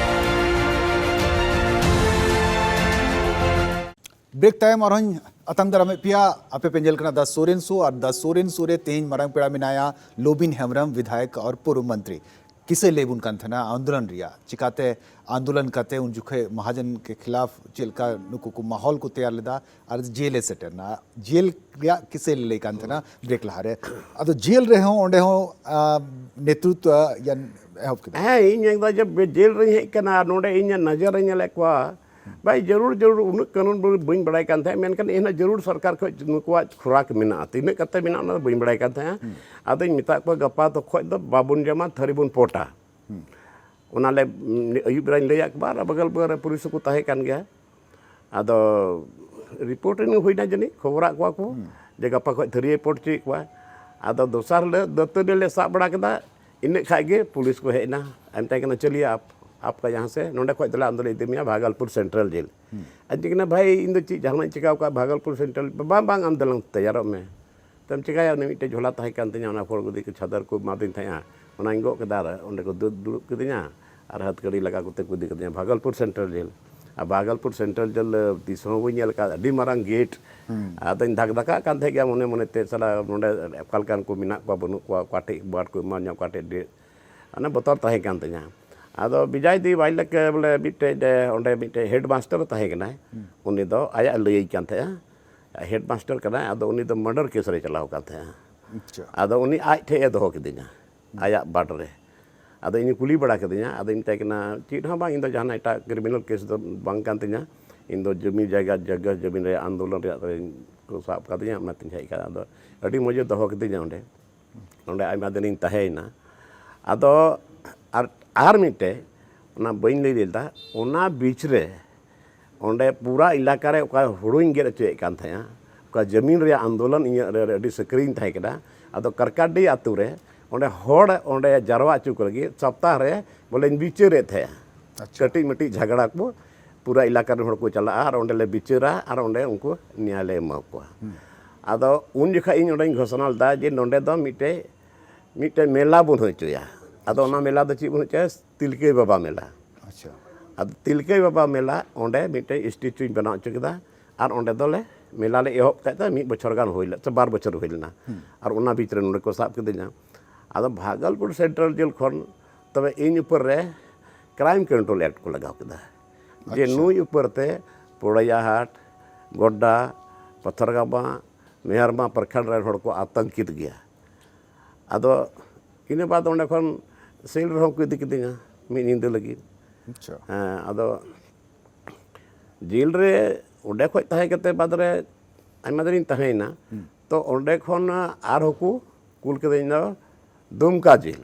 ᱵᱨᱮᱠ ᱛᱟᱭᱚᱢ ᱟᱨᱦᱚᱸᱧ ᱟᱛᱟᱝ ᱫᱟᱨᱟᱢᱮᱫ ᱯᱮᱭᱟ᱾ ᱟᱯᱮ ᱯᱮ ᱧᱮᱞ ᱠᱟᱱᱟ The Soren Show, R The Soren Show ᱨᱮ ᱛᱮᱦᱮᱧ ᱢᱟᱨᱟᱝ ᱯᱮᱲᱟ ᱢᱮᱱᱟᱭᱟ ᱞᱚᱵᱤᱱ ᱦᱮᱢᱵᱨᱚᱢ, ᱵᱤᱫᱷᱟᱭᱚᱠ ᱟᱨ ᱯᱩᱨᱵᱚ ᱢᱚᱱᱛᱨᱤ᱾ ᱠᱤᱥᱟᱹᱭ ᱞᱟᱹᱭ ᱵᱚᱱ ᱠᱟᱱ ᱛᱟᱦᱮᱱᱟ ᱟᱱᱫᱳᱞᱚᱱ ᱨᱮᱭᱟᱜ, ᱪᱤᱠᱟᱛᱮ ᱟᱱᱫᱳᱞᱚᱱ ᱠᱟᱛᱮ ᱩᱱ ᱡᱚᱠᱷᱮᱡ ᱢᱟᱦᱟᱡᱚᱱ ᱠᱮ ᱠᱷᱤᱞᱟᱯ ᱪᱮᱫ ᱞᱮᱠᱟ ᱱᱩᱠᱩ ᱠᱚ ᱢᱟᱦᱚᱞ ᱠᱚ ᱛᱮᱭᱟᱨ ᱞᱮᱫᱟ ᱟᱨ ᱡᱮᱞ ᱮ ᱥᱮᱴᱮᱨ ᱮᱱᱟ᱾ ᱡᱮᱞ ᱨᱮᱭᱟᱜ ᱠᱤᱥᱟᱹᱭ ᱞᱟᱹᱭ ᱠᱟᱱ ᱛᱟᱦᱮᱱᱟ ᱵᱨᱮᱠ ᱞᱟᱦᱟᱨᱮ᱾ ᱟᱫᱚ ᱡᱮᱞ ᱨᱮᱦᱚᱸ, ᱚᱸᱰᱮ ᱦᱚᱸ, ᱟ, ᱱᱮᱛᱨᱤᱛᱣᱚ ᱭᱟᱱ ᱮᱦᱚᱵ ᱠᱮᱫᱟ᱾ ᱦᱮᱸ, ᱤᱧ ᱢᱮᱱᱫᱟ ᱡᱮ ᱵᱮ-, ᱡᱮᱞ ᱨᱤᱧ ᱦᱮᱡ ᱠᱟᱱᱟ ᱟᱨ ᱱᱚᱰᱮ ᱤᱧᱟᱹᱜ ᱱᱚᱡᱚᱨ ᱨᱮ ᱧᱮᱞᱮᱫ ᱠᱚᱣᱟ ᱵᱟᱭ ᱡᱟᱹᱨᱩᱲ ᱡᱟᱹᱨᱩᱲ ᱩᱱᱟᱹᱜ ᱠᱟᱹᱱᱩᱱ ᱵᱟᱹᱧ ᱵᱟᱲᱟᱭ ᱠᱟᱱ ᱛᱟᱦᱮᱸᱫ, ᱢᱮᱱᱠᱷᱟᱱ ᱮᱱᱦᱚᱸ ᱡᱟᱹᱨᱩᱲ ᱥᱚᱨᱠᱟᱨ ᱠᱷᱚᱱ ᱱᱩᱠᱩᱣᱟᱜ ᱠᱷᱚᱨᱟᱠ ᱢᱮᱱᱟᱜᱼᱟ, ᱛᱤᱱᱟᱹᱜ ᱠᱟᱛᱮ ᱢᱮᱱᱟᱜᱼᱟ ᱚᱱᱟ ᱫᱚ ᱵᱟᱹᱧ ᱵᱟᱲᱟᱭ ᱠᱟᱱ ᱛᱟᱦᱮᱸᱫ᱾ ᱟᱫᱚᱧ ᱢᱮᱛᱟᱜ ᱠᱚᱣᱟ, ᱜᱟᱯᱟ ᱫᱚ ᱠᱷᱚᱱ ᱫᱚ ᱵᱟᱵᱚᱱ ᱡᱚᱢᱟ, ᱛᱷᱟᱹᱨᱤ ᱵᱚᱱ ᱯᱚᱴᱟ᱾ ᱚᱱᱟ ᱞᱮ ᱟᱹᱭᱩᱵ ᱵᱮᱲᱟᱧ ᱞᱟᱹᱭᱟᱫ ᱠᱚᱣᱟ, ᱟᱨ ᱵᱟᱜᱟᱞ ᱵᱟᱜᱟᱞ ᱨᱮ ᱯᱩᱞᱤᱥ ᱦᱚᱸᱠᱚ ᱛᱟᱦᱮᱸ ᱠᱟᱱ ᱜᱮᱭᱟ᱾ ᱟᱫᱚ ᱨᱤᱯᱳᱨᱴ ᱨᱮᱱ ᱦᱩᱭᱱᱟ ᱡᱟᱹᱱᱤᱡ, ᱠᱷᱚᱵᱚᱨᱟᱫ ᱠᱚᱣᱟ ᱠᱚ ᱡᱮ ᱜᱟᱯᱟ ᱠᱷᱚᱱ ᱛᱷᱟᱹᱨᱤᱭᱮ ᱯᱚᱴ ᱦᱚᱪᱚᱭᱮᱫ ᱠᱚᱣᱟ᱾ ᱟᱫᱚ ᱫᱚᱥᱟᱨ ᱦᱤᱞᱳᱜ ᱫᱟᱹᱛᱟᱹᱱᱤ ᱞᱮ ᱥᱟᱵ ᱵᱟᱲᱟ ᱠᱮᱫᱟ, ᱤᱱᱟᱹᱜ ᱠᱷᱟᱡ ᱜᱮ ᱯᱩᱞᱤᱥ ᱠᱚ ᱦᱮᱡ ᱮᱱᱟ᱾ ᱟᱨ ᱢᱮᱛᱟᱭ ᱠᱟᱱᱟ, ᱪᱟᱹᱞᱤᱭᱟ ᱟᱯ, ᱟᱯᱠᱟ ᱭᱟᱦᱟᱸ ᱥᱮ, ᱱᱚᱸᱰᱮ ᱠᱷᱚᱡ ᱫᱚᱞᱮ ᱟᱢ ᱫᱚᱞᱮ ᱤᱫᱤ ᱢᱮᱭᱟ ᱵᱷᱟᱜᱟᱞᱯᱩᱨ ᱥᱮᱱᱴᱨᱟᱞ ᱡᱮᱞ᱾ ᱟᱨ ᱪᱮᱫ ᱠᱟᱱᱟ, ᱵᱷᱟᱭ, ᱤᱧ ᱫᱚ ᱪᱮᱫ ᱡᱟᱦᱟᱱᱟᱜ ᱤᱧ ᱪᱤᱠᱟᱹᱣ ᱠᱟᱜᱼᱟ ᱵᱷᱟᱜᱟᱞᱯᱩᱨ ᱥᱮᱱᱴᱨᱟᱞ? ᱵᱟᱝ, ᱵᱟᱝ, ᱟᱢ ᱫᱮᱞᱟᱝ ᱛᱮᱭᱟᱨᱚᱜ ᱢᱮ᱾ ᱛᱮᱢ ᱪᱤᱠᱟᱹᱭᱟ, ᱩᱱᱤ ᱢᱤᱫᱴᱮᱡ ᱡᱷᱚᱞᱟ ᱛᱟᱦᱮᱸ ᱠᱟᱱ ᱛᱤᱧᱟ, ᱚᱱᱟ ᱯᱷᱚᱲ ᱜᱩᱫᱤ ᱠᱚ ᱪᱷᱟᱫᱟᱨ ᱠᱚ ᱮᱢᱟᱫᱤᱧ ᱛᱟᱦᱮᱸᱜᱼᱟ, ᱚᱱᱟᱧ ᱜᱚᱜ ᱠᱮᱫᱟ ᱟᱨ ᱚᱸᱰᱮ ᱠᱚ ᱫᱩ-, ᱫᱩᱲᱩᱵ ᱠᱤᱫᱤᱧᱟ ᱟᱨ ᱦᱟᱛᱠᱟᱹᱲᱤ ᱞᱟᱜᱟ ᱠᱚᱛᱮ ᱠᱚ ᱤᱫᱤ ᱠᱤᱫᱤᱧᱟ ᱵᱷᱟᱜᱚᱞᱯᱩᱨ ᱥᱮᱱᱴᱨᱟᱞ ᱡᱮᱞ᱾ ᱟᱨ ᱵᱷᱟᱜᱚᱞᱯᱩᱨ ᱥᱮᱱᱴᱨᱟᱞ ᱡᱮᱞ ᱫᱚ ᱛᱤᱥ ᱦᱚᱸ ᱵᱟᱹᱧ ᱧᱮᱞ ᱟᱠᱟᱫ, ᱟᱹᱰᱤ ᱢᱟᱨᱟᱝ ᱜᱮᱴ᱾ ᱟᱫᱚᱧ ᱫᱷᱟᱠ ᱫᱷᱟᱠᱟᱜ ᱠᱟᱱ ᱛᱟᱦᱮᱸᱫ ᱜᱮᱭᱟ ᱢᱚᱱᱮ ᱢᱚᱱᱮᱛᱮ, ᱥᱟᱞᱟ ᱱᱚᱸᱰᱮ ᱚᱠᱟ ᱞᱮᱠᱟᱱ ᱠᱚ ᱢᱮᱱᱟᱜ ᱠᱚᱣᱟ ᱵᱟᱹᱱᱩᱜ ᱠᱚᱣᱟ, ᱚᱠᱟ ᱴᱷᱮᱡ ᱵᱟᱨ ᱠᱚ ᱮᱢᱟᱧᱟ, ᱚᱠᱟ ᱴᱷᱮᱡ ᱰᱮ-, ᱚᱱᱟ ᱵᱚᱛᱚᱨ ᱛᱟᱦᱮᱸ ᱠᱟᱱ ᱛᱤᱧᱟ᱾ ᱟᱫᱚ ᱵᱤᱡᱟᱭ ᱫᱤ ᱵᱟᱭ ᱞᱮᱠᱟ ᱵᱚᱞᱮ ᱢᱤᱫᱴᱮᱡ ᱰᱮ-, ᱚᱸᱰᱮ ᱢᱤᱫᱴᱮᱡ ᱦᱮᱰ ᱢᱟᱥᱴᱟᱨ ᱛᱟᱦᱮᱸ ᱠᱟᱱᱟᱭ, ᱩᱱᱤ ᱫᱚ ᱟᱭᱟᱜ ᱞᱟᱹᱭᱟᱹᱧ ᱠᱟᱱ ᱛᱟᱦᱮᱸᱜᱼᱟ, ᱦᱮᱰ ᱢᱟᱥᱴᱟᱨ ᱠᱟᱱᱟᱭ, ᱟᱫᱚ ᱩᱱᱤ ᱫᱚ ᱢᱟᱨᱰᱟᱨ ᱠᱮᱥ ᱨᱮ ᱪᱟᱞᱟᱣ ᱟᱠᱟᱱ ᱛᱟᱦᱮᱸᱜᱼᱟ᱾ ᱟᱪᱪᱷᱟ᱾ ᱟᱫᱚ ᱩᱱᱤ ᱟᱡ ᱴᱷᱮᱡ ᱮ ᱫᱚᱦᱚ ᱠᱤᱫᱤᱧᱟ, ᱟᱭᱟᱜ ᱵᱟᱰ ᱨᱮ᱾ ᱟᱫᱚ ᱤᱧ ᱠᱩᱞᱤ ᱵᱟᱲᱟ ᱠᱤᱫᱤᱧᱟ, ᱟᱫᱚᱧ ᱢᱮᱛᱟᱭ ᱠᱟᱱᱟ, "ᱪᱮᱫ ᱦᱚᱸ ᱵᱟᱝ, ᱤᱧ ᱫᱚ ᱡᱟᱦᱟᱱᱟᱜ ᱮᱴᱟᱜ ᱠᱨᱤᱢᱤᱱᱟᱞ ᱠᱮᱥ ᱫᱚ ᱵᱟᱝ ᱠᱟᱱ ᱛᱤᱧᱟ, ᱤᱧ ᱫᱚ ᱡᱚᱢᱤ ᱡᱟᱭᱜᱟ, ᱡᱟᱭᱜᱟ ᱡᱚᱢᱤᱱ ᱨᱮᱭᱟᱜ ᱟᱱᱫᱳᱞᱚᱱ ᱨᱮᱭᱟᱜ ᱨᱮᱧ ᱠᱚ ᱥᱟᱵ ᱠᱟᱫᱤᱧᱟ, ᱚᱱᱟᱛᱤᱧ ᱦᱮᱡ ᱟᱠᱟᱱᱟ᱾" ᱟᱫᱚ ᱟᱹᱰᱤ ᱢᱚᱡᱮ ᱫᱚᱦᱚ ᱠᱤᱫᱤᱧᱟ ᱚᱸᱰᱮ᱾ ᱚᱸᱰᱮ ᱟᱭᱢᱟ ᱫᱤᱱᱤᱧ ᱛᱟᱦᱮᱸᱭᱮᱱᱟ᱾ ᱟᱫᱚ ᱟᱨ, ᱟᱨ ᱢᱤᱫᱴᱮᱡ, ᱚᱱᱟ ᱵᱟᱹᱧ ᱞᱟᱹᱭ ᱞᱮᱫᱟ, ᱚᱱᱟ ᱵᱤᱪ ᱨᱮ ᱚᱸᱰᱮ ᱯᱩᱨᱟ ᱮᱞᱟᱠᱟ ᱨᱮ ᱚᱠᱟ ᱦᱩᱲᱩᱧ ᱜᱮᱫ ᱦᱚᱪᱚᱭᱮᱫ ᱠᱟᱱ ᱛᱟᱦᱮᱸᱜᱼᱟ, ᱚᱠᱟ ᱡᱟᱹᱢᱤᱱ ᱨᱮᱭᱟᱜ ᱟᱱᱫᱳᱞᱚᱱ ᱤᱧᱟᱹᱜ ᱨᱮ ᱟᱹᱰᱤ ᱥᱟᱹᱠᱨᱤᱧ ᱛᱟᱦᱮᱸ ᱠᱟᱱᱟ᱾ ᱟᱫᱚ ᱠᱟᱨᱠᱟᱰᱤ ᱟᱛᱳ ᱨᱮ ᱚᱸᱰᱮ ᱦᱚᱲ ᱚᱸᱰᱮ ᱡᱟᱨᱣᱟ ᱦᱚᱪᱚ ᱠᱚ ᱞᱟᱹᱜᱤᱫ ᱥᱚᱯᱛᱟᱦ ᱨᱮ ᱵᱚᱞᱮᱧ ᱵᱤᱪᱟᱹᱨᱮᱫ ᱛᱟᱦᱮᱸᱜᱼᱟ᱾ ᱟᱪᱪᱷᱟ᱾ ᱠᱟᱹᱴᱤᱡ ᱢᱟᱹᱴᱤᱡ ᱡᱷᱟᱜᱽᱲᱟ ᱠᱚ ᱯᱩᱨᱟ ᱮᱞᱟᱠᱟ ᱨᱮᱱ ᱦᱚᱲ ᱠᱚ ᱪᱟᱞᱟᱜᱼᱟ ᱟᱨ ᱚᱸᱰᱮ ᱞᱮ ᱵᱤᱪᱟᱹᱨᱟ ᱟᱨ ᱚᱸᱰᱮ ᱩᱱᱠᱩ ᱱᱮᱭᱟᱭ ᱞᱮ ᱮᱢᱟ ᱠᱚᱣᱟ᱾ ᱟᱫᱚ ᱩᱱ ᱡᱚᱠᱷᱟᱡ ᱤᱧ ᱚᱸᱰᱮᱧ ᱜᱷᱳᱥᱚᱱᱟ ᱞᱮᱫᱟ ᱡᱮ ᱱᱚᱸᱰᱮ ᱫᱚ ᱢᱤᱫᱴᱮᱡ, ᱢᱤᱫᱴᱮᱡ ᱢᱮᱞᱟ ᱵᱚᱱ ᱦᱩᱭ ᱦᱚᱪᱚᱭᱟ᱾ ᱟᱫᱚ ᱚᱱᱟ ᱢᱮᱞᱟ ᱫᱚ ᱪᱮᱫ ᱵᱚᱱ ᱦᱩᱭ ᱦᱚᱪᱚᱭᱟ? ᱛᱤᱞᱠᱟᱹᱭ ᱵᱟᱵᱟ ᱢᱮᱞᱟ᱾ ᱟᱪᱪᱷᱟ᱾ ᱟᱫᱚ ᱛᱤᱞᱠᱟᱹᱭ ᱵᱟᱵᱟ ᱢᱮᱞᱟ, ᱚᱸᱰᱮ ᱢᱤᱫᱴᱮᱡ ᱥᱴᱮᱪᱩᱧ ᱵᱮᱱᱟᱣ ᱦᱚᱪᱚ ᱠᱮᱫᱟ᱾ ᱟᱨ ᱚᱸᱰᱮ ᱫᱚᱞᱮ ᱢᱮᱞᱟ ᱞᱮ ᱮᱦᱚᱵ ᱠᱮᱫ ᱛᱮ ᱢᱤᱫ ᱵᱚᱪᱷᱚᱨ ᱜᱟᱱ ᱦᱩᱭ ᱞᱮᱱ, ᱥᱮ ᱵᱟᱨ ᱵᱚᱪᱷᱚᱨ ᱦᱩᱭ ᱞᱮᱱᱟ᱾ ᱟᱨ ᱚᱱᱟ ᱵᱤᱪ ᱨᱮ ᱱᱚᱸᱰᱮ ᱠᱚ ᱥᱟᱵ ᱠᱤᱫᱤᱧᱟ᱾ ᱟᱫᱚ ᱵᱷᱟᱜᱚᱞᱯᱩᱨ ᱥᱮᱱᱴᱨᱟᱞ ᱡᱮᱞ ᱠᱷᱚᱱ ᱛᱚᱵᱮ ᱤᱧ ᱩᱯᱚᱨ ᱨᱮ ᱠᱨᱟᱭᱤᱢ ᱠᱚᱱᱴᱨᱳᱞ ᱮᱠᱴ ᱠᱚ ᱞᱟᱜᱟᱣ ᱠᱮᱫᱟ, ᱡᱮ ᱟᱪᱪᱷᱟ᱾ ᱱᱩᱭ ᱩᱯᱚᱨ ᱛᱮ ᱯᱚᱲᱟᱭᱟᱦᱟᱴ, ᱜᱚᱰᱰᱟ, ᱯᱟᱛᱷᱟᱨᱜᱟᱢᱟ, ᱢᱮᱦᱟᱨᱢᱟ ᱯᱨᱚᱠᱷᱚᱸᱰ ᱨᱮᱱ ᱦᱚᱲ ᱠᱚ ᱟᱛᱚᱝᱠᱤᱛ ᱜᱮᱭᱟ᱾ ᱟᱫᱚ ᱤᱱᱟᱹ ᱵᱟᱫ ᱚᱸᱰᱮ ᱠᱷᱚᱱ ᱥᱮᱞ ᱨᱮᱦᱚᱸ ᱠᱚ ᱤᱫᱤ ᱠᱤᱫᱤᱧᱟ ᱢᱤᱫ ᱧᱤᱫᱟᱹ ᱞᱟᱹᱜᱤᱫ᱾ ᱟᱪᱪᱷᱟ᱾ ᱦᱮᱸ, ᱟᱫᱚ ᱡᱮᱞ ᱨᱮ ᱚᱸᱰᱮ ᱠᱷᱚᱡ ᱛᱟᱦᱮᱸ ᱠᱟᱛᱮ ᱵᱟᱫᱽ ᱨᱮ ᱟᱭᱢᱟ ᱫᱤᱱᱤᱧ ᱛᱟᱦᱮᱸᱭᱮᱱᱟ᱾ ᱛᱚ ᱚᱸᱰᱮ ᱠᱷᱚᱱ ᱟᱨᱦᱚᱸ ᱠᱚ ᱠᱩᱞ ᱠᱤᱫᱤᱧ ᱫᱚ ᱫᱩᱢᱠᱟ ᱡᱮᱞ᱾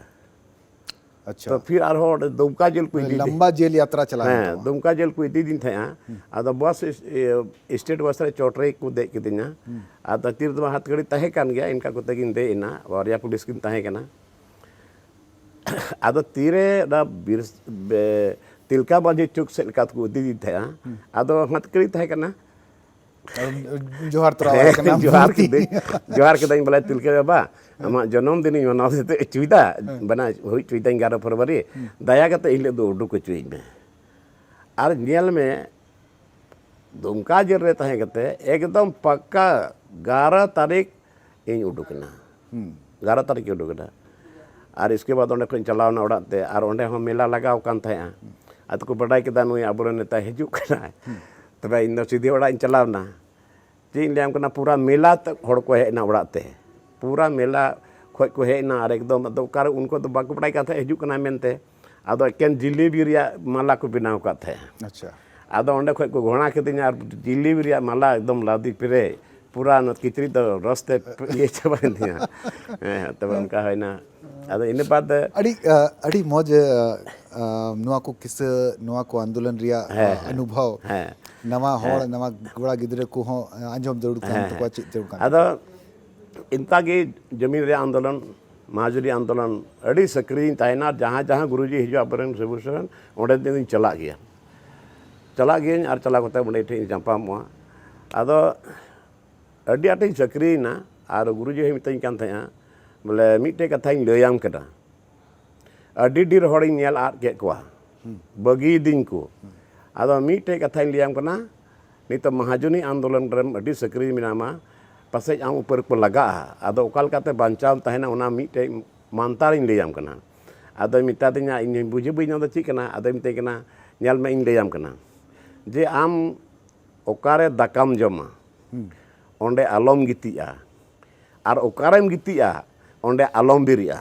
ᱟᱪᱪᱷᱟ᱾ ᱛᱚ ᱯᱷᱤᱨ ᱟᱨᱦᱚᱸ ᱚᱸᱰᱮ ᱫᱩᱢᱠᱟ ᱡᱮᱞ ᱠᱚ ᱤᱫᱤ ᱞᱟᱢᱵᱟ ᱡᱮᱞ ᱭᱟᱛᱨᱟ ᱪᱟᱞᱟᱣ ᱮᱱ ᱦᱮᱸ ᱛᱟᱢᱟ᱾ ᱫᱩᱢᱠᱟ ᱡᱮᱞ ᱠᱚ ᱤᱫᱤᱭᱮᱫᱤᱧ ᱛᱟᱦᱮᱸᱜᱼᱟ᱾ ᱟᱫᱚ ᱵᱟᱥ ᱥᱴᱮᱴ ᱵᱟᱥ ᱨᱮ ᱪᱚᱴ ᱨᱮ ᱠᱚ ᱫᱮᱡ ᱠᱤᱫᱤᱧᱟ᱾ ᱟᱫᱚ ᱛᱤ ᱨᱮᱫᱚ ᱦᱟᱛᱠᱟᱹᱲᱤ ᱛᱟᱦᱮᱸ ᱠᱟᱱ ᱜᱮᱭᱟ, ᱤᱱᱠᱟ ᱠᱚᱛᱮ ᱜᱤᱧ ᱫᱮᱡ ᱮᱱᱟ, ᱵᱟᱨᱭᱟ ᱯᱩᱞᱤᱥ ᱠᱤᱱ ᱛᱟᱦᱮᱸ ᱠᱟᱱᱟ᱾ ᱟᱫᱚ ᱛᱤᱨᱮ ᱚᱱᱟ ᱵᱤᱨ ᱵᱮ- ᱛᱤᱞᱠᱟ ᱢᱟᱹᱡᱷᱤ ᱪᱩᱠ ᱥᱮᱫ ᱞᱮᱠᱟ ᱛᱮᱠᱚ ᱤᱫᱤᱭᱮᱫᱤᱧ ᱛᱟᱦᱮᱸᱜᱼᱟ᱾ ᱟᱫᱚ ᱦᱟᱛᱠᱟᱹᱲᱤ ᱛᱟᱦᱮᱸ ᱠᱟᱱᱟ᱾ ᱡᱚᱦᱟᱨ ᱛᱚᱨᱟᱣᱟᱭ ᱠᱟᱱᱟ᱾ ᱡᱚᱦᱟᱨ ᱠᱤᱫᱟᱹᱧ᱾ ᱡᱚᱦᱟᱨ ᱠᱤᱫᱟᱹᱧ ᱵᱚᱞᱮ, ᱛᱤᱞᱠᱟᱹ ᱵᱟᱵᱟ, ᱟᱢᱟᱜ ᱡᱚᱱᱚᱢ ᱫᱤᱱᱤᱧ ᱢᱟᱱᱟᱣ ᱦᱚᱪᱚᱭᱮᱫᱟ, ᱵᱮᱱᱟ ᱦᱩᱭ ᱦᱚᱪᱚᱭᱮᱫᱟᱹᱧ ᱮᱜᱟᱨᱚ ᱯᱷᱮᱵᱽᱨᱩᱣᱟᱨᱤ᱾ ᱫᱟᱭᱟ ᱠᱟᱛᱮ ᱤᱧ ᱦᱤᱞᱳᱜ ᱫᱚ ᱩᱰᱩᱠ ᱦᱚᱪᱚᱭᱤᱧ ᱢᱮ᱾ ᱟᱨ ᱧᱮᱞ ᱢᱮ, ᱫᱩᱢᱠᱟ ᱡᱮᱞ ᱨᱮ ᱛᱟᱦᱮᱸ ᱠᱟᱛᱮ ᱮᱠᱫᱚᱢ ᱯᱟᱠᱟ ᱮᱜᱟᱨᱚ ᱛᱟᱹᱨᱤᱠᱷ ᱤᱧ ᱩᱰᱩᱠ ᱮᱱᱟ᱾ ᱮᱜᱟᱨᱚ ᱛᱟᱹᱨᱤᱠᱷ ᱤᱧ ᱩᱰᱩᱠ ᱮᱱᱟ᱾ ᱟᱨ ᱤᱥᱠᱮ ᱵᱟᱫ ᱚᱸᱰᱮ ᱠᱷᱚᱱ ᱤᱧ ᱪᱟᱞᱟᱣ ᱮᱱᱟ ᱚᱲᱟᱜ ᱛᱮ, ᱟᱨ ᱚᱸᱰᱮ ᱦᱚᱸ ᱢᱮᱞᱟ ᱞᱟᱜᱟᱣ ᱠᱟᱱ ᱛᱟᱦᱮᱸᱜᱼᱟ᱾ ᱟᱫᱚ ᱠᱚ ᱵᱟᱰᱟᱭ ᱠᱮᱫᱟ ᱱᱩᱭ ᱟᱵᱚᱨᱮᱱ ᱱᱮᱛᱟᱭ ᱦᱤᱡᱩᱜ ᱠᱟᱱᱟᱭ᱾ ᱛᱚᱵᱮ ᱤᱧ ᱫᱚ ᱥᱤᱫᱷᱟᱹ ᱚᱲᱟᱜ ᱤᱧ ᱪᱟᱞᱟᱣ ᱮᱱᱟ᱾ ᱪᱮᱫ ᱤᱧ ᱞᱟᱹᱭᱟᱢ ᱠᱟᱱᱟ, ᱯᱩᱨᱟ ᱢᱮᱞᱟ ᱛᱮ ᱦᱚᱲ ᱠᱚ ᱦᱮᱡ ᱮᱱᱟ ᱚᱲᱟᱜ ᱛᱮ, ᱯᱩᱨᱟ ᱢᱮᱞᱟ ᱠᱷᱚᱡ ᱠᱚ ᱦᱮᱡ ᱮᱱᱟ᱾ ᱟᱨ ᱮᱠᱫᱚᱢ ᱟᱫᱚ ᱚᱠᱟᱨᱮ ᱩᱱᱠᱩ ᱫᱚ ᱵᱟᱠᱚ ᱵᱟᱰᱟᱭ ᱠᱟᱱ ᱛᱟᱦᱮᱸᱫ ᱦᱤᱡᱩᱜ ᱠᱟᱱᱟᱭ ᱢᱮᱱᱛᱮ᱾ ᱟᱫᱚ ᱮᱠᱮᱱ ᱡᱤᱞᱤᱵᱤ ᱨᱮᱭᱟᱜ ᱢᱟᱞᱟ ᱠᱚ ᱵᱮᱱᱟᱣ ᱟᱠᱟᱫ ᱛᱟᱦᱮᱸᱫ᱾ ᱟᱪᱪᱷᱟ᱾ ᱟᱫᱚ ᱚᱸᱰᱮ ᱠᱷᱚᱡ ᱠᱚ ᱜᱷᱚᱲᱟ ᱠᱤᱫᱤᱧᱟ ᱟᱨ ᱡᱤᱞᱤᱵᱤ ᱨᱮᱭᱟᱜ ᱢᱟᱞᱟ ᱮᱠᱫᱚᱢ ᱞᱟᱫᱮ ᱯᱮᱨᱮᱡ, ᱯᱩᱨᱟ ᱚᱱᱟ ᱠᱤᱪᱨᱤᱡ ᱫᱚ ᱨᱚᱥ ᱛᱮ ᱤᱭᱟᱹ ᱪᱟᱵᱟᱭᱮᱱ ᱛᱤᱧᱟ᱾ ᱦᱮᱸ, ᱛᱚᱵᱮ ᱚᱱᱠᱟ ᱦᱩᱭᱱᱟ᱾ ᱟᱫᱚ ᱤᱱᱟᱹ ᱵᱟᱫ ᱟᱹᱰᱤ ᱟᱹᱰᱤ ᱢᱚᱡᱽ᱾ ᱱᱚᱣᱟ ᱠᱚ ᱠᱤᱥᱟᱹ, ᱱᱚᱣᱟ ᱠᱚ ᱟᱱᱫᱳᱞᱚᱱ ᱨᱮᱭᱟᱜ ᱚᱱᱩᱵᱷᱚᱵ, ᱱᱟᱣᱟ ᱦᱚᱲ, ᱱᱟᱣᱟ ᱠᱚᱲᱟ ᱜᱤᱫᱽᱨᱟᱹ ᱠᱚᱦᱚᱸ ᱟᱸᱡᱚᱢ ᱡᱟᱹᱨᱩᱲ ᱠᱟᱱ ᱛᱟᱠᱚᱣᱟ᱾ ᱪᱮᱫ ᱡᱟᱹᱨᱩᱲ ᱠᱟᱱ ᱛᱟᱠᱚᱣᱟ᱾ ᱟᱫᱚ ᱤᱱᱠᱟᱜᱮ ᱡᱚᱢᱤᱱ ᱨᱮᱭᱟᱜ ᱟᱱᱫᱳᱞᱚᱱ, ᱢᱟᱦᱟᱡᱚᱱᱤ ᱟᱱᱫᱳᱞᱚᱱ, ᱟᱹᱰᱤ ᱥᱟᱹᱠᱨᱤᱭᱤᱧ ᱛᱟᱦᱮᱱᱟ᱾ ᱡᱟᱦᱟᱸ ᱡᱟᱦᱟᱸ ᱜᱩᱨᱩᱡᱤ ᱦᱤᱡᱩᱜᱼᱟ ᱟᱵᱚᱨᱮᱱ ᱥᱟᱹᱵᱩ ᱥᱚᱨᱮᱱ, ᱚᱸᱰᱮ ᱫᱚᱧ ᱪᱟᱞᱟᱜ ᱜᱮᱭᱟ᱾ ᱪᱟᱞᱟᱜ ᱜᱤᱭᱟᱹᱧ ᱟᱨ ᱪᱟᱞᱟᱣ ᱠᱟᱛᱮ ᱚᱸᱰᱮ ᱴᱷᱮᱱ ᱤᱧ ᱧᱟᱯᱟᱢᱚᱜᱼᱟ᱾ ᱟᱫᱚ ᱟᱹᱰᱤ ᱟᱸᱴᱤᱧ ᱥᱟᱹᱠᱨᱤᱭᱮᱱᱟ ᱟᱨ ᱜᱩᱨᱩᱡᱤ ᱦᱚᱸᱭ ᱢᱮᱛᱟᱹᱧ ᱠᱟᱱ ᱛᱟᱦᱮᱸᱜᱼᱟ, ᱵᱚᱞᱮ, ᱢᱤᱫᱴᱮᱡ ᱠᱟᱛᱷᱟᱧ ᱞᱟᱹᱭᱟᱢ ᱠᱟᱱᱟ᱾ ᱟᱹᱰᱤ ᱰᱷᱮᱨ ᱦᱚᱲᱤᱧ ᱧᱮᱞ ᱟᱫ ᱠᱮᱫ ᱠᱚᱣᱟ, ᱵᱟᱹᱜᱤᱭᱟᱫᱤᱧ ᱠᱚ᱾ ᱟᱫᱚ ᱢᱤᱫᱴᱮᱡ ᱠᱟᱛᱷᱟᱧ ᱞᱟᱹᱭᱟᱢ ᱠᱟᱱᱟ, ᱱᱤᱛᱚᱜ ᱢᱟᱦᱟᱡᱚᱱᱤ ᱟᱱᱫᱳᱞᱚᱱ ᱨᱮᱢ ᱟᱹᱰᱤ ᱥᱟᱹᱠᱨᱤ ᱢᱮᱱᱟᱢᱟ, ᱯᱟᱥᱮᱡ ᱟᱢ ᱩᱯᱟᱹᱨ ᱠᱚ ᱞᱟᱜᱟᱜᱼᱟ᱾ ᱟᱫᱚ ᱚᱠᱟ ᱞᱮᱠᱟᱛᱮ ᱵᱟᱧᱪᱟᱣ ᱮᱢ ᱛᱟᱦᱮᱱᱟ, ᱚᱱᱟ ᱢᱤᱫᱴᱮᱡ ᱢᱟᱱᱛᱟᱨᱤᱧ ᱞᱟᱹᱭᱟᱢ ᱠᱟᱱᱟ᱾ ᱟᱫᱚᱭ ᱢᱮᱛᱟ ᱫᱤᱧᱟ, ᱤᱧ ᱦᱚᱸᱧ ᱵᱩᱡᱷᱟᱹᱣ ᱵᱟᱹᱧ ᱧᱟᱢ ᱮᱫᱟ ᱪᱮᱫ ᱠᱟᱱᱟ᱾ ᱟᱫᱚᱭ ᱢᱮᱛᱟᱹᱧ ᱠᱟᱱᱟ, ᱧᱮᱞ ᱢᱮ, ᱤᱧ ᱞᱟᱹᱭᱟᱢ ᱠᱟᱱᱟ ᱡᱮ ᱟᱢ ᱚᱠᱟᱨᱮ ᱫᱟᱠᱟᱢ ᱡᱚᱢᱟ, ᱚᱸᱰᱮ ᱟᱞᱚᱢ ᱜᱤᱛᱤᱡᱼᱟ, ᱟᱨ ᱚᱠᱟᱨᱮᱢ ᱜᱤᱛᱤᱡᱼᱟ, ᱚᱸᱰᱮ ᱟᱞᱚᱢ ᱵᱮᱨᱮᱫᱼᱟ᱾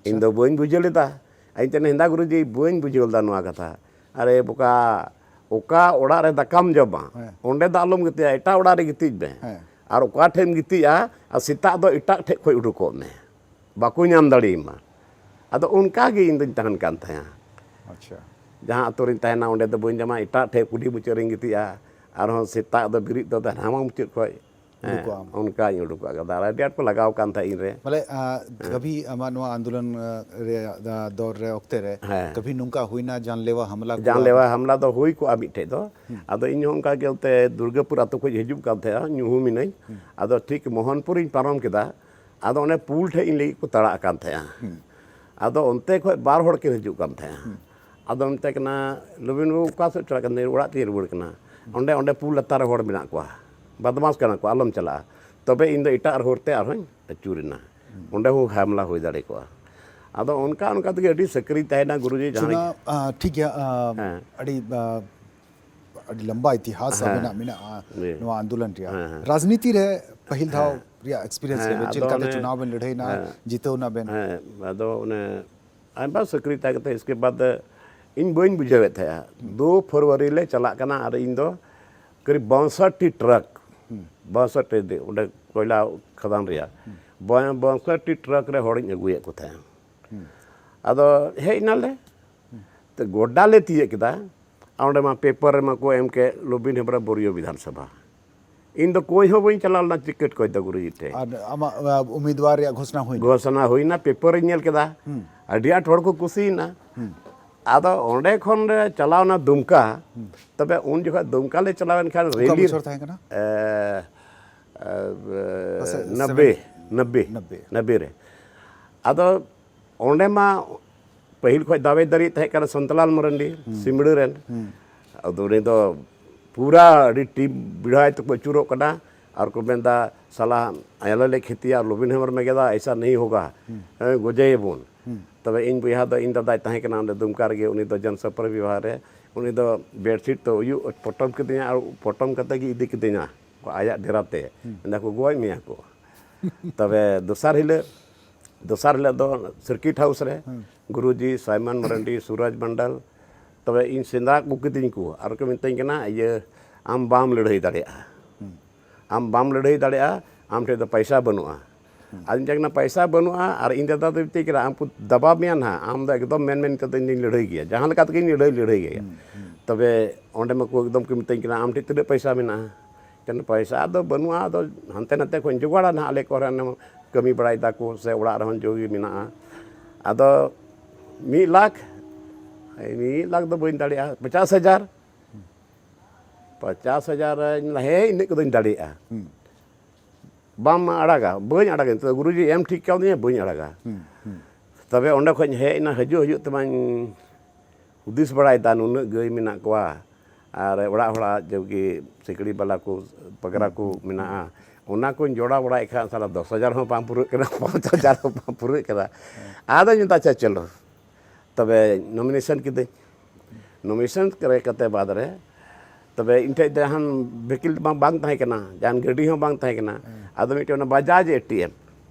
ᱤᱧ ᱫᱚ ᱵᱟᱹᱧ ᱵᱩᱡᱷᱟᱹᱣ ᱞᱮᱫᱟ᱾ ᱤᱧ ᱴᱷᱮᱱ, ᱦᱮᱸᱫᱟ ᱜᱩᱨᱩᱡᱤ, ᱵᱟᱹᱧ ᱵᱩᱡᱷᱟᱹᱣ ᱞᱮᱫᱟ ᱱᱚᱣᱟ ᱠᱟᱛᱷᱟ᱾ ᱟᱨᱮ ᱵᱚᱠᱟ, ᱚᱠᱟ ᱚᱲᱟᱜ ᱨᱮ ᱫᱟᱠᱟᱢ ᱡᱚᱢᱟ, ᱦᱮᱸ᱾ ᱚᱸᱰᱮ ᱫᱚ ᱟᱞᱚᱢ ᱜᱤᱛᱤᱡᱼᱟ, ᱮᱴᱟᱜ ᱚᱲᱟᱜ ᱨᱮ ᱜᱤᱛᱤᱡ ᱢᱮ᱾ ᱦᱮᱸ᱾ ᱟᱨ ᱚᱠᱟ ᱴᱷᱮᱡ ᱮᱢ ᱜᱤᱛᱤᱡᱼᱟ, ᱟᱨ ᱥᱮᱛᱟᱜ ᱫᱚ ᱮᱴᱟᱜ ᱴᱷᱮᱡ ᱠᱷᱚᱡ ᱩᱰᱩᱠᱚᱜ ᱢᱮ, ᱵᱟᱠᱚ ᱧᱟᱢ ᱫᱟᱲᱮᱭᱟᱢᱟ᱾ ᱟᱫᱚ ᱚᱱᱠᱟ ᱜᱮ ᱤᱧ ᱫᱚᱧ ᱛᱟᱦᱮᱱ ᱠᱟᱱ ᱛᱟᱦᱮᱸᱫᱼᱟ᱾ ᱟᱪᱪᱷᱟ᱾ ᱡᱟᱦᱟᱸ ᱟᱛᱳ ᱨᱤᱧ ᱛᱟᱦᱮᱱᱟ, ᱚᱸᱰᱮ ᱫᱚ ᱵᱟᱹᱧ ᱡᱚᱢᱟ, ᱮᱴᱟᱜ ᱴᱷᱮᱡ ᱠᱩᱞᱦᱤ ᱢᱩᱪᱟᱹᱫ ᱨᱤᱧ ᱜᱤᱛᱤᱡᱼᱟ᱾ ᱟᱨᱦᱚᱸ ᱥᱮᱛᱟᱜ ᱫᱚ ᱵᱮᱨᱮᱫ ᱫᱚ ᱦᱟᱱᱟ ᱢᱩᱪᱟᱹᱫ ᱠᱷᱚᱡ, ᱦᱮᱸ, ᱩᱰᱩᱠᱚᱜ ᱟᱢ᱾ ᱚᱱᱠᱟᱧ ᱩᱰᱩᱠᱚᱜᱼᱟ᱾ ᱟᱫᱚ ᱟᱹᱰᱤ ᱟᱸᱴ ᱠᱚ ᱞᱟᱜᱟᱣ ᱠᱟᱱ ᱛᱟᱦᱮᱸᱫ ᱤᱧ ᱨᱮ᱾ ᱵᱚᱞᱮ ᱟᱸ, ᱠᱟᱵᱷᱤ ᱟᱢᱟᱜ ᱱᱚᱣᱟ ᱟᱱᱫᱳᱞᱚᱱ ᱟᱸ, ᱨᱮᱭᱟᱜ ᱟᱸ, ᱫᱚᱨ ᱨᱮ ᱚᱠᱛᱮ ᱨᱮ ᱦᱮᱸ᱾ ᱠᱟᱵᱷᱤ ᱱᱚᱝᱠᱟ ᱦᱩᱭᱱᱟ ᱡᱟᱱᱞᱮᱣᱟ ᱦᱟᱢᱞᱟ ᱠᱚ? ᱡᱟᱱᱞᱮᱣᱟ ᱦᱟᱢᱞᱟ ᱫᱚ ᱦᱩᱭ ᱠᱚᱜᱼᱟ ᱢᱤᱫᱴᱷᱮᱡ ᱫᱚ᱾ ᱟᱫᱚ ᱤᱧ ᱦᱚᱸ ᱚᱱᱠᱟ ᱜᱮ ᱚᱱᱛᱮ ᱫᱩᱨᱜᱟᱹᱯᱩᱨ ᱟᱛᱳ ᱠᱷᱚᱡ ᱦᱤᱡᱩᱜ ᱠᱟᱱ ᱛᱟᱦᱮᱸᱜᱼᱟ, ᱧᱩᱦᱩᱢᱤᱱᱟᱹᱧ᱾ ᱟᱫᱚ ᱴᱷᱤᱠ ᱢᱳᱦᱚᱱᱯᱩᱨᱤᱧ ᱯᱟᱨᱚᱢ ᱠᱮᱫᱟ᱾ ᱟᱫᱚ ᱚᱱᱮ ᱯᱩᱞ ᱴᱷᱮᱡ ᱤᱧ ᱞᱟᱹᱜᱤᱫ ᱠᱚ ᱛᱟᱲᱟᱜ ᱠᱟᱱ ᱛᱟᱦᱮᱸᱜᱼᱟ᱾ ᱟᱫᱚ ᱚᱱᱛᱮ ᱠᱷᱚᱡ ᱵᱟᱨ ᱦᱚᱲ ᱠᱤᱱ ᱦᱤᱡᱩᱜ ᱠᱟᱱ ᱛᱟᱦᱮᱸᱜᱼᱟ᱾ ᱟᱫᱚ ᱢᱮᱛᱟᱭ ᱠᱟᱱᱟ, "ᱞᱚᱵᱤᱱ ᱵᱟᱹᱵᱩ, ᱚᱠᱟ ᱥᱮᱫ ᱪᱟᱞᱟᱜ ᱠᱟᱱᱟ?" "ᱚᱲᱟᱜ ᱛᱤᱧ ᱨᱩᱣᱟᱹᱲ ᱠᱟᱱᱟ᱾ ᱚᱸᱰᱮ, ᱚᱸᱰᱮ ᱯᱩᱞ ᱞᱟᱛᱟᱨ ᱨᱮ ᱦᱚᱲ ᱢᱮᱱᱟᱜ ᱠᱚᱣᱟ, ᱵᱟᱫᱢᱟᱥ ᱠᱟᱱᱟ ᱠᱚ, ᱟᱞᱚᱢ ᱪᱟᱞᱟᱜᱼᱟ᱾" ᱛᱚᱵᱮ ᱤᱧ ᱫᱚ ᱮᱴᱟᱜ ᱦᱚᱨ ᱛᱮ ᱟᱨᱦᱚᱸᱧ ᱟᱹᱪᱩᱨᱮᱱᱟ᱾ ᱚᱸᱰᱮ ᱦᱚᱸ ᱦᱟᱢᱞᱟ ᱦᱩᱭ ᱫᱟᱲᱮ ᱠᱚᱜᱼᱟ᱾ ᱟᱫᱚ ᱚᱱᱠᱟ ᱚᱱᱠᱟ ᱛᱮᱜᱮ ᱟᱹᱰᱤ ᱥᱟᱹᱠᱨᱤᱧ ᱛᱟᱦᱮᱱᱟ ᱜᱩᱨᱩᱡᱤ, ᱡᱟᱦᱟᱸ ᱨᱮᱜᱮ᱾ ᱪᱩᱱᱟ, ᱟᱸ, ᱴᱷᱤᱠ ᱜᱮᱭᱟ, ᱟᱸ, ᱦᱮᱸ᱾ ᱟᱹᱰᱤ, ᱟᱸ, ᱟᱹᱰᱤ ᱞᱟᱢᱵᱟ ᱤᱛᱤᱦᱟᱥ ᱦᱮᱸ᱾ ᱟᱵᱮᱱᱟᱜ ᱢᱮᱱᱟᱜᱼᱟ ᱡᱤ᱾ ᱱᱚᱣᱟ ᱟᱱᱫᱳᱞᱚᱱ ᱨᱮᱭᱟᱜ᱾ ᱦᱮᱸ, ᱦᱮᱸ᱾ ᱨᱟᱡᱽᱱᱤᱛᱤ ᱨᱮ ᱯᱟᱹᱦᱤᱞ ᱫᱷᱟᱣ ᱨᱮᱭᱟᱜ ᱮᱠᱥᱯᱤᱨᱤᱭᱮᱱᱥ ᱦᱮᱸ, ᱞᱟᱹᱭ ᱵᱮᱱ, ᱪᱮᱫ ᱟᱫᱚ ᱞᱮᱠᱟᱛᱮ ᱚᱱᱮ, ᱪᱩᱱᱟᱣ ᱵᱮᱱ ᱞᱟᱹᱲᱦᱟᱹᱭᱱᱟ, ᱦᱮᱸ᱾ ᱡᱤᱛᱟᱹᱣ ᱱᱟᱵᱮᱱ? ᱦᱮᱸ, ᱟᱫᱚ ᱚᱱᱮ ᱟᱭᱢᱟ ᱥᱟᱹᱠᱨᱤ ᱛᱟᱦᱮᱸ ᱠᱟᱛᱮ, ᱤᱥᱠᱮ ᱵᱟᱫ ᱤᱧ ᱵᱟᱹᱧ ᱵᱩᱡᱷᱟᱹᱣᱮᱫ ᱛᱟᱦᱮᱸᱜᱼᱟ᱾ ᱫᱩ ᱯᱷᱮᱵᱽᱨᱩᱣᱟᱨᱤ ᱞᱮ ᱪᱟᱞᱟᱜ ᱠᱟᱱᱟ ᱟᱨ ᱤᱧ ᱫᱚ ᱠᱟᱹᱨᱤᱵ ᱵᱟᱥᱚᱴᱴᱤ ᱴᱨᱟᱠ, ᱵᱟᱥᱚᱴᱴᱤ ᱫᱤ-, ᱚᱸᱰᱮ ᱠᱚᱭᱞᱟ ᱠᱷᱟᱫᱟᱱ ᱨᱮᱭᱟᱜ ᱵᱟ-, ᱵᱟᱥᱚᱴᱴᱤ ᱴᱨᱟᱠ ᱨᱮ ᱦᱚᱲᱤᱧ ᱟᱹᱜᱩᱭᱮᱫ ᱠᱚ ᱛᱟᱦᱮᱸᱜᱼᱟ᱾ ᱟᱫᱚ ᱦᱮᱡ ᱮᱱᱟᱞᱮ, ᱛᱚ ᱜᱚᱰᱰᱟ ᱞᱮ ᱛᱤᱭᱟᱹᱜ ᱠᱮᱫᱟ᱾ ᱟᱨ ᱚᱸᱰᱮ ᱢᱟ ᱯᱮᱯᱟᱨ ᱨᱮᱢᱟ ᱠᱚ ᱮᱢ ᱠᱮᱫ, ᱞᱚᱵᱤᱱ ᱦᱮᱢᱵᱨᱚᱢ ᱵᱳᱨᱤᱭᱳ ᱵᱤᱫᱷᱟᱱ ᱥᱚᱵᱷᱟ᱾ ᱤᱧ ᱫᱚ ᱠᱚᱭ ᱦᱚᱸ ᱵᱟᱹᱧ ᱪᱟᱞᱟᱣ ᱞᱮᱱᱟ ᱴᱤᱠᱤᱴ ᱠᱚᱭ ᱫᱚ ᱜᱩᱨᱩᱡᱤ ᱴᱷᱮᱡ᱾ ᱟᱨ ᱟᱢᱟᱜ, ᱟᱸ, ᱩᱢᱤᱫᱣᱟᱨ ᱨᱮᱭᱟᱜ ᱜᱷᱳᱥᱱᱟ ᱦᱩᱭᱱᱟ? ᱜᱷᱳᱥᱱᱟ ᱦᱩᱭᱱᱟ, ᱯᱮᱯᱟᱨ ᱤᱧ ᱧᱮᱞ ᱠᱮᱫᱟ᱾ ᱟᱹᱰᱤ ᱟᱸᱴ ᱦᱚᱲ ᱠᱚ ᱠᱩᱥᱤᱭᱮᱱᱟ᱾ ᱟᱫᱚ ᱚᱸᱰᱮ ᱠᱷᱚᱱ ᱞᱮ ᱪᱟᱞᱟᱣᱱᱟ ᱫᱩᱢᱠᱟ᱾ ᱛᱚᱵᱮ ᱩᱱ ᱡᱚᱠᱷᱚᱱ ᱫᱩᱢᱠᱟ ᱞᱮ ᱪᱟᱞᱟᱣᱮᱱ ᱠᱷᱟᱱ ᱚᱠᱟ ᱨᱮᱞᱤ, ᱵᱚᱪᱷᱚᱨ ᱛᱟᱦᱮᱸ ᱠᱟᱱᱟ? ᱮ, ᱮ, ᱯᱟᱥᱮᱡ ᱱᱚᱵᱵᱮ, seven- ᱱᱚᱵᱵᱮ, ᱱᱚᱵᱵᱮ᱾ ᱱᱚᱵᱵᱮ ᱨᱮ᱾ ᱟᱫᱚ ᱚᱸᱰᱮ ᱢᱟ ᱯᱟᱹᱦᱤᱞ ᱠᱷᱚᱱ ᱫᱟᱣᱮᱫᱟᱨᱤ ᱛᱟᱦᱮᱸ ᱠᱟᱱᱟ ᱥᱟᱱᱛᱟᱞᱟᱞ ᱢᱟᱨᱟᱱᱰᱤ, ᱥᱤᱢᱲᱟᱹ ᱨᱮᱱ᱾ ᱟᱫᱚ ᱩᱱᱤ ᱫᱚ ᱯᱩᱨᱟ ᱟᱹᱰᱤ ᱴᱤᱢ ᱵᱮᱲᱦᱟᱭ ᱛᱮᱠᱚ ᱟᱹᱪᱩᱨᱚᱜ ᱠᱟᱱᱟ ᱟᱨ ᱠᱚ ᱢᱮᱱᱫᱟ, "ᱥᱟᱞᱟ, ᱟᱞᱮ ᱞᱮ ᱠᱷᱮᱛᱤᱭᱟ, ᱞᱚᱵᱤᱱ ᱦᱮᱢᱵᱨᱚᱢ ᱢᱮᱱ ᱠᱮᱫᱟ, ᱮᱭᱥᱟ ᱱᱟᱦᱤ ᱦᱳᱜᱟ, ᱦᱮᱸ, ᱜᱚᱡᱮᱭᱟᱵᱚᱱ᱾" ᱛᱚᱵᱮ ᱤᱧ ᱵᱚᱭᱦᱟ ᱫᱚ, ᱤᱧ ᱫᱟᱫᱟᱭ ᱛᱟᱦᱮᱸ ᱠᱟᱱᱟ ᱚᱸᱰᱮ ᱫᱩᱢᱠᱟ ᱨᱮᱜᱮ, ᱩᱱᱤ ᱫᱚ ᱡᱚᱱ ᱥᱚᱯᱨᱤ ᱵᱤᱵᱷᱟᱜᱽ ᱨᱮ, ᱩᱱᱤ ᱫᱚ ᱵᱮᱰᱥᱤᱴ ᱛᱮ ᱩᱭᱩᱜ ᱯᱚᱴᱚᱢ ᱠᱤᱫᱤᱧᱟ ᱟᱨ ᱯᱚᱴᱚᱢ ᱠᱟᱛᱮ ᱜᱮ ᱤᱫᱤ ᱠᱤᱫᱤᱧᱟ ᱟᱭᱟᱜ ᱰᱮᱨᱟ ᱛᱮ᱾ ᱢᱮᱱᱫᱟ ᱠᱚ, "ᱜᱚᱡ ᱢᱮᱭᱟ ᱠᱚ᱾" ᱛᱚᱵᱮ ᱫᱚᱥᱟᱨ ᱦᱤᱞᱳᱜ, ᱫᱚᱥᱟᱨ ᱦᱤᱞᱳᱜ ᱫᱚ ᱥᱟᱨᱠᱤᱴ ᱦᱟᱣᱩᱥ ᱨᱮ ᱜᱩᱨᱩᱡᱤ, ᱥᱟᱭᱢᱚᱱ ᱢᱟᱨᱟᱱᱰᱤ, ᱥᱩᱨᱟᱡᱽ ᱢᱚᱱᱰᱚᱞ, ᱛᱚᱵᱮ ᱤᱧ ᱥᱮᱸᱫᱽᱨᱟ ᱟᱹᱜᱩ ᱠᱤᱫᱤᱧ ᱠᱚ ᱟᱨ ᱠᱚ ᱢᱤᱛᱟᱹᱧ ᱠᱟᱱᱟ, "ᱤᱭᱟᱹ, ᱟᱢ ᱵᱟᱢ ᱞᱟᱹᱲᱦᱟᱹᱭ ᱫᱟᱲᱮᱭᱟᱜᱼᱟ, ᱟᱢ ᱵᱟᱢ ᱞᱟᱹᱲᱦᱟᱹᱭ ᱫᱟᱲᱮᱭᱟᱜᱼᱟ, ᱟᱢ ᱴᱷᱮᱱ ᱫᱚ ᱯᱚᱭᱥᱟ ᱵᱟᱹᱱᱩᱜᱼᱟ᱾" ᱟᱫᱚᱧ ᱢᱮᱛᱟᱭ ᱠᱟᱱᱟ, "ᱯᱚᱭᱥᱟ ᱵᱟᱹᱱᱩᱜᱼᱟ?" ᱟᱨ ᱤᱧ ᱫᱟᱫᱟ ᱫᱚᱭ ᱢᱤᱛᱟᱹᱧ ᱠᱟᱱᱟ, "ᱟᱢ ᱠᱚ ᱫᱟᱵᱟᱣ ᱢᱮᱭᱟ ᱱᱟᱦᱟᱜ, ᱟᱢ ᱫᱚ ᱮᱠᱫᱚᱢ ᱢᱮᱱ ᱢᱮᱱ ᱠᱟᱛᱮ ᱤᱧ ᱞᱟᱹᱲᱦᱟᱹᱭ ᱜᱮᱭᱟ, ᱡᱟᱦᱟᱸ ᱞᱮᱠᱟ ᱛᱮᱜᱮᱧ ᱞᱟᱹᱲᱦᱟᱹᱭ ᱞᱟᱹᱲᱦᱟᱹᱭ ᱜᱮᱭᱟ᱾" ᱛᱚᱵᱮ ᱚᱸᱰᱮ ᱢᱟᱠᱚ ᱮᱠᱫᱚᱢ ᱠᱚ ᱢᱤᱛᱟᱹᱧ ᱠᱟᱱᱟ, "ᱟᱢ ᱴᱷᱮᱱ ᱛᱤᱱᱟᱹᱜ ᱯᱚᱭᱥᱟ ᱢᱮᱱᱟᱜᱼᱟ?" ᱪᱮᱫ ᱯᱚᱭᱥᱟ ᱫᱚ ᱵᱟᱹᱱᱩᱜᱼᱟ, ᱟᱫᱚ ᱦᱟᱱᱛᱮ ᱱᱟᱛᱮ ᱠᱷᱚᱱ ᱡᱚᱜᱟᱲᱟ ᱱᱟᱦᱟᱜ, ᱟᱞᱮ ᱠᱚᱨᱮ ᱠᱟᱹᱢᱤ ᱵᱟᱲᱟᱭ ᱫᱟᱠᱚ ᱥᱮ ᱚᱲᱟᱜ ᱨᱮᱦᱚᱸ ᱡᱚᱜᱮ ᱢᱮᱱᱟᱜᱼᱟ᱾ ᱟᱫᱚ ᱢᱤᱫ ᱞᱟᱠᱷ, ᱢᱤᱫ ᱞᱟᱠᱷ ᱫᱚ ᱵᱟᱹᱧ ᱫᱟᱲᱮᱭᱟᱜᱼᱟ, ᱯᱚᱪᱟᱥ ᱦᱟᱡᱟᱨ, ᱯᱚᱪᱟᱥ ᱦᱟᱡᱟᱨ ᱤᱧ ᱞᱟᱹᱭᱟ, "ᱦᱮᱸ, ᱤᱱᱟᱹᱜ ᱠᱚᱫᱚᱧ ᱫᱟᱲᱮᱭᱟᱜᱼᱟ, ᱵᱟᱢ ᱟᱲᱟᱜᱟ, ᱵᱟᱹᱧ ᱟᱲᱟᱜᱟ, ᱱᱤᱛᱚᱜ ᱫᱚ ᱜᱩᱨᱩᱡᱤ ᱮᱢ ᱴᱷᱤᱠ ᱠᱟᱣᱫᱤᱧᱟ, ᱵᱟᱹᱧ ᱟᱲᱟᱜᱟ᱾" ᱛᱚᱵᱮ ᱚᱸᱰᱮ ᱠᱷᱚᱱ ᱦᱮᱡ ᱮᱱᱟ, ᱦᱤᱡᱩᱜ ᱦᱤᱡᱩᱜ ᱛᱮᱢᱟᱧ ᱦᱩᱫᱤᱥ ᱵᱟᱲᱟᱭᱮᱫᱟ, ᱱᱩᱱᱟᱹᱜ ᱜᱟᱹᱭ ᱢᱮᱱᱟᱜ ᱠᱚᱣᱟ ᱟᱨ ᱚᱲᱟᱜ ᱦᱚᱲᱟᱜ ᱡᱮ ᱥᱤᱠᱲᱤ ᱵᱟᱞᱟ ᱠᱚ, ᱯᱟᱜᱽᱨᱟ ᱠᱚ ᱢᱮᱱᱟᱜᱼᱟ, ᱚᱱᱟ ᱠᱚᱧ ᱡᱚᱲᱟᱣ ᱵᱟᱲᱟᱭᱮᱫ ᱠᱷᱟᱱ ᱥᱟᱞᱟ ᱫᱚᱥ ᱦᱟᱡᱟᱨ ᱦᱚᱸ ᱵᱟᱝ ᱯᱩᱨᱟᱹᱜ ᱠᱟᱱᱟ, ᱯᱟᱸᱪ ᱦᱟᱡᱟᱨ ᱦᱚᱸ ᱵᱟᱝ ᱯᱩᱨᱟᱹᱜ ᱠᱟᱱᱟ᱾ ᱟᱫᱚᱧ ᱢᱮᱛᱟᱜ, "ᱟᱪᱪᱷᱟ, ᱪᱚᱞᱚ, ᱛᱚᱵᱮ ᱱᱚᱢᱤᱱᱮᱥᱚᱱ ᱠᱤᱫᱟᱹᱧ᱾" ᱱᱚᱢᱤᱱᱮᱥᱚᱱ ᱠᱚᱨᱮ ᱠᱟᱛᱮ ᱵᱟᱫᱽ ᱨᱮ ᱛᱚᱵᱮ ᱤᱧ ᱴᱷᱮᱡ ᱫᱚ ᱡᱟᱦᱟᱱ ᱵᱷᱮᱦᱤᱠᱮᱞ ᱢᱟ ᱵᱟᱝ ᱛᱟᱦᱮᱸ ᱠᱟᱱᱟ, ᱡᱟᱦᱟᱱ ᱜᱟᱹᱰᱤ ᱦᱚᱸ ᱵᱟᱝ ᱛᱟᱦᱮᱸ ᱠᱟᱱᱟ᱾ ᱟᱫᱚ ᱢᱤᱫᱴᱮᱱ ᱚᱱᱟ ᱵᱟᱡᱟᱡᱽ ᱮ ᱴᱤ ᱮᱢ,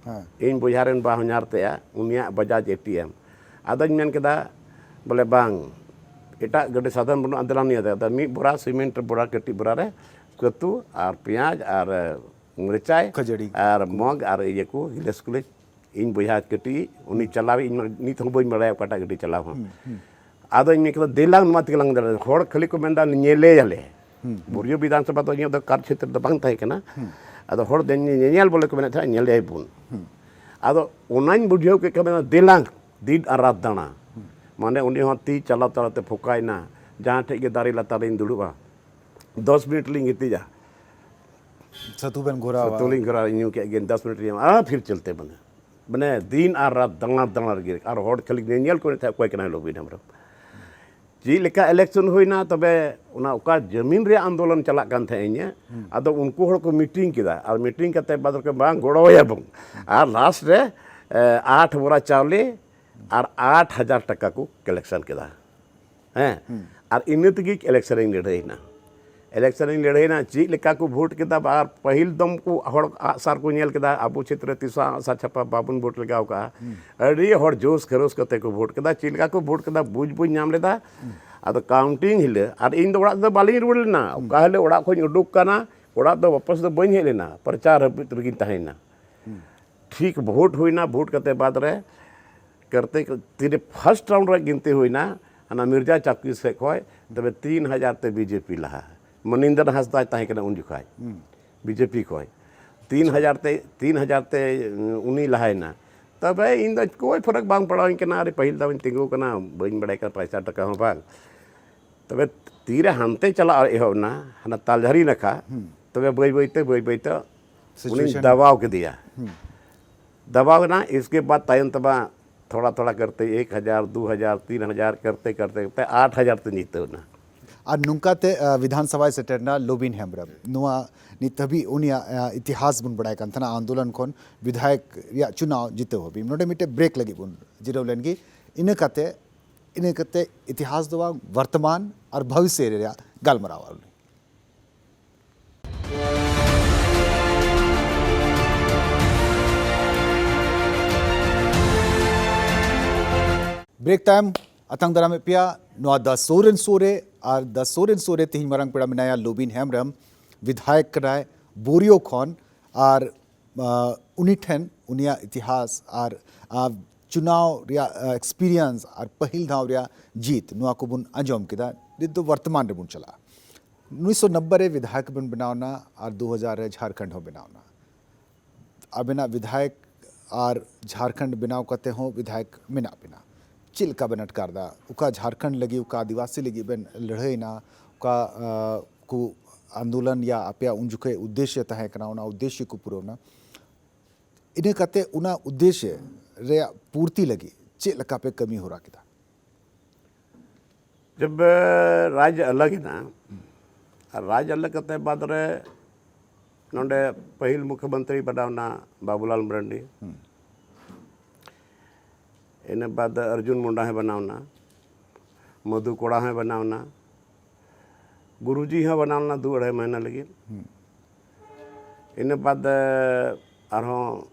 ᱤᱧ ᱵᱚᱭᱦᱟ ᱨᱮᱱ ᱵᱟ ᱦᱚᱧᱦᱟᱨ ᱛᱮᱭᱟ, ᱩᱱᱤᱭᱟᱜ ᱵᱟᱡᱟᱡᱽ ᱮ ᱴᱤ ᱮᱢ᱾ ᱟᱫᱚᱧ ᱢᱮᱱ ᱠᱮᱫᱟ, ᱵᱚᱞᱮ, "ᱵᱟᱝ, ᱮᱴᱟᱜ ᱜᱟᱹᱰᱤ ᱥᱟᱫᱷᱚᱱ ᱵᱟᱹᱱᱩᱜᱼᱟ, ᱫᱮᱞᱟ ᱱᱤᱭᱟᱹ ᱛᱮ᱾" ᱟᱫᱚ ᱢᱤᱫ ᱵᱚᱨᱟ ᱥᱤᱢᱮᱱᱴ ᱵᱚᱨᱟ, ᱠᱟᱹᱴᱤᱡ ᱵᱚᱨᱟ ᱨᱮ ᱠᱟᱹᱛᱩ ᱟᱨ ᱯᱮᱸᱭᱟᱡᱽ ᱟᱨ ᱢᱟᱹᱨᱤᱪᱟᱭ ᱠᱷᱟᱹᱡᱟᱹᱲᱤ᱾ ᱟᱨ ᱢᱚᱜᱽ ᱟᱨ ᱤᱭᱟᱹ ᱠᱚ, ᱜᱤᱞᱟᱹᱥ ᱠᱚᱞᱮ, ᱤᱧ ᱵᱚᱭᱦᱟ ᱠᱟᱹᱴᱤᱡ, ᱩᱱᱤ ᱪᱟᱞᱟᱣᱤᱡ, ᱤᱧ ᱢᱟ ᱱᱤᱛ ᱦᱚᱸ ᱵᱟᱹᱧ ᱵᱟᱲᱟᱭᱟ ᱚᱠᱟᱴᱟᱜ ᱜᱟᱹᱰᱤ ᱪᱟᱞᱟᱣ ᱦᱚᱸ᱾ ᱟᱫᱚᱧ ᱢᱮᱱ ᱠᱮᱫᱟ, "ᱫᱮᱞᱟᱝ, ᱱᱚᱣᱟ ᱛᱮᱜᱮ ᱞᱟᱝ ᱫᱟᱲᱟᱱᱟ᱾" ᱦᱚᱲ ᱠᱷᱟᱹᱞᱤ ᱠᱚ ᱢᱮᱱᱫᱟ, "ᱧᱮᱞᱮᱭᱟᱞᱮ᱾" ᱵᱩᱨᱡᱚ ᱵᱤᱫᱷᱟᱱ ᱥᱚᱵᱷᱟ ᱫᱚ ᱤᱧᱟᱹᱜ ᱫᱚ ᱠᱟᱨ ᱪᱷᱮᱛᱨᱚ ᱫᱚ ᱵᱟᱝ ᱛᱟᱦᱮᱸ ᱠᱟᱱᱟ᱾ ᱟᱫᱚ ᱦᱚᱲ ᱫᱚ ᱧᱮᱧᱮᱞ ᱵᱚᱞᱮ ᱠᱚ ᱢᱮᱱᱮᱫ ᱛᱟᱦᱮᱸᱫ, "ᱧᱮᱞᱮᱭᱟᱵᱚᱱ᱾" ᱟᱫᱚ ᱚᱱᱟᱧ ᱵᱩᱡᱷᱟᱹᱣ ᱠᱮᱫ ᱠᱷᱟᱱ, ᱢᱮᱱᱫᱟ, "ᱫᱮᱞᱟᱝ, ᱫᱤᱱ ᱟᱨ ᱨᱟᱛ ᱫᱟᱬᱟ᱾" ᱢᱟᱱᱮ ᱩᱱᱤ ᱦᱚᱸ ᱛᱤ ᱪᱟᱞᱟᱣ ᱛᱟᱞᱟᱛᱮ ᱯᱷᱚᱠᱟᱭᱮᱱᱟ, ᱡᱟᱦᱟᱸ ᱴᱷᱮᱡ ᱜᱮ ᱫᱟᱨᱮ ᱞᱟᱛᱟᱨ ᱨᱤᱧ ᱫᱩᱲᱩᱵᱼᱟ, ᱫᱚᱥ ᱢᱤᱱᱤᱴ ᱞᱤᱧ ᱜᱤᱛᱤᱡᱼᱟ᱾ ᱥᱟᱹᱛᱩ ᱵᱮᱱ ᱜᱷᱚᱨᱟᱣᱟ᱾ ᱥᱟᱹᱛᱩ ᱞᱤᱧ ᱜᱷᱚᱨᱟᱣ, ᱧᱩ ᱠᱮᱫ ᱜᱮ, ᱫᱚᱥ ᱢᱤᱱᱤᱴ ᱨᱮ, ᱟᱨ ᱯᱷᱤᱨ ᱪᱚᱞᱛᱮ ᱵᱚᱱᱟ᱾ ᱢᱟᱱᱮ ᱫᱤᱱ ᱟᱨ ᱨᱟᱛ ᱫᱟᱬᱟ ᱫᱟᱬᱟ ᱨᱮᱜᱮ, ᱟᱨ ᱦᱚᱲ ᱠᱷᱟᱹᱞᱤ ᱧᱮᱧᱮᱞ ᱠᱚ ᱢᱮᱱᱮᱫ ᱛᱟᱦᱮᱸᱫ, "ᱚᱠᱚᱭ ᱠᱟᱱᱟᱭ ᱞᱚᱵᱤᱱ ᱦᱮᱢᱵᱨᱚᱢ?" ᱪᱮᱫ ᱞᱮᱠᱟ ᱤᱞᱮᱠᱥᱚᱱ ᱦᱩᱭᱱᱟ, ᱛᱚᱵᱮ ᱚᱱᱟ ᱚᱠᱟ ᱡᱟᱹᱢᱤᱱ ᱨᱮᱭᱟᱜ ᱟᱱᱫᱳᱞᱚᱱ ᱪᱟᱞᱟᱜ ᱠᱟᱱ ᱛᱟᱦᱮᱸᱫ ᱤᱧᱟᱹᱜ, ᱟᱫᱚ ᱩᱱᱠᱩ ᱦᱚᱲ ᱠᱚ ᱢᱤᱴᱤᱝ ᱠᱮᱫᱟ, ᱟᱨ ᱢᱤᱴᱤᱝ ᱠᱟᱛᱮ ᱵᱟᱫᱽ ᱨᱮᱠᱚ, "ᱵᱟᱝ, ᱜᱚᱲᱚᱣᱟᱭᱟᱵᱚᱱ᱾" ᱟᱨ ᱞᱟᱥᱴ ᱨᱮ, ᱮ, ᱟᱴ ᱵᱚᱨᱟ ᱪᱟᱣᱞᱮ ᱟᱨ ᱟᱴ ᱦᱟᱡᱟᱨ ᱴᱟᱠᱟ ᱠᱚ ᱠᱟᱞᱮᱠᱥᱚᱱ ᱠᱮᱫᱟ᱾ ᱦᱮᱸ, ᱟᱨ ᱤᱱᱟᱹ ᱛᱮᱜᱮ ᱤᱞᱮᱠᱥᱚᱱ ᱤᱧ ᱞᱟᱹᱲᱦᱟᱹᱭᱮᱱᱟ᱾ ᱤᱞᱮᱠᱥᱚᱱ ᱤᱧ ᱞᱟᱹᱲᱦᱟᱹᱭᱮᱱᱟ, ᱪᱮᱫ ᱞᱮᱠᱟ ᱠᱚ ᱵᱷᱳᱴ ᱠᱮᱫᱟ, ᱟᱨ ᱯᱟᱹᱦᱤᱞ ᱫᱚᱢ ᱠᱚ ᱦᱚᱲ ᱟᱜᱼᱥᱟᱨ ᱠᱚ ᱧᱮᱞ ᱠᱮᱫᱟ, ᱟᱵᱚ ᱪᱷᱮᱛᱨᱚ ᱛᱤᱥ ᱦᱚᱸ ᱟᱜᱼᱥᱟᱨ ᱪᱷᱟᱯᱟ ᱵᱟᱵᱚᱱ ᱵᱷᱳᱴ ᱞᱟᱜᱟᱣ ᱠᱟᱜᱼᱟ᱾ ᱟᱹᱰᱤ ᱦᱚᱲ ᱡᱳᱥ ᱠᱷᱟᱨᱳᱥ ᱠᱟᱛᱮ ᱠᱚ ᱵᱷᱳᱴ ᱠᱮᱫᱟ᱾ ᱪᱮᱫ ᱞᱮᱠᱟ ᱠᱚ ᱵᱷᱳᱴ ᱠᱮᱫᱟ, ᱵᱩᱡᱽ ᱵᱩᱡᱽ ᱧᱟᱢ ᱞᱮᱫᱟ᱾ ᱟᱫᱚ ᱠᱟᱣᱩᱱᱴᱤᱝ ᱦᱤᱞᱳᱜ ᱟᱨ ᱤᱧ ᱫᱚ ᱚᱲᱟᱜ ᱫᱚ ᱵᱟᱹᱞᱤᱧ ᱨᱩᱣᱟᱹᱲ ᱞᱮᱱᱟ᱾ ᱚᱠᱟ ᱦᱤᱞᱳᱜ ᱚᱲᱟᱜ ᱠᱷᱚᱱ ᱩᱰᱩᱠ ᱠᱟᱱᱟ, ᱚᱲᱟᱜ ᱫᱚ ᱣᱟᱯᱟᱥ ᱫᱚ ᱵᱟᱹᱧ ᱦᱮᱡ ᱞᱮᱱᱟ, ᱯᱨᱚᱪᱟᱨ ᱦᱟᱹᱵᱤᱡ ᱨᱮᱜᱤᱧ ᱛᱟᱦᱮᱸᱭᱮᱱᱟ᱾ ᱴᱷᱤᱠ ᱵᱷᱳᱴ ᱦᱩᱭᱱᱟ, ᱵᱷᱳᱴ ᱠᱟᱛᱮ ᱵᱟᱫᱽ ᱨᱮ ᱠᱟᱨᱛᱤᱠ ᱛᱤᱨᱮ ᱯᱷᱟᱥᱴ ᱨᱟᱣᱩᱱᱰ ᱨᱮ ᱜᱤᱱᱛᱤ ᱦᱩᱭᱱᱟ, ᱦᱟᱱᱟ ᱢᱤᱨᱡᱟ ᱪᱟᱣᱠᱤ ᱥᱮᱫ ᱠᱷᱚᱱ, ᱛᱚᱵᱮ ᱛᱤᱱ ᱦᱟᱡᱟᱨ ᱛᱮ ᱵᱤᱡᱮᱯᱤ ᱞᱟᱦᱟ᱾ ᱢᱚᱱᱤᱱᱫᱨ ᱦᱟᱸᱥᱫᱟᱭ ᱛᱟᱦᱮᱸ ᱠᱟᱱᱟ ᱩᱱ ᱡᱚᱠᱷᱟᱡ, ᱵᱤᱡᱮᱯᱤ ᱠᱷᱚᱱ᱾ ᱛᱤᱱ ᱦᱟᱡᱟᱨ ᱛᱮ, ᱛᱤᱱ ᱦᱟᱡᱟᱨ ᱛᱮ ᱩᱱᱤ ᱞᱟᱦᱟᱭᱮᱱᱟ᱾ ᱛᱚᱵᱮ ᱤᱧ ᱫᱚ ᱠᱳᱭ ᱯᱷᱚᱨᱚᱠ ᱵᱟᱝ ᱯᱟᱲᱟᱣᱟᱹᱧ ᱠᱟᱱᱟ, ᱟᱹᱰᱤ ᱯᱟᱹᱦᱤᱞ ᱫᱷᱟᱣ ᱤᱧ ᱛᱤᱸᱜᱩ ᱠᱟᱱᱟ, ᱵᱟᱹᱧ ᱵᱟᱲᱟᱭ ᱠᱟᱱᱟ ᱯᱚᱭᱥᱟ ᱴᱟᱠᱟ ᱦᱚᱸ ᱵᱟᱝ᱾ ᱛᱚᱵᱮ ᱛᱤᱨᱮ ᱦᱟᱱᱛᱮ ᱪᱟᱞᱟᱜ ᱮᱦᱚᱵ ᱮᱱᱟ, ᱦᱟᱱᱟ ᱛᱟᱞᱡᱷᱟᱨᱤ ᱱᱟᱠᱷᱟ, ᱛᱚᱵᱮ ᱵᱟᱹᱭ ᱵᱟᱹᱭ ᱛᱮ, ᱵᱟᱹᱭ ᱵᱟᱹᱭ ᱛᱮ ᱩᱱᱤᱧ ᱥᱤᱪᱩᱭᱮᱥᱚᱱ᱾ ᱫᱟᱵᱟᱣ ᱠᱮᱫᱮᱭᱟ᱾ ᱫᱟᱵᱟᱣ ᱮᱱᱟ, ᱤᱥᱠᱮ ᱵᱟᱫ ᱛᱟᱭᱚᱢ ᱛᱮᱢᱟ ᱛᱷᱚᱲᱟ ᱛᱷᱚᱲᱟ ᱠᱟᱨᱛᱮ ᱮᱠ ᱦᱟᱡᱟᱨ, ᱫᱩ ᱦᱟᱡᱟᱨ, ᱛᱤᱱ ᱦᱟᱡᱟᱨ ᱠᱟᱨᱛᱮ ᱠᱟᱨᱛᱮ ᱠᱟᱨᱛᱮ ᱟᱴ ᱦᱟᱡᱟᱨ ᱛᱮ ᱡᱤᱛᱟᱹᱣ ᱮᱱᱟ᱾ ᱟᱨ ᱱᱚᱝᱠᱟ ᱛᱮ, ᱟ, ᱵᱤᱫᱷᱟᱱ ᱥᱚᱵᱷᱟᱭ ᱥᱮᱴᱮᱨ ᱮᱱᱟ ᱞᱚᱵᱤᱱ ᱦᱮᱢᱵᱨᱚᱢ᱾ ᱱᱚᱣᱟ ᱱᱤᱛ ᱦᱟᱹᱵᱤᱡ ᱩᱱᱤᱭᱟᱜ, ᱟ, ᱤᱛᱤᱦᱟᱥ ᱵᱚᱱ ᱵᱟᱲᱟᱭ ᱠᱟᱱ ᱛᱟᱦᱮᱱᱟ, ᱟᱱᱫᱳᱞᱚᱱ ᱠᱷᱚᱱ ᱵᱤᱫᱷᱟᱭᱚᱠ ᱨᱮᱭᱟᱜ ᱪᱩᱱᱟᱣ ᱡᱤᱛᱟᱹᱣ ᱦᱟᱹᱵᱤᱡ᱾ ᱱᱚᱰᱮ ᱢᱤᱫᱴᱮᱡ ᱵᱨᱮᱠ ᱞᱟᱹᱜᱤᱫ ᱵᱚᱱ ᱡᱤᱨᱟᱹᱣ ᱞᱮᱱ ᱜᱮ᱾ ᱤᱱᱟᱹ ᱠᱟᱛᱮ, ᱤᱱᱟᱹ ᱠᱟᱛᱮ ᱤᱛᱤᱦᱟᱥ ᱫᱚ ᱵᱟᱝ, ᱵᱚᱨᱛᱚᱢᱟᱱ ᱟᱨ ᱵᱷᱚᱵᱤᱥᱥᱚ ᱨᱮᱭᱟᱜ ᱜᱟᱞᱢᱟᱨᱟᱣ ᱟᱞᱮ᱾ ᱵᱨᱮᱠ ᱛᱟᱭᱚᱢ ᱟᱛᱟᱝ ᱫᱟᱨᱟᱢᱮᱫ ᱯᱮᱭᱟ ᱱᱚᱣᱟ ᱫᱟ ᱥᱳᱨᱮᱱ ᱥᱳ ᱨᱮ᱾ ᱟᱨ ᱫᱟ ᱥᱳᱨᱮᱱ ᱥᱳ ᱨᱮ ᱛᱮᱦᱮᱧ ᱢᱟᱨᱟᱝ ᱯᱮᱲᱟ ᱢᱮᱱᱟᱭᱟ ᱞᱚᱵᱤᱱ ᱦᱮᱢᱵᱨᱚᱢ, ᱵᱤᱫᱷᱟᱭᱚᱠ ᱠᱟᱱᱟᱭ ᱵᱳᱨᱤᱭᱳ ᱠᱷᱚᱱ᱾ ᱟᱨ, ᱟ, ᱩᱱᱤ ᱴᱷᱮᱱ ᱩᱱᱤᱭᱟᱜ ᱤᱛᱤᱦᱟᱥ ᱟᱨ, ᱟ, ᱪᱩᱱᱟᱣ ᱨᱮᱭᱟᱜ, ᱟ, ᱮᱠᱥᱯᱤᱨᱤᱭᱮᱱᱥ ᱟᱨ ᱯᱟᱹᱦᱤᱞ ᱫᱷᱟᱣ ᱨᱮᱭᱟᱜ ᱡᱤᱛ, ᱱᱚᱣᱟ ᱠᱚᱵᱚᱱ ᱟᱸᱡᱚᱢ ᱠᱮᱫᱟ᱾ ᱱᱤᱛ ᱫᱚ ᱵᱚᱨᱛᱚᱢᱟᱱ ᱨᱮᱵᱚᱱ ᱪᱟᱞᱟᱜᱼᱟ᱾ ᱩᱱᱤᱥᱥᱚ ᱱᱚᱵᱵᱳᱭ ᱨᱮ ᱵᱤᱫᱷᱟᱭᱚᱠ ᱵᱮᱱ ᱵᱮᱱᱟᱣ ᱮᱱᱟ ᱟᱨ ᱫᱩ ᱦᱟᱡᱟᱨ ᱨᱮ ᱡᱷᱟᱲᱠᱷᱚᱸᱰ ᱦᱚᱸ ᱵᱮᱱᱟᱣ ᱮᱱᱟ᱾ ᱟᱵᱮᱱᱟᱜ ᱵᱤᱫᱷᱟᱭᱚᱠ ᱟᱨ ᱡᱷᱟᱲᱠᱷᱚᱸᱰ ᱵᱮᱱᱟᱣ ᱠᱟᱛᱮ ᱦᱚᱸ ᱵᱤᱫᱷᱟᱭᱚᱠ ᱢᱮᱱᱟᱜ ᱵᱮᱱᱟ, ᱪᱮᱫ ᱞᱮᱠᱟ ᱵᱮᱱ ᱟᱴᱠᱟᱨ ᱮᱫᱟ? ᱚᱠᱟ ᱡᱷᱟᱲᱠᱷᱚᱸᱰ ᱞᱟᱹᱜᱤᱫ, ᱚᱠᱟ ᱟᱹᱫᱤᱵᱟᱹᱥᱤ ᱞᱟᱹᱜᱤᱫ ᱵᱮᱱ ᱞᱟᱹᱲᱦᱟᱹᱭᱮᱱᱟ, ᱚᱠᱟ, ᱟ, ᱠᱚ ᱟᱱᱫᱳᱞᱚᱱ ᱭᱟ ᱟᱯᱮᱭᱟᱜ ᱩᱱ ᱡᱚᱠᱷᱮᱡ ᱩᱫᱽᱫᱮᱥᱭᱚ ᱛᱟᱦᱮᱸ ᱠᱟᱱᱟ, ᱚᱱᱟ ᱩᱫᱽᱫᱮᱥᱭᱚ ᱠᱚ ᱯᱩᱨᱟᱹᱣᱱᱟ? ᱤᱱᱟᱹ ᱠᱟᱛᱮ ᱚᱱᱟ ᱩᱫᱽᱫᱮᱥᱭᱚ ᱨᱮᱭᱟᱜ ᱯᱩᱨᱛᱤ ᱞᱟᱹᱜᱤᱫ ᱪᱮᱫ ᱞᱮᱠᱟ ᱯᱮ ᱠᱟᱹᱢᱤ ᱦᱚᱨᱟ ᱠᱮᱫᱟ? ᱡᱟᱵ ᱨᱟᱡᱽ ᱟᱞᱟᱜ ᱮᱱᱟ, ᱟᱨ ᱨᱟᱡᱽ ᱟᱞᱟᱜ ᱠᱟᱛᱮ ᱵᱟᱫᱽ ᱨᱮ ᱱᱚᱰᱮ ᱯᱟᱹᱦᱤᱞ ᱢᱩᱠᱷᱭᱚᱢᱚᱱᱛᱨᱤ ᱵᱮᱱᱟᱣ ᱮᱱᱟ ᱵᱟᱵᱩᱞᱟᱞ ᱢᱟᱨᱟᱱᱰᱤ᱾ ᱤᱱᱟᱹ ᱵᱟᱫᱽ ᱚᱨᱡᱩᱱ ᱢᱩᱱᱰᱟ ᱦᱚᱸᱭ ᱵᱮᱱᱟᱣ ᱮᱱᱟ, ᱢᱚᱫᱷᱩ ᱠᱚᱲᱟ ᱦᱚᱸᱭ ᱵᱮᱱᱟᱣ ᱮᱱᱟ, ᱜᱩᱨᱩᱡᱤ ᱦᱚᱸ ᱵᱮᱱᱟᱣ ᱞᱮᱱᱟ ᱫᱩ ᱟᱹᱲᱟᱹᱭ ᱢᱟᱹᱦᱱᱟᱹ ᱞᱟᱹᱜᱤᱫ᱾ ᱤᱱᱟᱹ ᱵᱟᱫᱽ ᱟᱨᱦᱚᱸ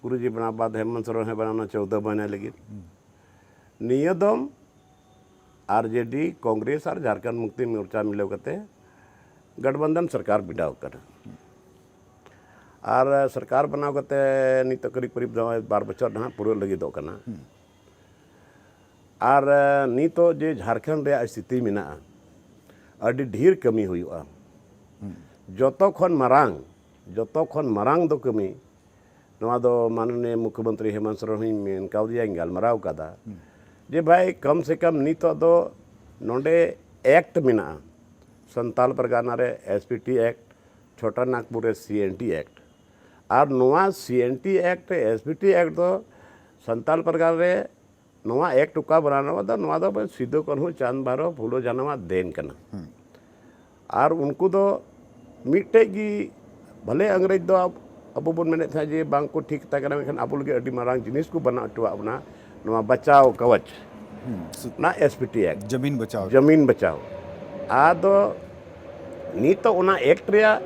ᱜᱩᱨᱩᱡᱤ ᱵᱮᱱᱟᱣ ᱵᱟᱫᱽ ᱦᱮᱢᱚᱱᱛ ᱥᱚᱨᱮᱱ ᱦᱚᱸᱭ ᱵᱮᱱᱟᱣ ᱮᱱᱟ ᱪᱳᱣᱫᱚ ᱢᱟᱹᱦᱱᱟᱹ ᱞᱟᱹᱜᱤᱫ᱾ ᱱᱤᱭᱟᱹ ᱫᱚᱢ ᱟᱨ ᱡᱮ ᱰᱤ, ᱠᱚᱝᱜᱨᱮᱥ ᱟᱨ ᱡᱷᱟᱨᱠᱷᱚᱸᱰ ᱢᱩᱠᱛᱤ ᱢᱳᱨᱪᱟ ᱢᱤᱞᱟᱹᱣ ᱠᱟᱛᱮ ᱜᱟᱴᱵᱟᱱᱫᱷᱚᱱ ᱥᱚᱨᱠᱟᱨ ᱵᱮᱱᱟᱣ ᱠᱟᱱᱟ᱾ ᱟᱨ ᱥᱚᱨᱠᱟᱨ ᱵᱮᱱᱟᱣ ᱠᱟᱛᱮ ᱱᱤᱛᱚᱜ ᱠᱟᱹᱨᱤᱵ ᱠᱟᱹᱨᱤᱵ ᱫᱚ ᱵᱟᱨ ᱵᱚᱪᱷᱚᱨ ᱱᱟᱦᱟᱜ ᱯᱩᱨᱟᱹᱜ ᱞᱟᱹᱜᱤᱫᱚᱜ ᱠᱟᱱᱟ᱾ ᱟᱨ ᱱᱤᱛᱚᱜ ᱡᱮ ᱡᱷᱟᱨᱠᱷᱚᱸᱰ ᱨᱮᱭᱟᱜ ᱥᱛᱷᱤᱛᱤ ᱢᱮᱱᱟᱜᱼᱟ, ᱟᱹᱰᱤ ᱰᱷᱮᱨ ᱠᱟᱹᱢᱤ ᱦᱩᱭᱩᱜᱼᱟ᱾ ᱡᱚᱛᱚ ᱠᱷᱚᱱ ᱢᱟᱨᱟᱝ, ᱡᱚᱛᱚ ᱠᱷᱚᱱ ᱢᱟᱨᱟᱝ ᱫᱚ ᱠᱟᱹᱢᱤ, ᱱᱚᱣᱟ ᱫᱚ ᱢᱟᱱᱚᱱᱤᱭᱚ ᱢᱩᱠᱷᱭᱚᱢᱚᱱᱛᱨᱤ ᱦᱮᱢᱚᱱᱛ ᱥᱚᱨᱮᱱ ᱦᱚᱸᱧ ᱢᱮᱱ ᱠᱟᱣᱫᱮᱭᱟ, ᱜᱟᱞᱢᱟᱨᱟᱣ ᱠᱟᱫᱟ, ᱡᱮ ᱵᱷᱟᱭ, ᱠᱚᱢ ᱥᱮ ᱠᱚᱢ ᱱᱤᱛᱚᱜ ᱫᱚ ᱱᱚᱰᱮ ᱮᱠᱴ ᱢᱮᱱᱟᱜᱼᱟ, ᱥᱟᱱᱛᱟᱞ ᱯᱟᱨᱜᱟᱱᱟ ᱨᱮ S P T act, Chhota Nagpur ᱨᱮ ᱥᱤ ᱮᱱ ᱴᱤ ᱮᱠᱴ᱾ ᱟᱨ ᱱᱚᱣᱟ C N T act, S P T act ᱫᱚ ᱥᱟᱱᱛᱟᱞ ᱯᱟᱨᱜᱟᱱᱟ ᱨᱮ ᱱᱚᱣᱟ ᱮᱠᱴ ᱚᱠᱟ ᱵᱮᱱᱟᱣ ᱫᱚ, ᱱᱚᱣᱟ ᱫᱚ ᱥᱤᱫᱩ ᱠᱟᱹᱱᱦᱩ ᱪᱟᱸᱫᱽ ᱵᱷᱟᱭᱨᱳ ᱯᱷᱩᱞᱳ ᱡᱷᱟᱱᱚᱣᱟᱜ ᱫᱮᱱ ᱠᱟᱱᱟ᱾ ᱟᱨ ᱩᱱᱠᱩ ᱫᱚ ᱢᱤᱫᱴᱮᱡ ᱜᱮ, ᱵᱷᱟᱞᱮ ᱤᱝᱨᱮᱡᱽ ᱫᱚ ᱟᱵ-, ᱟᱵᱚ ᱵᱚᱱ ᱢᱮᱱᱮᱫ ᱛᱟᱦᱮᱸᱫ ᱡᱮ ᱵᱟᱝ ᱠᱚ ᱴᱷᱤᱠ ᱛᱟᱦᱮᱸ ᱠᱟᱱᱟ, ᱢᱮᱱᱠᱷᱟᱱ ᱟᱵᱚ ᱞᱟᱹᱜᱤᱫ ᱟᱹᱰᱤ ᱢᱟᱨᱟᱝ ᱡᱤᱱᱤᱥ ᱠᱚ ᱵᱮᱱᱟᱣ ᱦᱚᱴᱚᱣᱟᱜ ᱵᱚᱱᱟ, ᱱᱚᱣᱟ ᱵᱟᱪᱟᱣ ᱠᱟᱣᱟᱡᱽ, ᱥᱩ- ᱚᱱᱟ ᱮᱥ ᱯᱤ ᱴᱤ ᱮᱠᱴ᱾ ᱡᱟᱢᱤᱱ ᱵᱟᱪᱟᱣ᱾ ᱡᱟᱢᱤᱱ ᱵᱟᱪᱟᱣ᱾ ᱟᱫᱚ ᱱᱤᱛᱚᱜ ᱚᱱᱟ ᱮᱠᱴ ᱨᱮᱭᱟᱜ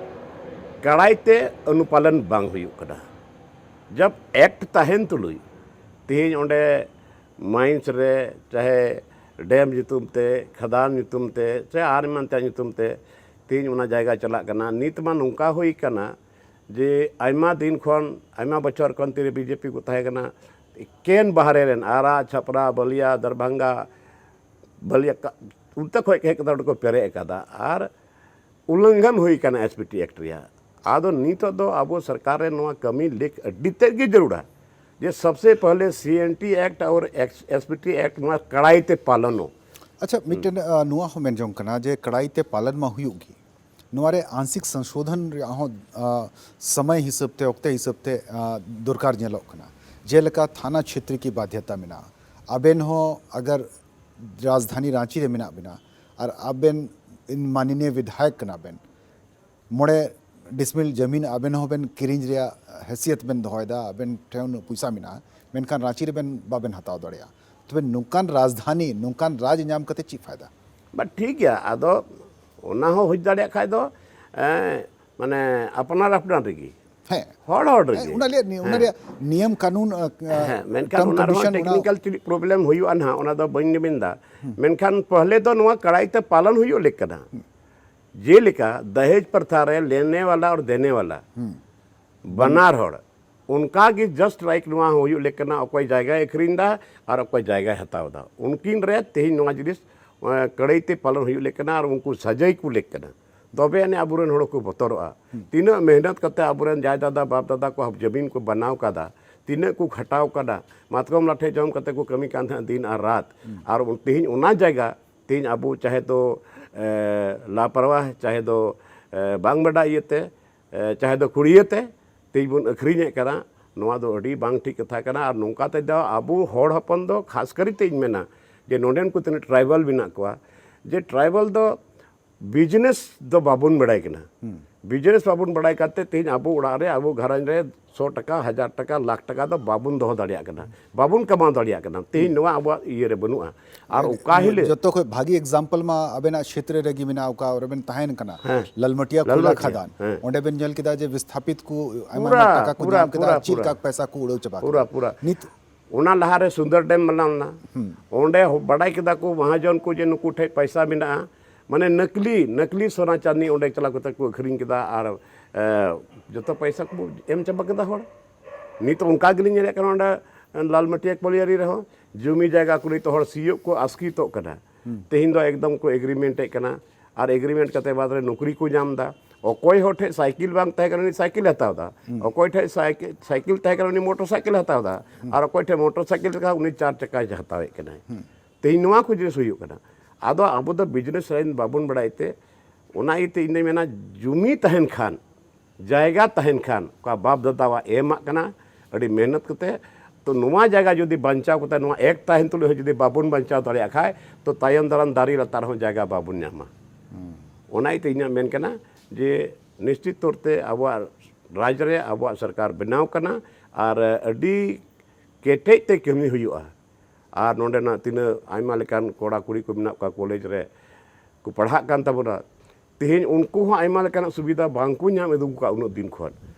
ᱠᱟᱲᱟᱭ ᱛᱮ ᱚᱱᱩᱯᱟᱞᱚᱱ ᱵᱟᱝ ᱦᱩᱭᱩᱜ ᱠᱟᱱᱟ᱾ ᱡᱟᱵ ᱮᱠᱴ ᱛᱟᱦᱮᱱ ᱛᱩᱞᱩᱡ ᱛᱮᱦᱮᱧ ᱚᱸᱰᱮ ᱢᱟᱭᱤᱱᱥ ᱨᱮ, ᱪᱟᱦᱮ ᱰᱮᱢ ᱧᱩᱛᱩᱢ ᱛᱮ, ᱠᱷᱟᱫᱟᱱ ᱧᱩᱛᱩᱢ ᱛᱮ, ᱪᱟᱦᱮ ᱟᱨ ᱮᱢᱟᱱ ᱛᱮᱭᱟᱜ ᱧᱩᱛᱩᱢ ᱛᱮ ᱛᱮᱦᱮᱧ ᱚᱱᱟ ᱡᱟᱭᱜᱟ ᱪᱟᱞᱟᱜ ᱠᱟᱱᱟ᱾ ᱱᱤᱛ ᱢᱟ ᱱᱚᱝᱠᱟ ᱦᱩᱭ ᱠᱟᱱᱟ ᱡᱮ ᱟᱭᱢᱟ ᱫᱤᱱ ᱠᱷᱚᱱ, ᱟᱭᱢᱟ ᱵᱚᱪᱷᱚᱨ ᱠᱷᱚᱱ ᱛᱤᱨᱮ ᱵᱤ ᱡᱮ ᱯᱤ ᱠᱚ ᱛᱟᱦᱮᱸ ᱠᱟᱱᱟ, ᱮᱠᱮᱱ ᱵᱟᱦᱨᱮ ᱨᱮᱱ, ᱟᱨᱟ, ᱪᱷᱟᱯᱨᱟ, ᱵᱟᱞᱤᱭᱟ, ᱫᱟᱨᱵᱷᱟᱝᱜᱟ, ᱵᱟᱞᱤᱭᱟ ᱠᱟ-, ᱚᱱᱛᱮ ᱠᱷᱚᱱ ᱦᱮᱡ ᱠᱟᱛᱮ ᱚᱸᱰᱮ ᱠᱚ ᱯᱮᱨᱮᱡ ᱟᱠᱟᱫᱟ᱾ ᱟᱨ ᱩᱞᱞᱚᱝᱜᱷᱚᱱ ᱦᱩᱭ ᱟᱠᱟᱱᱟ ᱮᱥ ᱯᱤ ᱴᱤ ᱮᱠᱴ ᱨᱮᱭᱟᱜ᱾ ᱟᱫᱚ ᱱᱤᱛᱚᱜ ᱫᱚ ᱟᱵᱚ ᱥᱚᱨᱠᱟᱨ ᱨᱮ ᱱᱚᱣᱟ ᱠᱟᱹᱢᱤ ᱞᱮᱠ ᱟᱹᱰᱤ ᱛᱮᱫ ᱜᱮ ᱡᱟᱹᱨᱩᱲᱟ, ᱡᱮ ᱥᱚᱵᱥᱮ ᱯᱟᱦᱞᱮ ᱥᱤ ᱮᱱ ᱴᱤ ᱮᱠᱴ ᱟᱨ ᱮᱥ ᱯᱤ ᱴᱤ ᱮᱠᱴ ᱱᱚᱣᱟ ᱠᱟᱲᱟᱭ ᱛᱮ ᱯᱟᱞᱚᱱᱚᱜ᱾ ᱟᱪᱪᱷᱟ, ᱢᱤᱫᱴᱮᱱ, ᱟ, ᱱᱚᱣᱟ ᱦᱚᱸ ᱢᱮᱱ ᱡᱚᱝ ᱠᱟᱱᱟ ᱡᱮ ᱠᱟᱲᱟᱭ ᱛᱮ ᱯᱟᱞᱚᱱ ᱢᱟ ᱦᱩᱭᱩᱜ ᱜᱮ, ᱱᱚᱣᱟ ᱨᱮ ᱟᱝᱥᱤᱠ ᱥᱚᱝᱥᱳᱫᱷᱚᱱ ᱨᱮᱭᱟᱜ ᱦᱚᱸ, ᱟ, ᱥᱚᱢᱚᱭ ᱦᱤᱥᱟᱹᱵ ᱛᱮ, ᱚᱠᱛᱮ ᱦᱤᱥᱟᱹᱵ ᱛᱮ, ᱟ, ᱫᱚᱨᱠᱟᱨ ᱧᱮᱞᱚᱜ ᱠᱟᱱᱟ᱾ ᱡᱮᱞᱮᱠᱟ ᱛᱷᱟᱱᱟ ᱪᱷᱮᱛᱨᱤ ᱠᱤ ᱵᱟᱫᱷᱭᱚᱛᱟ ᱢᱮᱱᱟᱜᱼᱟ, ᱟᱵᱮᱱ ᱦᱚᱸ ᱟᱜᱟᱨ ᱨᱟᱡᱽᱫᱷᱟᱱᱤ ᱨᱟᱸᱪᱤ ᱨᱮ ᱢᱮᱱᱟᱜ ᱵᱮᱱᱟ ᱟᱨ ᱟᱵᱮᱱ ᱢᱟᱱᱱᱤᱭᱚ ᱵᱤᱫᱷᱟᱭᱚᱠ ᱠᱟᱱᱟ ᱵᱮᱱ, ᱢᱚᱬᱮ ᱰᱤᱥᱢᱤᱞ ᱡᱟᱹᱢᱤᱱ ᱟᱵᱮᱱ ᱦᱚᱸᱵᱮᱱ ᱠᱤᱨᱤᱧ ᱨᱮᱭᱟᱜ ᱦᱮᱥᱤᱭᱟᱛ ᱵᱮᱱ ᱫᱚᱦᱚᱭᱮᱫᱟ, ᱟᱵᱮᱱ ᱴᱷᱮᱱ ᱩᱱᱟᱹᱜ ᱯᱚᱭᱥᱟ ᱢᱮᱱᱟᱜᱼᱟ, ᱢᱮᱱᱠᱷᱟᱱ ᱨᱟᱸᱪᱤ ᱨᱮᱵᱮᱱ ᱵᱟᱵᱮᱱ ᱦᱟᱛᱟᱣ ᱫᱟᱲᱮᱭᱟᱜᱼᱟ᱾ ᱛᱚᱵᱮ ᱱᱚᱝᱠᱟᱱ ᱨᱟᱡᱽᱫᱷᱟᱱᱤ, ᱱᱚᱝᱠᱟᱱ ᱨᱟᱡᱽ ᱧᱟᱢ ᱠᱟᱛᱮ ᱪᱮᱫ ᱯᱷᱟᱭᱫᱟ? ᱵᱟ, ᱴᱷᱤᱠ ᱜᱮᱭᱟ, ᱟᱫᱚ ᱚᱱᱟ ᱦᱚᱸ ᱦᱩᱭ ᱫᱟᱲᱮᱭᱟᱜ ᱠᱷᱟᱡ ᱫᱚ, ᱮᱸ, ᱢᱟᱱᱮ ᱟᱯᱱᱟᱨ ᱟᱯᱱᱟᱨ ᱨᱮᱜᱮ᱾ ᱦᱮᱸ᱾ ᱦᱚᱲ ᱦᱚᱲ ᱦᱮᱸ, ᱨᱮᱜᱮ᱾ ᱚᱱᱟ ᱨᱮᱭᱟᱜ ᱱᱤ- ᱚᱱᱟ ᱨᱮᱭᱟᱜ ᱱᱤᱭᱚᱢ ᱠᱟᱹᱱᱩᱱ, ᱟᱸ, ᱦᱮᱸ, ᱢᱮᱱᱠᱷᱟᱱ term ᱚᱱᱟ ᱨᱮᱦᱚᱸ condition, ᱚᱱᱟ ᱴᱮᱠᱱᱤᱠᱟᱞ ᱪᱮᱫ ᱯᱨᱚᱵᱞᱮᱢ ᱦᱩᱭᱩᱜᱼᱟ ᱱᱟᱦᱟᱜ, ᱚᱱᱟ ᱫᱚ ᱵᱟᱹᱧ ᱢᱮᱱᱫᱟ᱾ ᱢᱮᱱᱠᱷᱟᱱ ᱯᱟᱦᱞᱮ ᱫᱚ ᱱᱚᱣᱟ ᱠᱟᱲᱟᱭ ᱛᱮ ᱯᱟᱞᱚᱱ ᱦᱩᱭᱩᱜ ᱞᱮᱠ ᱠᱟᱱᱟ᱾ ᱡᱮᱞᱮᱠᱟ ᱫᱟᱦᱮᱡ ᱯᱨᱚᱛᱷᱟ ᱨᱮ ᱞᱮᱱᱮ ᱣᱟᱞᱟ ᱟᱨ ᱫᱮᱱᱮ ᱣᱟᱞᱟ ᱵᱟᱱᱟᱨ ᱦᱚᱲ ᱚᱱᱠᱟ ᱜᱮ just like ᱱᱚᱣᱟ ᱦᱚᱸ ᱦᱩᱭᱩᱜ ᱞᱮᱠ ᱠᱟᱱᱟ, ᱚᱠᱚᱭ ᱡᱟᱭᱜᱟᱭ ᱟᱹᱠᱷᱨᱤᱧ ᱮᱫᱟ ᱟᱨ ᱚᱠᱚᱭ ᱡᱟᱭᱜᱟᱭ ᱦᱟᱛᱟᱣ ᱮᱫᱟ, ᱩᱱᱠᱤᱱ ᱨᱮ ᱛᱮᱦᱮᱧ ᱱᱚᱣᱟ ᱡᱤᱱᱤᱥ, ᱮᱸ, ᱠᱟᱹᱲᱟᱹᱭ ᱛᱮ ᱯᱟᱞᱚᱱ ᱦᱩᱭᱩᱜ ᱞᱮᱠ ᱠᱟᱱᱟ ᱟᱨ ᱩᱱᱠᱩ ᱥᱟᱡᱟᱹᱭ ᱠᱚ ᱞᱮᱠ ᱠᱟᱱᱟ᱾ ᱛᱚᱵᱮ ᱟᱹᱱᱤᱡ ᱟᱵᱚᱨᱮᱱ ᱦᱚᱲ ᱠᱚ ᱵᱚᱛᱚᱨᱚᱜᱼᱟ᱾ ᱛᱤᱱᱟᱹᱜ ᱢᱮᱦᱱᱚᱛ ᱠᱟᱛᱮ ᱟᱵᱚᱨᱮᱱ ᱡᱟᱭ ᱫᱟᱫᱟ ᱵᱟᱯ ᱫᱟᱫᱟ ᱠᱚ ᱡᱟᱹᱢᱤᱱ ᱠᱚ ᱵᱮᱱᱟᱣ ᱠᱟᱫᱟ, ᱛᱤᱱᱟᱹᱜ ᱠᱚ ᱠᱷᱟᱴᱟᱣ ᱠᱟᱫᱟ, ᱢᱟᱛᱠᱚᱢ ᱞᱟᱴᱷᱮ ᱡᱚᱢ ᱠᱟᱛᱮ ᱠᱚ ᱠᱟᱹᱢᱤ ᱠᱟᱱ ᱛᱟᱦᱮᱸᱫ ᱫᱤᱱ ᱟᱨ ᱨᱟᱛ᱾ ᱟᱨ ᱛᱮᱦᱮᱧ ᱚᱱᱟ ᱡᱟᱭᱜᱟ ᱛᱮᱦᱮᱧ ᱟᱵᱚ ᱪᱟᱦᱮ ᱫᱚ, ᱮ, ᱞᱟᱯᱟᱨᱣᱟᱦ, ᱪᱟᱦᱮ ᱫᱚ, ᱮ, ᱵᱟᱝ ᱵᱟᱰᱟᱭ ᱤᱭᱟᱹᱛᱮ, ᱮ, ᱪᱟᱦᱮ ᱫᱚ ᱠᱩᱲᱤᱭᱟᱹᱛᱮ ᱛᱮᱦᱮᱧ ᱵᱚᱱ ᱟᱹᱠᱷᱨᱤᱧᱮᱫ ᱠᱟᱱᱟ, ᱱᱚᱣᱟ ᱫᱚ ᱟᱹᱰᱤ ᱵᱟᱝ ᱴᱷᱤᱠ ᱠᱟᱛᱷᱟ ᱠᱟᱱᱟ᱾ ᱟᱨ ᱱᱚᱝᱠᱟ ᱛᱮᱫᱚ ᱟᱵᱚ ᱦᱚᱲ ᱦᱚᱯᱚᱱ ᱫᱚ ᱠᱷᱟᱥ ᱠᱟᱨᱤᱛᱮ ᱤᱧ ᱢᱮᱱᱟ ᱡᱮ ᱱᱚᱰᱮᱱ ᱠᱚ ᱛᱤᱱᱟᱹᱜ ᱴᱨᱟᱭᱵᱟᱞ ᱢᱮᱱᱟᱜ ᱠᱚᱣᱟ, ᱡᱮ ᱴᱨᱟᱭᱵᱟᱞ ᱫᱚ ᱵᱤᱡᱽᱱᱮᱥ ᱫᱚ ᱵᱟᱵᱚᱱ ᱵᱟᱲᱟᱭ ᱠᱟᱱᱟ᱾ ᱵᱤᱡᱽᱱᱮᱥ ᱵᱟᱵᱚᱱ ᱵᱟᱲᱟᱭ ᱠᱟᱱᱛᱮ ᱛᱮᱦᱮᱧ ᱟᱵᱚ ᱚᱲᱟᱜ ᱨᱮ, ᱟᱵᱚ ᱜᱷᱟᱨᱚᱸᱡᱽ ᱨᱮ ᱥᱚ ᱴᱟᱠᱟ, ᱦᱟᱡᱟᱨ ᱴᱟᱠᱟ, ᱞᱟᱠᱷ ᱴᱟᱠᱟ ᱫᱚ ᱵᱟᱵᱚᱱ ᱫᱚᱦᱚ ᱫᱟᱲᱮᱭᱟᱜ ᱠᱟᱱᱟ, ᱵᱟᱵᱚᱱ ᱠᱟᱢᱟᱣ ᱫᱟᱲᱮᱭᱟᱜ ᱠᱟᱱᱟ᱾ ᱛᱮᱦᱮᱧ ᱱᱚᱣᱟ ᱟᱵᱚᱣᱟᱜ ᱤᱭᱟᱹ ᱨᱮ ᱵᱟᱹᱱᱩᱜᱼᱟ᱾ ᱟᱨ ᱚᱠᱟ ᱦᱤᱞᱳᱜ ᱡᱚᱛᱚ ᱠᱷᱚᱱ ᱵᱷᱟᱹᱜᱤ ᱮᱠᱡᱟᱢᱯᱚᱞ ᱢᱟ ᱟᱵᱮᱱᱟᱜ ᱠᱷᱮᱛᱨᱮ ᱨᱮᱜᱮ ᱢᱮᱱᱟᱜᱼᱟ, ᱚᱠᱟ ᱨᱮᱵᱮᱱ ᱛᱟᱦᱮᱱ ᱠᱟᱱᱟ, ᱦᱮᱸ᱾ ᱞᱟᱞᱢᱟᱹᱴᱤᱭᱟ ᱠᱚᱭᱞᱟ ᱞᱟᱞᱢᱟᱹᱴᱤᱭᱟ, ᱠᱷᱟᱫᱟᱱ᱾ ᱦᱮᱸ᱾ ᱚᱸᱰᱮ ᱵᱮᱱ ᱧᱮᱞ ᱠᱮᱫᱟ ᱡᱮ ᱵᱤᱥᱛᱷᱟᱯᱤᱛ ᱠᱚ ᱟᱭᱢᱟ ᱯᱩᱨᱟ, ᱞᱟᱠᱷ ᱴᱟᱠᱟ ᱠᱚ ᱯᱩᱨᱟ, ᱧᱟᱢ ᱠᱮᱫᱟ, ᱯᱩᱨᱟ, ᱟᱨ ᱪᱮᱫ ᱯᱩᱨᱟ᱾ ᱞᱮᱠᱟ ᱯᱚᱭᱥᱟ ᱠᱚ ᱩᱲᱟᱹᱣ ᱪᱟᱵᱟ ᱯᱩᱨᱟ, ᱠᱮᱫᱟ᱾ ᱯᱩᱨᱟ᱾ ᱱᱤᱛ ᱚᱱᱟ ᱞᱟᱦᱟᱨᱮ ᱥᱩᱱᱫᱚᱨ ᱰᱮᱢ ᱢᱮᱱᱟᱜ ᱞᱮᱱᱟ᱾ ᱚᱸᱰᱮ ᱦᱚ-, ᱵᱟᱰᱟᱭ ᱠᱮᱫᱟ ᱠᱚ ᱢᱟᱦᱟᱡᱚᱱ ᱠᱚ ᱡᱮ ᱱᱩᱠᱩ ᱴᱷᱮᱡ ᱯᱚᱭᱥᱟ ᱢᱮᱱᱟᱜᱼᱟ, ᱢᱟᱱᱮ ᱱᱟᱠᱞᱤ, ᱱᱟᱠᱞᱤ ᱥᱳᱱᱟ ᱪᱟᱸᱫᱤ ᱚᱸᱰᱮ ᱪᱟᱞᱟᱣ ᱠᱟᱛᱮ ᱠᱚ ᱟᱹᱠᱷᱨᱤᱧ ᱠᱮᱫᱟ᱾ ᱟᱨ, ᱮ, ᱡᱚᱛᱚ ᱯᱚᱭᱥᱟ ᱠᱚ ᱮᱢ ᱪᱟᱵᱟ ᱠᱮᱫᱟ ᱦᱚᱲ᱾ ᱱᱤᱛ ᱚᱱᱠᱟ ᱜᱮᱞᱤᱧ ᱧᱮᱞᱮᱫ ᱠᱟᱱᱟ ᱚᱸᱰᱮ ᱞᱟᱞᱢᱟᱹᱴᱤᱭᱟ ᱠᱚᱞᱤᱭᱟᱨᱤ ᱨᱮᱦᱚᱸ ᱡᱩᱢᱤ ᱡᱟᱭᱜᱟ ᱠᱚ ᱱᱤᱛ ᱦᱚᱲ ᱥᱤᱭᱳᱜ ᱠᱚ ᱟᱥᱠᱤᱛᱚᱜ ᱠᱟᱱᱟ᱾ ᱛᱮᱦᱮᱧ ᱫᱚ ᱮᱠᱫᱚᱢ ᱠᱚ ᱮᱜᱽᱨᱤᱢᱮᱱᱴ ᱮᱫ ᱠᱟᱱᱟ᱾ ᱟᱨ ᱮᱜᱽᱨᱤᱢᱮᱱᱴ ᱠᱟᱛᱮ ᱵᱟᱫᱽ ᱨᱮ ᱱᱚᱠᱨᱤ ᱠᱚ ᱧᱟᱢ ᱮᱫᱟ᱾ ᱚᱠᱚᱭ ᱦᱚᱲ ᱴᱷᱮᱡ ᱥᱟᱭᱠᱮᱞ ᱵᱟᱝ ᱛᱟᱦᱮᱸ ᱠᱟᱱᱟ, ᱩᱱᱤ ᱥᱟᱭᱠᱮᱞ ᱮ ᱦᱟᱛᱟᱣ ᱮᱫᱟ᱾ ᱚᱠᱚᱭ ᱴᱷᱮᱡ ᱥᱟᱭᱠᱮᱞ, ᱥᱟᱭᱠᱮᱞ ᱛᱟᱦᱮᱸ ᱠᱟᱱᱟ, ᱩᱱᱤ ᱢᱚᱴᱚᱨ ᱥᱟᱭᱠᱮᱞ ᱮ ᱦᱟᱛᱟᱣ ᱮᱫᱟ᱾ ᱟᱨ ᱚᱠᱚᱭ ᱴᱷᱮᱡ ᱢᱚᱴᱚᱨ ᱥᱟᱭᱠᱮᱞ ᱛᱟᱦᱮᱸ ᱠᱟᱱᱟ, ᱩᱱᱤ ᱪᱟᱨ ᱪᱟᱠᱟᱭ ᱦᱟᱛᱟᱣᱮᱫ ᱠᱟᱱᱟᱭ᱾ ᱛᱮᱦᱮᱧ ᱱᱚᱣᱟ ᱠᱚ ᱡᱤᱱᱤᱥ ᱦᱩᱭᱩᱜ ᱠᱟᱱᱟ᱾ ᱟᱫᱚ ᱟᱵᱚ ᱫᱚ ᱵᱤᱡᱽᱱᱮᱥ ᱞᱟᱭᱤᱱ ᱵᱟᱵᱚᱱ ᱵᱟᱲᱟᱭ ᱛᱮ, ᱚᱱᱟ ᱤᱭᱟᱹᱛᱮ ᱤᱧ ᱫᱚᱧ ᱢᱮᱱᱟ, ᱡᱩᱢᱤ ᱛᱟᱦᱮᱱ ᱠᱷᱟᱱ, ᱡᱟᱭᱜᱟ ᱛᱟᱦᱮᱱ ᱠᱷᱟᱱ, ᱚᱠᱟ ᱵᱟᱯ ᱫᱟᱫᱟᱣᱟᱜ ᱮᱢᱟᱜ ᱠᱟᱱᱟ ᱟᱹᱰᱤ ᱢᱮᱦᱱᱚᱛ ᱠᱟᱛᱮ, ᱛᱚ ᱱᱚᱣᱟ ᱡᱟᱭᱜᱟ ᱡᱩᱫᱤ ᱵᱟᱧᱪᱟᱣ ᱠᱟᱛᱮ, ᱱᱚᱣᱟ ᱮᱠ ᱛᱟᱦᱮᱱ ᱛᱩᱞᱩᱡ ᱦᱚᱸ ᱡᱩᱫᱤ ᱵᱟᱵᱚᱱ ᱵᱟᱧᱪᱟᱣ ᱫᱟᱲᱮᱭᱟᱜ ᱠᱷᱟᱡ, ᱛᱚ ᱛᱟᱭᱚᱢ ᱫᱟᱨᱟᱢ ᱫᱟᱨᱮ ᱞᱟᱛᱟᱨ ᱦᱚᱸ ᱡᱟᱭᱜᱟ ᱵᱟᱵᱚᱱ ᱧᱟᱢᱟ᱾ ᱚᱱᱟ ᱤᱭᱟᱹᱛᱮ ᱤᱧᱟᱹᱜ ᱢᱮᱱ ᱠᱟᱱᱟ ᱡᱮ ᱱᱤᱥᱪᱤᱛ ᱛᱚᱨ ᱛᱮ ᱟᱵᱚᱣᱟᱜ ᱨᱟᱡᱽ ᱨᱮ ᱟᱵᱚᱣᱟᱜ ᱥᱚᱨᱠᱟᱨ ᱵᱮᱱᱟᱣ ᱠᱟᱱᱟ ᱟᱨ ᱟᱹᱰᱤ ᱠᱮᱴᱮᱡ ᱛᱮ ᱠᱟᱹᱢᱤ ᱦᱩᱭᱩᱜᱼᱟ᱾ ᱟᱨ ᱱᱚᱰᱮᱱᱟᱜ ᱛᱤᱱᱟᱹᱜ ᱟᱭᱢᱟ ᱞᱮᱠᱟᱱ ᱠᱚᱲᱟ ᱠᱩᱲᱤ ᱠᱚ ᱢᱮᱱᱟᱜ ᱠᱚᱣᱟ ᱠᱚᱞᱮᱡᱽ ᱨᱮ ᱠᱚ ᱯᱟᱲᱦᱟᱜ ᱠᱟᱱ ᱛᱟᱵᱚᱱᱟ, ᱛᱮᱦᱮᱧ ᱩᱱᱠᱩ ᱦᱚᱸ ᱟᱭᱢᱟ ᱞᱮᱠᱟᱱᱟᱜ ᱥᱩᱵᱤᱫᱷᱟ ᱵᱟᱝ ᱠᱚ ᱧᱟᱢ ᱟᱹᱜᱩ ᱠᱟᱜ ᱩᱱᱟᱹᱜ ᱫᱤᱱ ᱠᱷᱚᱱ᱾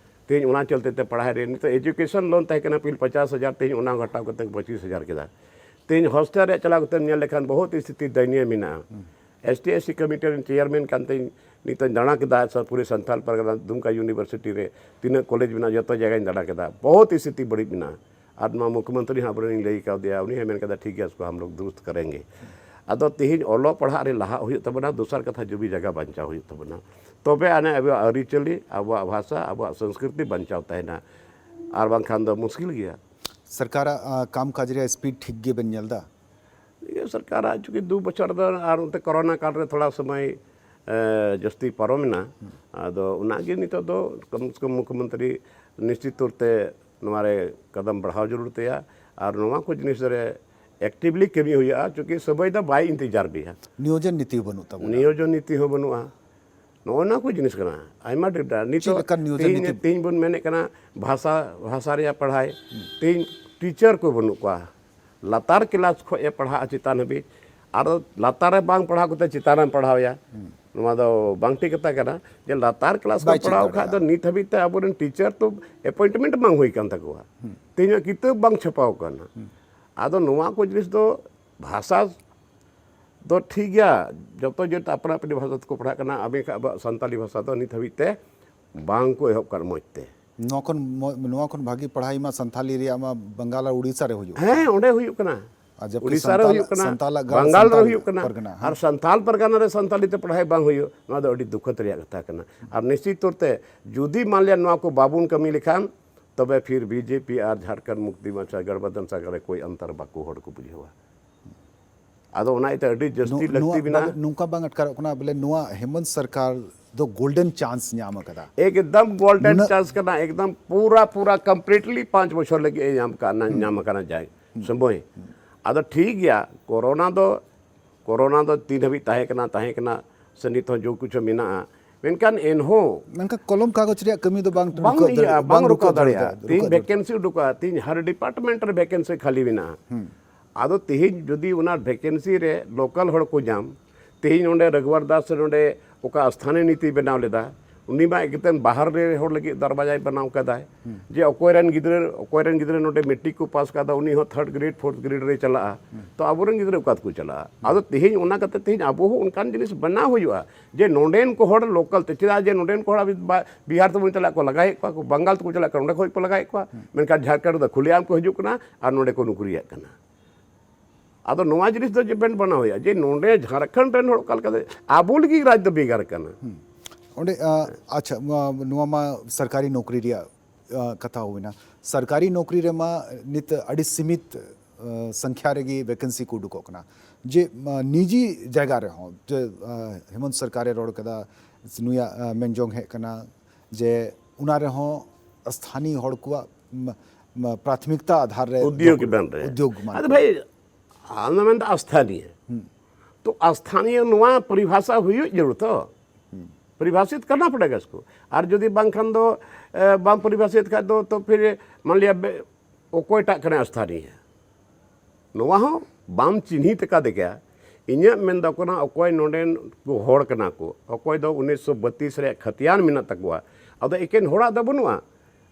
ᱛᱮᱦᱮᱧ ᱚᱱᱟ ᱪᱚᱞᱛᱮ ᱛᱮ ᱯᱟᱲᱦᱟᱣ ᱨᱮ ᱱᱤᱛᱚᱜ ᱮᱡᱩᱠᱮᱥᱚᱱ ᱞᱳᱱ ᱛᱟᱦᱮᱸ ᱠᱟᱱᱟ ᱯᱤᱞ ᱯᱚᱪᱟᱥ ᱦᱟᱡᱟᱨ, ᱛᱮᱦᱮᱧ ᱚᱱᱟ ᱜᱷᱟᱴᱟᱣ ᱠᱟᱛᱮ ᱯᱚᱸᱪᱤᱥ ᱦᱟᱡᱟᱨ ᱠᱮᱫᱟ᱾ ᱛᱮᱦᱮᱧ ᱦᱳᱥᱴᱮᱞ ᱨᱮᱭᱟᱜ ᱪᱟᱞᱟᱣ ᱠᱟᱛᱮᱢ ᱧᱮᱞ ᱞᱮᱠᱷᱟᱱ ᱵᱚᱦᱩᱛ ᱥᱛᱷᱤᱛᱤ ᱫᱚᱭᱱᱤᱭᱚ ᱢᱮᱱᱟᱜᱼᱟ᱾ S T S C committee ᱨᱮᱱ ᱪᱮᱭᱟᱨᱢᱮᱱ ᱠᱟᱱ ᱛᱮᱧ ᱱᱤᱛᱚᱜ ᱫᱟᱬᱟ ᱠᱮᱫᱟ ᱥᱟᱨ ᱯᱩᱨᱟᱹ ᱥᱟᱱᱛᱟᱞ ᱯᱟᱨᱜᱟᱱᱟ ᱫᱩᱢᱠᱟ ᱤᱭᱩᱱᱤᱵᱷᱟᱨᱥᱤᱴᱤ ᱨᱮ ᱛᱤᱱᱟᱹᱜ ᱠᱚᱞᱮᱡᱽ ᱢᱮᱱᱟᱜᱼᱟ, ᱡᱚᱛᱚ ᱡᱟᱭᱜᱟᱧ ᱫᱟᱬᱟ ᱠᱮᱫᱟ᱾ ᱵᱚᱦᱩᱛ ᱥᱛᱷᱤᱛᱤ ᱵᱟᱹᱲᱤᱡ ᱢᱮᱱᱟᱜᱼᱟ᱾ ᱟᱨ ᱱᱚᱣᱟ ᱢᱩᱠᱷᱭᱚᱢᱚᱱᱛᱨᱤ ᱦᱚᱸ ᱟᱵᱚᱨᱮᱱᱤᱧ ᱞᱟᱹᱭ ᱠᱟᱣᱫᱮᱭᱟ, ᱩᱱᱤ ᱦᱚᱸᱭ ᱢᱮᱱ ᱠᱟᱫᱟ, "ᱴᱷᱤᱠ ᱜᱮᱭᱟ, ᱩᱥᱠᱚ ᱦᱟᱢ ᱞᱳᱜ ᱫᱩᱨᱩᱥᱛ ᱠᱟᱨᱮᱸᱜᱮ᱾" ᱟᱫᱚ ᱛᱮᱦᱮᱧ ᱚᱞᱚᱜ ᱯᱟᱲᱦᱟᱜ ᱨᱮ ᱞᱟᱦᱟᱜ ᱦᱩᱭᱩᱜ ᱛᱟᱵᱚᱱᱟ, ᱫᱚᱥᱟᱨ ᱠᱟᱛᱷᱟ ᱡᱩᱢᱤ ᱡᱟᱭᱜᱟ ᱵᱟᱧᱪᱟᱣ ᱦᱩᱭᱩᱜ ᱛᱟᱵᱚᱱᱟ, ᱛᱚᱵᱮ ᱟᱱᱮ ᱟᱵᱚᱣᱟᱜ ᱟᱹᱨᱤᱪᱟᱹᱞᱤ, ᱟᱵᱚᱣᱟᱜ ᱵᱷᱟᱥᱟ, ᱟᱵᱚᱣᱟᱜ ᱥᱚᱝᱥᱠᱨᱤᱛᱤ ᱵᱟᱧᱪᱟᱣ ᱛᱟᱦᱮᱱᱟ, ᱟᱨ ᱵᱟᱝᱠᱷᱟᱱ ᱫᱚ ᱢᱩᱥᱠᱤᱞ ᱜᱮᱭᱟ᱾ ᱥᱚᱨᱠᱟᱨᱟᱜ ᱠᱟᱢ ᱠᱟᱡᱽ ᱨᱮᱭᱟᱜ ᱥᱯᱤᱰ ᱴᱷᱤᱠ ᱜᱮ ᱵᱮᱱ ᱧᱮᱞ ᱮᱫᱟ? ᱱᱤᱭᱟᱹ ᱥᱚᱨᱠᱟᱨᱟᱜ ᱪᱩᱸᱠᱤ ᱫᱩ ᱵᱚᱪᱷᱚᱨ ᱫᱚ ᱟᱨ ᱚᱱᱛᱮ ᱠᱚᱨᱳᱱᱟ ᱠᱟᱞ ᱨᱮ ᱛᱷᱚᱲᱟ ᱥᱚᱢᱚᱭ ᱡᱟᱹᱥᱛᱤ ᱯᱟᱨᱚᱢᱮᱱᱟ᱾ ᱟᱫᱚ ᱚᱱᱟᱜᱮ ᱱᱤᱛᱚᱜ ᱫᱚ ᱠᱚᱢ ᱥᱮ ᱠᱚᱢ ᱢᱩᱠᱷᱭᱚᱢᱚᱱᱛᱨᱤ ᱱᱤᱥᱪᱤᱛ ᱛᱚᱨ ᱛᱮ ᱱᱚᱣᱟ ᱨᱮ ᱠᱟᱫᱟᱢ ᱵᱟᱲᱦᱟᱣ ᱡᱟᱹᱨᱩᱲ ᱛᱟᱭᱟ᱾ ᱟᱨ ᱱᱚᱣᱟ ᱠᱚ ᱡᱤᱱᱤᱥ ᱨᱮ ᱮᱠᱴᱤᱵᱷᱞᱤ ᱠᱟᱹᱢᱤ ᱦᱩᱭᱩᱜᱼᱟ, ᱪᱩᱸᱠᱤ ᱥᱚᱢᱚᱭ ᱫᱚ ᱵᱟᱭ ᱤᱱᱛᱮᱡᱟᱨ ᱵᱮᱭᱟ᱾ ᱱᱤᱭᱳᱡᱚᱱ ᱱᱤᱛᱤ ᱵᱟᱹᱱᱩᱜ ᱛᱟᱵᱚᱱᱟ᱾ ᱱᱤᱭᱳᱡᱚᱱ ᱱᱤᱛᱤ ᱦᱚᱸ ᱵᱟᱹᱱᱩᱜᱼᱟ᱾ ᱱᱚᱜᱼᱚ ᱱᱚᱣᱟ ᱠᱚ ᱡᱤᱱᱤᱥ ᱠᱟᱱᱟ, ᱟᱭᱢᱟ ᱰᱷᱮᱨ ᱰᱷᱮᱨ᱾ ᱱᱤᱛᱚᱜ ᱞᱮᱠᱟᱱ ᱱᱤᱭᱳᱡᱚᱱ ᱛᱮᱦᱮᱧ, ᱱᱤᱛᱤ? ᱛᱮᱦᱮᱧ ᱵᱚᱱ ᱢᱮᱱᱮᱫ ᱠᱟᱱᱟ ᱵᱷᱟᱥᱟ, ᱵᱷᱟᱥᱟ ᱨᱮᱭᱟᱜ ᱯᱟᱲᱦᱟᱭ᱾ ᱛᱮᱦᱮᱧ ᱴᱤᱪᱟᱨ ᱠᱚ ᱵᱟᱹᱱᱩᱜ ᱠᱚᱣᱟ᱾ ᱞᱟᱛᱟᱨ ᱠᱮᱞᱟᱥ ᱠᱷᱚᱱ ᱮ ᱯᱟᱲᱦᱟᱜᱼᱟ ᱪᱮᱛᱟᱱ ᱦᱟᱹᱵᱤᱡ, ᱟᱨ ᱞᱟᱛᱟᱨ ᱨᱮ ᱵᱟᱝ ᱯᱟᱲᱦᱟᱣ ᱠᱟᱛᱮ ᱪᱮᱛᱟᱱ ᱨᱮᱢ ᱯᱟᱲᱦᱟᱣᱮᱭᱟ, ᱱᱚᱣᱟ ᱫᱚ ᱵᱟᱝ ᱴᱷᱤᱠ ᱠᱟᱛᱷᱟ ᱠᱟᱱᱟ᱾ ᱡᱮ ᱞᱟᱛᱟᱨ ᱠᱮᱞᱟᱥ ᱵᱟᱭ ᱠᱷᱚᱱ ᱪᱮᱫ ᱯᱟᱲᱦᱟᱣ ᱠᱷᱟᱡ ᱫᱚ ᱫᱟᱲᱮᱭᱟᱜᱼᱟ᱾ ᱱᱤᱛ ᱦᱟᱹᱵᱤᱡ ᱛᱮ ᱟᱵᱚᱨᱮᱱ ᱴᱤᱪᱟᱨ ᱛᱚ ᱮᱯᱚᱭᱮᱱᱴᱢᱮᱱᱴ ᱵᱟᱝ ᱦᱩᱭ ᱠᱟᱱ ᱛᱟᱠᱚᱣᱟ᱾ ᱛᱮᱦᱮᱧᱟᱜ ᱠᱤᱛᱟᱹᱵ ᱵᱟᱝ ᱪᱷᱟᱯᱟᱣ ᱠᱟᱱᱟ᱾ ᱟᱫᱚ ᱱᱚᱣᱟ ᱠᱚ ᱡᱤᱱᱤᱥ ᱫᱚ ᱵᱷᱟᱥᱟ ᱫᱚ ᱴᱷᱤᱠ ᱜᱮᱭᱟ, ᱡᱚᱛᱚ ᱡᱟᱹᱛ ᱟᱯᱱᱟ ᱟᱯᱱᱤ ᱵᱷᱟᱥᱟ ᱛᱮᱠᱚ ᱯᱟᱲᱦᱟᱜ ᱠᱟᱱᱟ, ᱟᱵᱮ ᱠᱷᱟᱡ ᱟᱵᱚᱣᱟᱜ ᱥᱟᱱᱛᱟᱞᱤ ᱵᱷᱟᱥᱟ ᱫᱚ ᱱᱤᱛ ᱦᱟᱹᱵᱤᱡ ᱛᱮ ᱵᱟᱝ ᱠᱚ ᱮᱦᱚᱵ ᱠᱟᱱ ᱢᱚᱡᱽ ᱛᱮ᱾ ᱱᱚᱣᱟ ᱠᱷᱚᱱ ᱢᱚ-, ᱱᱚᱣᱟ ᱠᱷᱚᱱ ᱵᱷᱟᱹᱜᱤ ᱯᱟᱲᱦᱟᱭ ᱢᱟ ᱥᱟᱱᱛᱷᱟᱞᱤ ᱨᱮᱭᱟᱜ ᱢᱟ ᱵᱟᱝᱜᱟᱞ ᱟᱨ ᱩᱲᱤᱥᱥᱟ ᱨᱮ ᱦᱩᱭᱩᱜ ᱦᱮᱸ, ᱠᱟᱱᱟ᱾ ᱚᱸᱰᱮ ᱦᱩᱭᱩᱜ ᱠᱟᱱᱟ᱾ ᱟᱨ ᱡᱟᱵᱠᱤ ᱩᱲᱤᱥᱥᱟ ᱨᱮ ᱥᱟᱱᱛᱟᱞ-, ᱦᱩᱭᱩᱜ ᱠᱟᱱᱟ, ᱥᱟᱱᱛᱟᱞᱟᱜ ᱜᱟᱲ ᱵᱟᱝᱜᱟᱞ ᱨᱮ ᱥᱟᱱᱛᱟᱞ ᱦᱩᱭᱩᱜ ᱠᱟᱱᱟ, ᱯᱟᱨᱜᱟᱱᱟ, ᱟᱨ ᱦᱮᱸ᱾ ᱥᱟᱱᱛᱟᱞ ᱯᱟᱨᱜᱟᱱᱟ ᱨᱮ ᱥᱟᱱᱛᱟᱞᱤ ᱛᱮ ᱯᱟᱲᱦᱟᱭ ᱵᱟᱝ ᱦᱩᱭᱩᱜ, ᱱᱚᱣᱟ ᱫᱚ ᱟᱹᱰᱤ ᱫᱩᱠᱷᱚᱫ ᱨᱮᱭᱟᱜ ᱠᱟᱛᱷᱟ ᱠᱟᱱᱟ᱾ ᱟᱨ ᱱᱤᱥᱪᱤᱛ ᱛᱚᱨ ᱛᱮ ᱡᱩᱫᱤ ᱢᱟᱱ ᱞᱤᱭᱟ ᱱᱚᱣᱟ ᱠᱚ ᱵᱟᱵᱚᱱ ᱠᱟᱹᱢᱤ ᱞᱮᱠᱷᱟᱱ, ᱛᱚᱵᱮ ᱯᱷᱤᱨ ᱵᱤᱡᱮᱯᱤ ᱟᱨ ᱡᱷᱟᱲᱠᱷᱚᱸᱰ ᱢᱩᱠᱛᱤ ᱢᱚᱨᱪᱟ ᱜᱚᱴᱵᱚᱱᱫᱷᱚᱱ ᱥᱟᱜᱟᱲ ᱨᱮ ᱠᱳᱭ ᱚᱱᱛᱚᱨ ᱵᱟᱠᱚ ᱦᱚᱲ ᱠᱚ ᱵᱩᱡᱷᱟᱹᱣᱟ᱾ ᱟᱫᱚ ᱚᱱᱟ ᱤᱭᱟᱹᱛᱮ ᱟᱹᱰᱤ ᱡᱟᱹᱥᱛᱤ ᱱᱚ-, ᱞᱟᱹᱠᱛᱤ ᱱᱚᱣᱟ ᱢᱮᱱᱟᱜᱼᱟ᱾ ᱵᱟᱵᱚ-, ᱱᱚᱝᱠᱟ ᱵᱟᱝ ᱟᱴᱠᱟᱨᱚᱜ ᱠᱟᱱᱟ ᱵᱚᱞᱮ ᱱᱚᱣᱟ ᱦᱮᱢᱚᱱᱛ ᱥᱚᱨᱠᱟᱨ ᱫᱚ ᱜᱳᱞᱰᱮᱱ ᱪᱟᱱᱥ ᱧᱟᱢ ᱟᱠᱟᱫᱟ? ᱮᱠᱫᱚᱢ ᱜᱳᱞᱰᱮᱱ ᱱᱩᱱᱟᱹᱜ ᱪᱟᱱᱥ ᱠᱟᱱᱟ, ᱮᱠᱫᱚᱢ ᱯᱩᱨᱟ, ᱯᱩᱨᱟ ᱠᱚᱢᱯᱞᱤᱴᱞᱤ ᱯᱟᱸᱪ ᱵᱚᱪᱷᱚᱨ ᱞᱟᱹᱜᱤᱫ ᱮ ᱧᱟᱢ ᱠᱟᱜᱼᱟ, ᱧᱟᱢ ᱟᱠᱟᱱᱟ ᱡᱟᱭ ᱥᱚᱢᱚᱭ᱾ ᱟᱫᱚ ᱴᱷᱤᱠ ᱜᱮᱭᱟ, ᱠᱳᱨᱳᱱᱟ ᱫᱚ, ᱠᱳᱨᱳᱱᱟ ᱫᱚ ᱛᱤᱱ ᱦᱟᱹᱵᱤᱡ ᱛᱟᱦᱮᱸ ᱠᱟᱱᱟ, ᱛᱟᱦᱮᱸ ᱠᱟᱱᱟ, ᱥᱮ ᱱᱤᱛ ᱦᱚᱸ ᱡᱚ ᱠᱤᱪᱷᱩ ᱢᱮᱱᱟᱜᱼᱟ, ᱢᱮᱱᱠᱷᱟᱱ ᱮᱱᱦᱚᱸ ᱢᱮᱱᱠᱷᱟᱱ ᱠᱚᱞᱚᱢ ᱠᱟᱜᱚᱡᱽ ᱨᱮᱭᱟᱜ ᱠᱟᱹᱢᱤ ᱫᱚ ᱵᱟᱝ ᱵᱟᱝ ᱨᱩᱠᱟᱹᱣ ᱤᱭᱟᱹᱜᱼᱟ, ᱫᱟᱲᱮᱭᱟᱜᱼᱟ, ᱵᱟᱝ ᱵᱟᱝ ᱨᱩᱠᱟᱹᱣ ᱨᱩᱠᱟᱹᱣ ᱫᱟᱲᱮᱭᱟᱜᱼᱟ᱾ ᱫᱟᱲᱮᱭᱟᱜᱼᱟ, ᱛᱮᱦᱤᱧ ᱨᱩᱠᱟᱹᱣ ᱵᱷᱮᱠᱮᱱᱥᱤ ᱩᱰᱩᱠᱚᱜᱼᱟ, ᱛᱮᱦᱤᱧ ᱦᱟᱨ ᱰᱤᱯᱟᱨᱴᱢᱮᱱᱴ ᱨᱮ ᱵᱷᱮᱠᱮᱱᱥᱤ ᱠᱷᱟᱹᱞᱤ ᱢᱮᱱᱟᱜᱼᱟ᱾ ᱟᱫᱚ ᱛᱮᱦᱮᱧ ᱡᱩᱫᱤ ᱚᱱᱟ ᱵᱷᱮᱠᱮᱱᱥᱤ ᱨᱮ ᱞᱳᱠᱟᱞ ᱦᱚᱲ ᱠᱚ ᱧᱟᱢ, ᱛᱮᱦᱮᱧ ᱱᱚᱰᱮ ᱨᱟᱜᱷᱩᱣᱟᱨ ᱫᱟᱥ ᱱᱚᱰᱮ ᱚᱠᱟ ᱥᱛᱷᱟᱱᱤ ᱱᱤᱛᱤ ᱵᱮᱱᱟᱣ ᱞᱮᱫᱟ, ᱩᱱᱤ ᱢᱟ ᱮᱠᱮᱛᱮᱱ ᱵᱟᱦᱟᱨ ᱨᱮ ᱦᱚᱲ ᱞᱟᱹᱜᱤᱫ ᱫᱟᱨᱵᱟᱡᱟᱭ ᱵᱮᱱᱟᱣ ᱠᱟᱫᱟᱭ, ᱡᱮ ᱚᱠᱚᱭ ᱨᱮᱱ ᱜᱤᱫᱽᱨᱟᱹ, ᱚᱠᱚᱭ ᱨᱮᱱ ᱜᱤᱫᱽᱨᱟᱹ ᱱᱚᱰᱮ ᱢᱮᱴᱨᱤᱠ ᱠᱚ ᱯᱟᱥ ᱠᱟᱫᱟ, ᱩᱱᱤ ᱦᱚᱸ ᱛᱷᱟᱨᱰ ᱜᱨᱮᱰ, ᱯᱷᱳᱨᱛᱷ ᱜᱨᱮᱰ ᱨᱮᱭ ᱪᱟᱞᱟᱜᱼᱟ᱾ ᱛᱚ ᱟᱵᱚᱨᱮᱱ ᱜᱤᱫᱽᱨᱟᱹ ᱚᱠᱟ ᱛᱮᱠᱚ ᱪᱟᱞᱟᱜᱼᱟ? ᱟᱫᱚ ᱛᱮᱦᱮᱧ ᱚᱱᱟ ᱠᱟᱛᱮ ᱛᱮᱦᱮᱧ ᱟᱵᱚ ᱦᱚᱸ ᱚᱱᱠᱟᱱ ᱡᱤᱱᱤᱥ ᱵᱮᱱᱟᱣ ᱦᱩᱭᱩᱜᱼᱟ, ᱡᱮ ᱱᱚᱰᱮᱱ ᱠᱚ ᱦᱚᱲ ᱞᱳᱠᱟᱞ ᱛᱮ, ᱪᱮᱫᱟᱜ ᱡᱮ ᱱᱚᱰᱮᱱ ᱠᱚ ᱦᱚᱲ ᱟᱵᱚ ᱵᱟ-, ᱵᱤᱦᱟᱨ ᱛᱮᱵᱚᱱ ᱪᱟᱞᱟᱜ ᱠᱚ ᱞᱟᱜᱟᱭᱮᱫ ᱠᱚᱣᱟ ᱠᱚ, ᱵᱟᱝᱜᱟᱞ ᱛᱮᱠᱚ ᱪᱟᱞᱟᱜ ᱠᱟᱱᱟ, ᱚᱸᱰᱮ ᱠᱷᱚᱡ ᱠᱚ ᱞᱟᱜᱟᱭᱮᱫ ᱠᱚᱣᱟ, ᱢᱮᱱᱠᱷᱟᱱ ᱡᱷᱟᱲᱠᱷᱚᱸᱰ ᱨᱮᱫᱚ ᱠᱷᱩᱞᱮᱟᱢ ᱠᱚ ᱦᱤᱡᱩᱜ ᱠᱟᱱᱟ ᱟᱨ ᱱᱚᱰᱮ ᱠᱚ ᱱᱚᱠᱨᱤᱭᱟᱜ ᱠᱟᱱᱟ᱾ ᱟᱫᱚ ᱱᱚᱣᱟ ᱡᱤᱱᱤᱥ ᱫᱚ ᱡᱮ ᱵᱮᱱ ᱵᱟᱱᱟᱣ ᱦᱩᱭᱩᱜᱼᱟ, ᱡᱮ ᱱᱚᱰᱮ ᱡᱷᱟᱲᱠᱷᱚᱸᱰ ᱨᱮᱱ ᱦᱚᱲ ᱚᱠᱟ ᱞᱮᱠᱟᱛᱮ ᱟᱵᱚ ᱞᱟᱹᱜᱤᱫ ᱨᱟᱡᱽ ᱫᱚ ᱵᱷᱮᱜᱟᱨ ᱠᱟᱱᱟ᱾ ᱚᱸᱰᱮ, ᱟ, ᱟᱪᱪᱷᱟ, ᱱᱚᱣᱟ, ᱱᱚᱣᱟ ᱢᱟ ᱥᱚᱨᱠᱟᱨᱤ ᱱᱚᱠᱨᱤ ᱨᱮᱭᱟᱜ, ᱟ, ᱠᱟᱛᱷᱟ ᱦᱩᱭᱱᱟ᱾ ᱥᱚᱨᱠᱟᱨᱤ ᱱᱚᱠᱨᱤ ᱨᱮᱢᱟ ᱱᱤᱛ ᱟᱹᱰᱤ ᱥᱤᱢᱤᱛ, ᱟ, ᱥᱚᱝᱠᱷᱭᱟ ᱨᱮᱜᱮ ᱵᱷᱮᱠᱮᱱᱥᱤ ᱠᱚ ᱩᱰᱩᱠᱚᱜ ᱠᱟᱱᱟ᱾ ᱡᱮ, ᱟ, ᱱᱤᱡᱤ ᱡᱟᱭᱜᱟ ᱨᱮᱦᱚᱸ, ᱡᱮ, ᱟ, ᱦᱮᱢᱚᱱᱛ ᱥᱚᱨᱠᱟᱨᱮ ᱨᱚᱲ ᱠᱟᱫᱟ, ᱱᱩᱭᱟᱜ, ᱟ, ᱢᱮᱱ ᱡᱚᱝ ᱦᱮᱡ ᱠᱟᱱᱟ ᱡᱮ ᱚᱱᱟ ᱨᱮᱦᱚᱸ ᱥᱛᱷᱟᱱᱤᱭ ᱦᱚᱲ ᱠᱚᱣᱟᱜ, ᱢ-, ᱢ-, ᱯᱨᱟᱛᱷᱢᱤᱠᱛᱟ ᱟᱫᱷᱟᱨ ᱨᱮ ᱩᱫᱽᱭᱳᱜᱽ ᱫᱚᱠᱚ ᱵᱮᱱ ᱨᱮ᱾ ᱩᱫᱽᱭᱳᱜᱽ ᱢᱟᱱ ᱟᱫᱚ ᱠᱚ᱾ ᱵᱷᱟᱭ, ᱟᱢ ᱫᱚ ᱢᱮᱱᱫᱟ ᱟᱥᱛᱷᱟᱱᱤᱭᱟᱹ᱾ ᱛᱚ ᱟᱥᱛᱷᱟᱱᱤᱭᱟᱹ ᱱᱚᱣᱟ ᱯᱚᱨᱤᱵᱷᱟᱥᱟ ᱦᱩᱭᱩᱜ ᱡᱟᱹᱨᱩᱲ ᱛᱚ᱾ ᱯᱚᱨᱤᱵᱷᱟᱥᱤᱛ ᱠᱟᱨᱱᱟ ᱯᱚᱲᱮᱜᱟ ᱤᱥᱠᱳ᱾ ᱟᱨ ᱡᱩᱫᱤ ᱵᱟᱝᱠᱷᱟᱱ ᱫᱚ, ᱮ, ᱵᱟᱢ ᱯᱚᱨᱤᱵᱷᱟᱥᱤᱛ ᱠᱷᱟᱡ ᱫᱚ, ᱛᱚ ᱯᱷᱤᱨ ᱢᱟᱱ ᱞᱤᱭᱟ ᱵᱮ-, ᱚᱠᱚᱭᱴᱟᱜ ᱠᱟᱱᱟᱭ ᱟᱥᱛᱷᱟᱱᱤᱭᱟᱹ? ᱱᱚᱣᱟ ᱦᱚᱸ ᱵᱟᱢ ᱪᱤᱱᱦᱤᱛ ᱟᱠᱟᱫᱮ ᱜᱮᱭᱟ᱾ ᱤᱧᱟᱹᱜ ᱢᱮᱱ ᱫᱚ ᱠᱟᱱᱟ, ᱚᱠᱚᱭ ᱱᱚᱰᱮᱱ ᱠᱚ ᱦᱚᱲ ᱠᱟᱱᱟ ᱠᱚ, ᱚᱠᱚᱭ ᱫᱚ ᱩᱱᱤᱥᱥᱚ ᱵᱟᱛᱤᱥ ᱨᱮᱭᱟᱜ ᱠᱷᱟᱛᱤᱭᱟᱱ ᱢᱮᱱᱟᱜ ᱛᱟᱠᱚᱣᱟ, ᱟᱫᱚ ᱮᱠᱮᱱ ᱦᱚᱲᱟᱜ ᱫᱚ ᱵᱟᱹᱱᱩᱜᱼᱟ᱾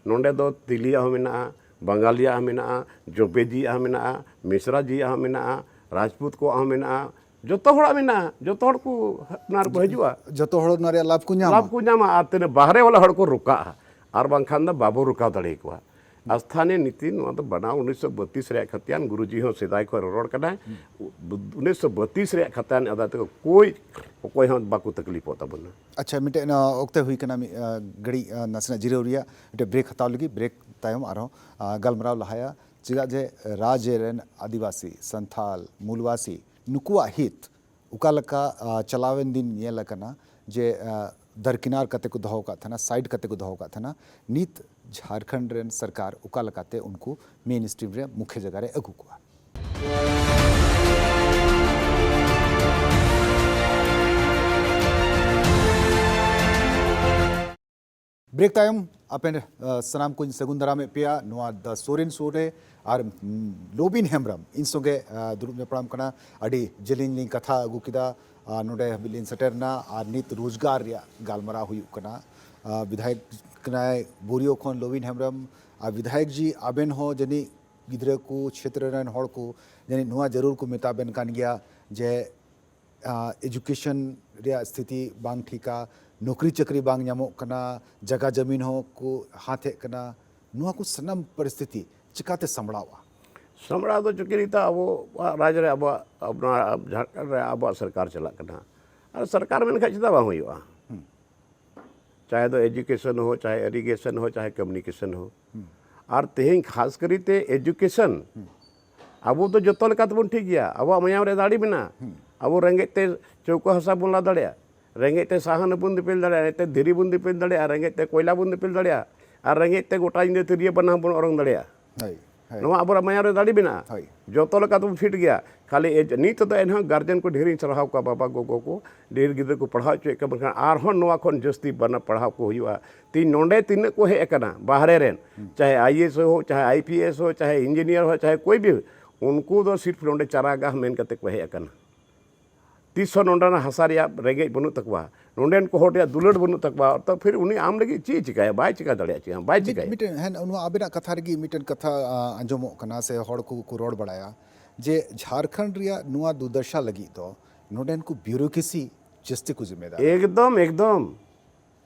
ᱱᱚᱰᱮ ᱫᱚ ᱛᱤᱞᱤᱭᱟᱜ ᱦᱚᱸ ᱢᱮᱱᱟᱜᱼᱟ, ᱵᱟᱝᱜᱟᱞᱤᱭᱟᱜ ᱦᱚᱸ ᱢᱮᱱᱟᱜᱼᱟ, ᱡᱚᱵᱮᱡᱤᱭᱟᱜ ᱦᱚᱸ ᱢᱮᱱᱟᱜᱼᱟ, ᱢᱤᱥᱨᱟᱡᱤᱭᱟᱜ ᱦᱚᱸ ᱢᱮᱱᱟᱜᱼᱟ, ᱨᱟᱡᱽᱯᱩᱛ ᱠᱚᱣᱟᱜ ᱦᱚᱸ ᱢᱮᱱᱟᱜᱼᱟ, ᱡᱚᱛᱚ ᱦᱚᱲᱟᱜ ᱢᱮᱱᱟᱜᱼᱟ, ᱡᱚᱛᱚ ᱦᱚᱲ ᱠᱚ ᱚᱱᱟ ᱨᱮᱠᱚ ᱦᱤᱡᱩᱜᱼᱟ᱾ ᱡᱚᱛᱚ ᱦᱚᱲ ᱚᱱᱟ ᱨᱮᱭᱟᱜ ᱞᱟᱵᱷ ᱠᱚ ᱧᱟᱢᱟ᱾ ᱞᱟᱵᱷ ᱠᱚ ᱧᱟᱢᱟ ᱟᱨ ᱛᱤᱱᱟᱹᱜ ᱵᱟᱦᱨᱮ ᱵᱟᱞᱟ ᱦᱚᱲ ᱠᱚ ᱨᱚᱠᱟᱜᱼᱟ, ᱟᱨ ᱵᱟᱝᱠᱷᱟᱱ ᱫᱚ ᱵᱟᱵᱚ ᱨᱚᱠᱟᱣ ᱫᱟᱲᱮ ᱟᱠᱚᱣᱟ᱾ ᱟᱥᱛᱷᱟᱱᱤᱭ ᱱᱤᱛᱤ ᱱᱚᱣᱟ ᱫᱚ ᱵᱟᱱᱟᱣ ᱩᱱᱤᱥᱥᱚ ᱵᱟᱛᱤᱥ ᱨᱮᱭᱟᱜ ᱠᱷᱟᱛᱤᱭᱟᱱ, ᱜᱩᱨᱩᱡᱤ ᱦᱚᱸ ᱥᱮᱫᱟᱭ ᱠᱷᱚᱱ ᱨᱚᱨᱚᱲ ᱠᱟᱱᱟᱭ᱾ ᱩᱱᱤᱥᱥᱚ ᱵᱟᱛᱤᱥ ᱨᱮᱭᱟᱜ ᱠᱷᱟᱛᱤᱭᱟᱱ ᱟᱫᱟᱭ ᱛᱮᱠᱚ ᱠᱚᱭ ᱚᱠᱚᱭ ᱦᱚᱸ ᱵᱟᱠᱚ ᱛᱟᱠᱞᱤᱯᱚᱜ ᱛᱟᱵᱚᱱᱟ᱾ ᱟᱪᱪᱷᱟ, ᱢᱤᱫᱴᱮᱱ, ᱚ, ᱚᱠᱛᱮ ᱦᱩᱭ ᱠᱟᱱᱟ ᱢᱤᱫ, ᱚ, ᱜᱷᱟᱹᱲᱤᱡ, ᱚ, ᱱᱟᱥᱮᱱᱟᱜ ᱡᱤᱨᱟᱹᱣ ᱨᱮᱭᱟᱜ᱾ ᱢᱤᱫᱴᱮᱱ ᱵᱨᱮᱠ ᱦᱟᱛᱟᱣ ᱞᱟᱹᱜᱤᱫ, ᱵᱨᱮᱠ ᱛᱟᱭᱚᱢ ᱟᱨᱦᱚᱸ, ᱚ, ᱜᱟᱞᱢᱟᱨᱟᱣ ᱞᱟᱦᱟᱭᱟ᱾ ᱪᱮᱫᱟᱜ ᱡᱮ ᱨᱟᱡᱽ ᱨᱮᱱ ᱟᱹᱫᱤᱵᱟᱹᱥᱤ, ᱥᱟᱱᱛᱟᱞ, ᱢᱩᱞᱵᱟᱥᱤ ᱱᱩᱠᱩᱣᱟᱜ ᱦᱤᱛ ᱚᱠᱟ ᱞᱮᱠᱟ, ᱟ, ᱪᱟᱞᱟᱣᱮᱱ ᱫᱤᱱ ᱧᱮᱞ ᱟᱠᱟᱱᱟ ᱡᱮ, ᱟ, ᱫᱟᱨᱠᱤᱱᱟᱨ ᱠᱟᱛᱮ ᱠᱚ ᱫᱚᱦᱚ ᱟᱠᱟᱫ ᱛᱟᱦᱮᱱᱟ, ᱥᱟᱭᱤᱰ ᱠᱟᱛᱮ ᱠᱚ ᱫᱚᱦᱚ ᱟᱠᱟᱫ ᱛᱟᱦᱮᱱᱟ᱾ ᱱᱤᱛ ᱡᱷᱟᱲᱠᱷᱚᱸᱰ ᱨᱮᱱ ᱥᱚᱨᱠᱟᱨ ᱚᱠᱟ ᱞᱮᱠᱟᱛᱮ ᱩᱱᱠᱩ ᱢᱮᱱ ᱥᱴᱨᱤᱢ ᱨᱮ ᱢᱩᱠᱷᱭᱟᱹ ᱡᱟᱭᱜᱟ ᱨᱮ ᱟᱹᱜᱩ ᱠᱚᱣᱟ? ᱵᱨᱮᱠ ᱛᱟᱭᱚᱢ ᱟᱯᱮ, ᱟ, ᱥᱟᱱᱟᱢ ᱠᱚᱧ ᱥᱟᱹᱜᱩᱱ ᱫᱟᱨᱟᱢᱮᱫ ᱯᱮᱭᱟ ᱱᱚᱣᱟ The Soren Show ᱨᱮ᱾ ᱟᱨ ᱞᱚᱵᱤᱱ ᱦᱮᱢᱵᱨᱚᱢ ᱤᱧ ᱥᱚᱸᱜᱮ ᱫᱩᱲᱩᱵ ᱧᱟᱯᱟᱢ ᱠᱟᱱᱟ᱾ ᱟᱹᱰᱤ ᱡᱮᱞᱮᱧ ᱞᱤᱧ ᱠᱟᱛᱷᱟ ᱟᱹᱜᱩ ᱠᱮᱫᱟ᱾ ᱱᱚᱰᱮ ᱦᱟᱹᱵᱤᱡ ᱞᱤᱧ ᱥᱮᱴᱮᱨ ᱮᱱᱟ ᱟᱨ ᱱᱤᱛ ᱨᱳᱡᱽᱜᱟᱨ ᱨᱮᱭᱟᱜ ᱜᱟᱞᱢᱟᱨᱟᱣ ᱦᱩᱭᱩᱜ ᱠᱟᱱᱟ᱾ ᱵᱤᱫᱷᱟᱭᱚᱠ ᱠᱟᱱᱟᱭ ᱵᱳᱨᱤᱭᱳ ᱠᱷᱚᱱ ᱞᱚᱵᱤᱱ ᱦᱮᱢᱵᱨᱚᱢ᱾ ᱟᱨ ᱵᱤᱫᱷᱟᱭᱚᱠ ᱡᱤ, ᱟᱵᱮᱱ ᱦᱚᱸ ᱡᱟᱹᱱᱤᱡ ᱜᱤᱫᱽᱨᱟᱹ ᱠᱚ, ᱪᱷᱮᱛᱨᱚ ᱨᱮᱱ ᱦᱚᱲ ᱠᱚ ᱡᱟᱹᱱᱤᱡ ᱱᱚᱣᱟ ᱡᱟᱹᱨᱩᱲ ᱠᱚ ᱢᱮᱛᱟ ᱵᱮᱱ ᱠᱟᱱ ᱜᱮᱭᱟ ᱡᱮ ᱮᱡᱩᱠᱮᱥᱚᱱ ᱨᱮᱭᱟᱜ ᱥᱛᱷᱤᱛᱤ ᱵᱟᱝ ᱴᱷᱤᱠᱟ, ᱱᱚᱠᱨᱤ ᱪᱟᱹᱠᱨᱤ ᱵᱟᱝ ᱧᱟᱢᱚᱜ ᱠᱟᱱᱟ, ᱡᱟᱭᱜᱟ ᱡᱟᱹᱢᱤᱱ ᱦᱚᱸ ᱠᱚ ᱦᱟᱛᱮᱫ ᱠᱟᱱᱟ᱾ ᱱᱚᱣᱟ ᱠᱚ ᱥᱟᱱᱟᱢ ᱯᱚᱨᱤᱥᱛᱷᱤᱛᱤ ᱪᱤᱠᱟᱛᱮ ᱥᱟᱢᱵᱲᱟᱣᱼᱟ? ᱥᱟᱢᱵᱲᱟᱣ ᱫᱚ ᱪᱤᱠᱟᱹ ᱱᱤᱛᱚᱜ ᱟᱵᱚᱣᱟᱜ ᱨᱟᱡᱽ ᱨᱮ, ᱟᱵᱚᱣᱟᱜ, ᱟᱵᱚ ᱱᱚᱣᱟ ᱡᱷᱟᱲᱠᱷᱚᱸᱰ ᱨᱮ ᱟᱵᱚᱣᱟᱜ ᱥᱚᱨᱠᱟᱨ ᱪᱟᱞᱟᱜ ᱠᱟᱱᱟ᱾ ᱟᱨ ᱥᱚᱨᱠᱟᱨ ᱢᱮᱱᱠᱷᱟᱱ ᱪᱮᱫᱟᱜ ᱵᱟᱝ ᱦᱩᱭᱩᱜᱼᱟ? ᱪᱟᱦᱮ ᱫᱚ ᱮᱡᱩᱠᱮᱥᱚᱱ ᱦᱳ, ᱪᱟᱦᱮ ᱤᱨᱤᱜᱮᱥᱚᱱ ᱦᱳ, ᱪᱟᱦᱮ ᱠᱚᱢᱤᱭᱩᱱᱤᱠᱮᱥᱚᱱ ᱦᱳ᱾ ᱟᱨ ᱛᱮᱦᱮᱧ ᱠᱷᱟᱥ ᱠᱟᱨᱤᱛᱮ ᱮᱡᱩᱠᱮᱥᱚᱱ, ᱟᱵᱚ ᱫᱚ ᱡᱚᱛᱚ ᱞᱮᱠᱟ ᱛᱮᱵᱚᱱ ᱴᱷᱤᱠ ᱜᱮᱭᱟ, ᱟᱵᱚᱣᱟᱜ ᱢᱟᱭᱟᱢ ᱨᱮ ᱫᱟᱲᱮ ᱢᱮᱱᱟᱜᱼᱟ᱾ ᱟᱵᱚ ᱨᱮᱸᱜᱮᱡ ᱛᱮ ᱪᱳᱣᱠᱚ ᱦᱟᱥᱟ ᱵᱚᱱ ᱞᱟ ᱫᱟᱲᱮᱭᱟᱜᱼᱟ, ᱨᱮᱸᱜᱮᱡ ᱛᱮ ᱥᱟᱦᱟᱱ ᱵᱚᱱ ᱫᱤᱯᱤᱞ ᱫᱟᱲᱮᱭᱟᱜᱼᱟ, ᱨᱮᱸᱜᱮᱡ ᱛᱮ ᱫᱷᱤᱨᱤ ᱵᱚᱱ ᱫᱤᱯᱤᱞ ᱫᱟᱲᱮᱭᱟᱜᱼᱟ, ᱨᱮᱸᱜᱮᱡ ᱛᱮ ᱠᱚᱭᱞᱟ ᱵᱚᱱ ᱫᱤᱯᱤᱞ ᱫᱟᱲᱮᱭᱟᱜᱼᱟ, ᱟᱨ ᱨᱮᱸᱜᱮᱡ ᱛᱮ ᱜᱚᱴᱟ ᱧᱤᱫᱟᱹ ᱛᱤᱨᱭᱳ ᱵᱟᱱᱟᱢ ᱵᱚᱱ ᱚᱨᱚᱝ ᱫᱟᱲᱮᱭᱟᱜᱼᱟ᱾ ᱦᱳᱭ, ᱦᱳᱭ᱾ ᱱᱚᱣᱟ ᱟᱵᱚᱣᱟᱜ ᱢᱟᱭᱟᱢ ᱨᱮ ᱫᱟᱲᱮ ᱢᱮᱱᱟᱜᱼᱟ᱾ ᱦᱳᱭ᱾ ᱡᱚᱛᱚ ᱞᱮᱠᱟ ᱛᱮᱵᱚᱱ ᱯᱷᱤᱴ ᱜᱮᱭᱟ᱾ ᱠᱷᱟᱹᱞᱤ ᱮᱡ-, ᱱᱤᱛ ᱫᱚ ᱮᱱᱦᱚᱸ ᱜᱟᱨᱡᱮᱱ ᱠᱚ ᱰᱷᱮᱨᱤᱧ ᱥᱟᱨᱦᱟᱣ ᱠᱚᱣᱟ, ᱵᱟᱵᱟ ᱜᱚᱜᱚ ᱠᱚ ᱰᱷᱮᱨ ᱜᱤᱫᱽᱨᱟᱹ ᱠᱚ ᱯᱟᱲᱦᱟᱣ ᱦᱚᱪᱚᱭᱮᱫ ᱠᱚᱣᱟ, ᱢᱮᱱᱠᱷᱟᱱ ᱟᱨᱦᱚᱸ ᱱᱚᱣᱟ ᱠᱷᱚᱱ ᱡᱟᱹᱥᱛᱤ ᱵᱟᱱᱟ ᱯᱟᱲᱦᱟᱣ ᱠᱚ ᱦᱩᱭᱩᱜᱼᱟ᱾ ᱛᱤᱦᱤᱧ ᱱᱚᱰᱮ ᱛᱤᱱᱟᱹᱜ ᱠᱚ ᱦᱮᱡ ᱟᱠᱟᱱᱟ ᱵᱟᱦᱨᱮ ᱨᱮᱱ, ᱪᱟᱦᱮ ᱟᱭ ᱮ ᱮᱥ ᱦᱳ, ᱪᱟᱦᱮ ᱟᱭ ᱯᱤ ᱮᱥ ᱦᱳ, ᱪᱟᱦᱮ ᱤᱧᱡᱤᱱᱤᱭᱟᱨ ᱦᱳ, ᱪᱟᱦᱮ ᱠᱳᱭ ᱵᱷᱤ, ᱩᱱᱠᱩ ᱫᱚ ᱥᱤᱨᱯᱷ ᱱᱚᱰᱮ ᱪᱟᱨᱟᱜᱟᱦ ᱢᱮᱱ ᱠᱟᱛᱮ ᱠᱚ ᱦᱮᱡ ᱟᱠᱟᱱᱟ᱾ ᱛᱤᱥ ᱦᱚᱸ ᱱᱚᱰᱮᱱᱟᱜ ᱦᱟᱥᱟ ᱨᱮᱭᱟᱜ ᱨᱮᱸᱜᱮᱡ ᱵᱟᱹᱱᱩᱜ ᱛᱟᱠᱚᱣᱟ, ᱱᱚᱰᱮᱱ ᱠᱚ ᱦᱚᱲ ᱨᱮᱭᱟᱜ ᱫᱩᱞᱟᱹᱲ ᱵᱟᱹᱱᱩᱜ ᱛᱟᱠᱚᱣᱟ, ᱛᱚ ᱯᱷᱤᱨ ᱩᱱᱤ ᱟᱢ ᱞᱟᱹᱜᱤᱫ ᱪᱮᱫ ᱮ ᱪᱤᱠᱟᱹᱭᱟ? ᱵᱟᱭ ᱪᱤᱠᱟᱹ ᱫᱟᱲᱮᱭᱟᱜᱼᱟ, ᱪᱮᱫ ᱦᱚᱸ ᱵᱟᱭ ᱢᱤᱫ-, ᱪᱤᱠᱟᱹᱭᱟ᱾ ᱢᱤᱫᱴᱮᱱ, ᱦᱮᱸ, ᱱᱚᱣᱟ ᱟᱵᱮᱱᱟᱜ ᱠᱟᱛᱷᱟ ᱨᱮᱜᱮ ᱢᱤᱫᱴᱮᱱ ᱠᱟᱛᱷᱟ, ᱟ, ᱟᱸᱡᱚᱢᱚᱜ ᱠᱟᱱᱟ ᱥᱮ ᱦᱚᱲ ᱠᱚ, ᱠᱚ ᱨᱚᱲ ᱵᱟᱲᱟᱭᱟ ᱡᱮ ᱡᱷᱟᱲᱠᱷᱚᱸᱰ ᱨᱮᱭᱟᱜ ᱱᱚᱣᱟ ᱫᱩᱨᱫᱚᱥᱟ ᱞᱟᱹᱜᱤᱫ ᱫᱚ ᱱᱚᱰᱮᱱ ᱠᱚ ᱵᱤᱭᱩᱨᱳᱠᱨᱮᱥᱤ ᱡᱟᱹᱥᱛᱤ ᱠᱚ ᱡᱤᱢᱢᱮᱫᱟᱨ᱾ ᱮᱠᱫᱚᱢ, ᱮᱠᱫᱚᱢ᱾